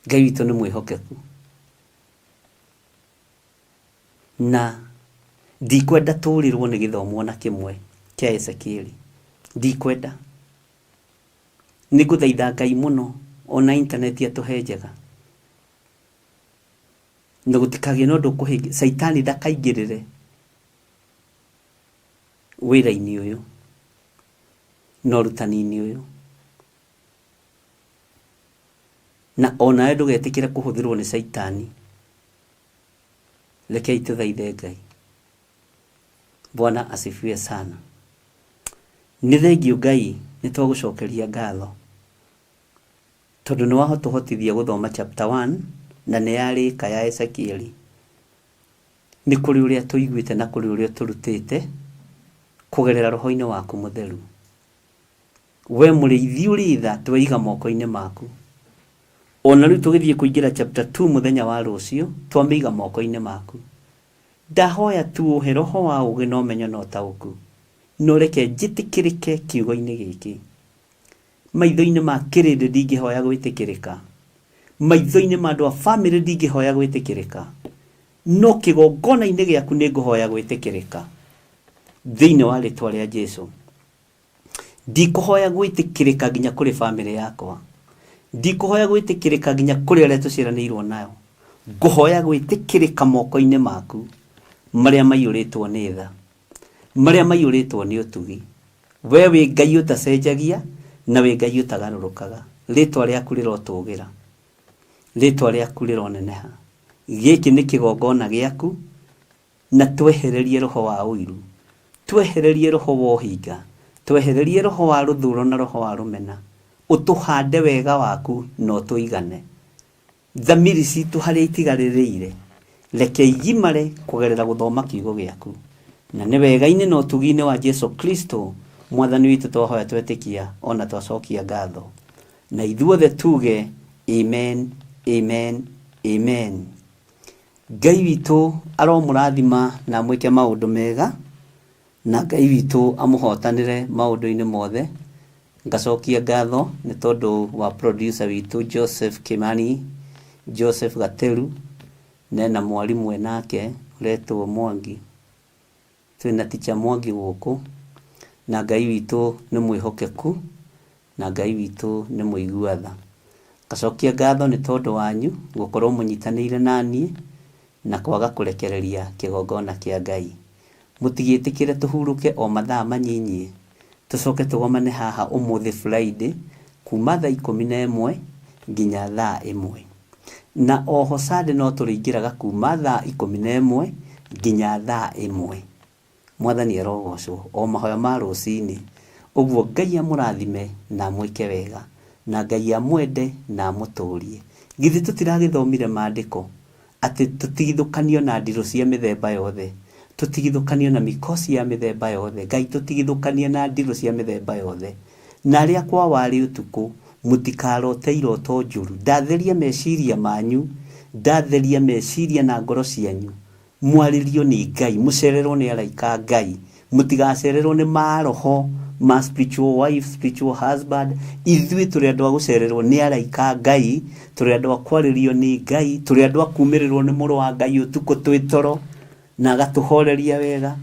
Ngai witũ nĩ mwĩhokeku. Na ndikwenda tũrĩrwo nĩ gĩthomo ona kĩmwe kĩa Ezekieli. Ndikwenda. Nĩ ngũthaitha Ngai mũno ona intaneti atũhe njega. Na gũtikagĩe na ũndũ ũkũhĩngĩ, Caitani ndakaingĩrĩre wĩra-inĩ ũyũ na ũrutani-inĩ ũyũ. Na onawe ndũgetĩkĩre kũhũthĩrwo nĩ Caitani. Rekei tũthaithe Ngai. Bwana asifiwe sana. Nĩ thengiũ Ngai nĩ twagũcokeria ngatho tondũ nĩ wahotũhotithia gũthoma chapter 1 na nĩ yarĩka ya Ezekieli. Nĩ kũrĩ ũrĩa tũiguĩte na kũrĩ ũrĩa tũrutĩte kũgerera roho-inĩ waku mũtheru. We mũrĩithi ũrĩ tha tweiga moko-inĩ maku. Ona rĩu tũgĩthiĩ kũingĩra chapter 2 mũthenya wa rũciũ twamĩiga moko-inĩ maku. Ndahoya tu ũhe roho wa ũũgĩ na ũmenyo na ũtaũku. Na ũreke njĩtĩkĩrĩke kiugo-inĩ gĩkĩ. Maitho-inĩ ma kĩrĩndĩ ndingĩhoya gwĩtĩkĩrĩka. Maitho-inĩ ma andũ a bamĩrĩ ndingĩhoya gwĩtĩkĩrĩka. No kĩgongona-inĩ gĩaku nĩ ngũhoya gwĩtĩkĩrĩka. Thĩinĩ wa rĩtwa rĩa Jesu. Ndikũhoya gwĩtĩkĩrĩka nginya kũrĩ bamĩrĩ yakwa. Ndikũhoya gwĩtĩkĩrĩka nginya kũrĩ arĩa tũciaranĩirwo nayo. Ngũhoya gwĩtĩkĩrĩka moko-inĩ maku marĩa maiyũrĩtwo nĩ tha. Marĩa maiyũrĩtwo nĩ ũtugi. We wĩ Ngai ũtacenjagia na wĩ Ngai ũtagarũrũkaga. Rĩtwa rĩaku rĩrotũgĩra. Rĩtwa rĩaku rĩroneneha. Gĩkĩ nĩ kĩgongona gĩaku na twehererie roho wa ũiru. Twehererie roho wa ũhinga. Twehererie roho wa rũthũro na roho wa rũmena. Ũtũhande wega waku na ũtũigane. Thamiri citũ harĩa itigarĩrĩire reke igimare kũgerera gũthoma kiugo gĩaku. Na nĩ wega-inĩ na ũtugi-inĩ wa Jesu Kristo Mwathani witũ twahoya twetĩkia ona twacokia ngatho. Na ithuothe tuge amen, amen, amen. Ngai witũ aromũrathima na amwĩke maũndũ mega, na Ngai witũ amũhotanĩre maũndũ-inĩ mothe. Ngacokia ngatho nĩ tondũ wa producer witũ Joseph Kimani, Joseph Gateru, nena mwarimũ enake ũretwo Mwangi. Twĩna teacher Mwangi gũkũ, na Ngai witũ nĩ mwĩhokeku, na Ngai witũ nĩ mũigua tha. Ngacokia ngatho nĩ tondũ wanyu gũkorwo mũnyitanĩire na niĩ na kwaga kũrekereria kĩgongona kĩa Ngai. Mũtigĩtĩkĩre tũhurũke o mathaa manyinyi, tũcoke tũgomane haha ũmũthĩ Friday kuma thaa 11 nginya thaa 1. Na oho Sunday no tũrĩingĩraga kuma thaa 11 nginya thaa 1. Mwathani arogocwo o mahoya ma rũcinĩ. Ũguo Ngai amũrathime na amwĩke wega. Na Ngai amwende na amũtũrie. Githĩ tũtiragĩthomire maandĩko atĩ tũtigithũkanio na ndirũ cia mĩthemba yothe, tũtigithũkanio na mĩkosi ya mĩthemba yothe. Ngai tũtigithũkanie na ndirũ cia mĩthemba yothe. Na arĩa kwa warĩ ũtukũ, mũtikarote iroto njũru. Ndatheria meciria manyu, ndatheria meciria na ngoro cianyu. Mwarĩrio nĩ Ngai, mũcererwo nĩ araika a Ngai, mũtigacererwo nĩ maroho ma spiritual wife, spiritual husband. Ithuĩ tũrĩ andũ a gũcererwo nĩ araika a Ngai, tũrĩ andũ a kwarĩrio nĩ Ngai, tũrĩ andũ a kumĩrĩrwo nĩ mũrũ wa Ngai ũtukũ twĩ toro na agatũhoreria wega.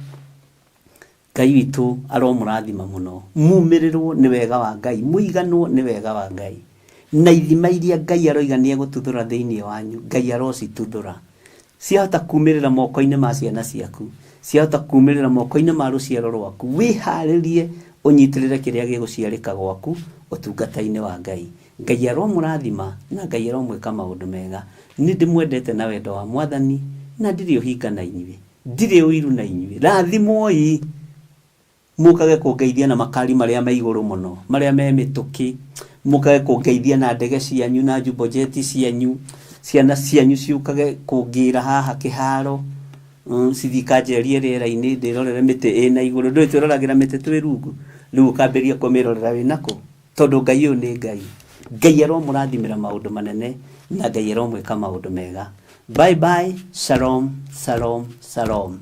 Ngai witũ aromũrathima mũno, mumĩrĩrwo nĩ wega wa Ngai, mũiganwo nĩ wega wa Ngai. Na ithima iria Ngai aroiga nĩ egũtuthũra thĩinĩ wanyu, Ngai arocituthũra. Ciahota kumĩrĩra moko-inĩ ma ciana ciaku, ciahota kumĩrĩra moko-inĩ ma rũciaro rwaku. Wĩharĩrie ũnyitĩrĩre kĩrĩa gĩgũciarĩka gwaku ũtungata-inĩ wa Ngai. Ngai aromũrathima na Ngai aromwĩka maũndũ mega. Nĩ ndĩmwendete na wendo wa Mwathani na ndirĩ ũhinga na inyuĩ. Ndirĩ ũiru na inyuĩ. Rathimwoi, mũkage kũngeithia na makari marĩa me igũrũ mũno, marĩa me mĩtũkĩ, mũkage kũngeithia na ndege cianyu na jumbo jet cianyu, ciana cianyu ciũkage kũngĩra haha kĩharo, cithiĩ ikanjerie rĩera-inĩ ndĩrorere mĩtĩ ĩna igũrũ. Ndũĩ twĩroragĩra mĩtĩ twĩ rungu? Rĩu ũkambĩrĩria kũmĩrorera wĩna kũ? Tondũ Ngai ũyũ nĩ Ngai. Ngai aromũrathimĩra maũndũ manene na Ngai aromwĩka maũndũ mega. Bye bye, shalom, shalom, shalom.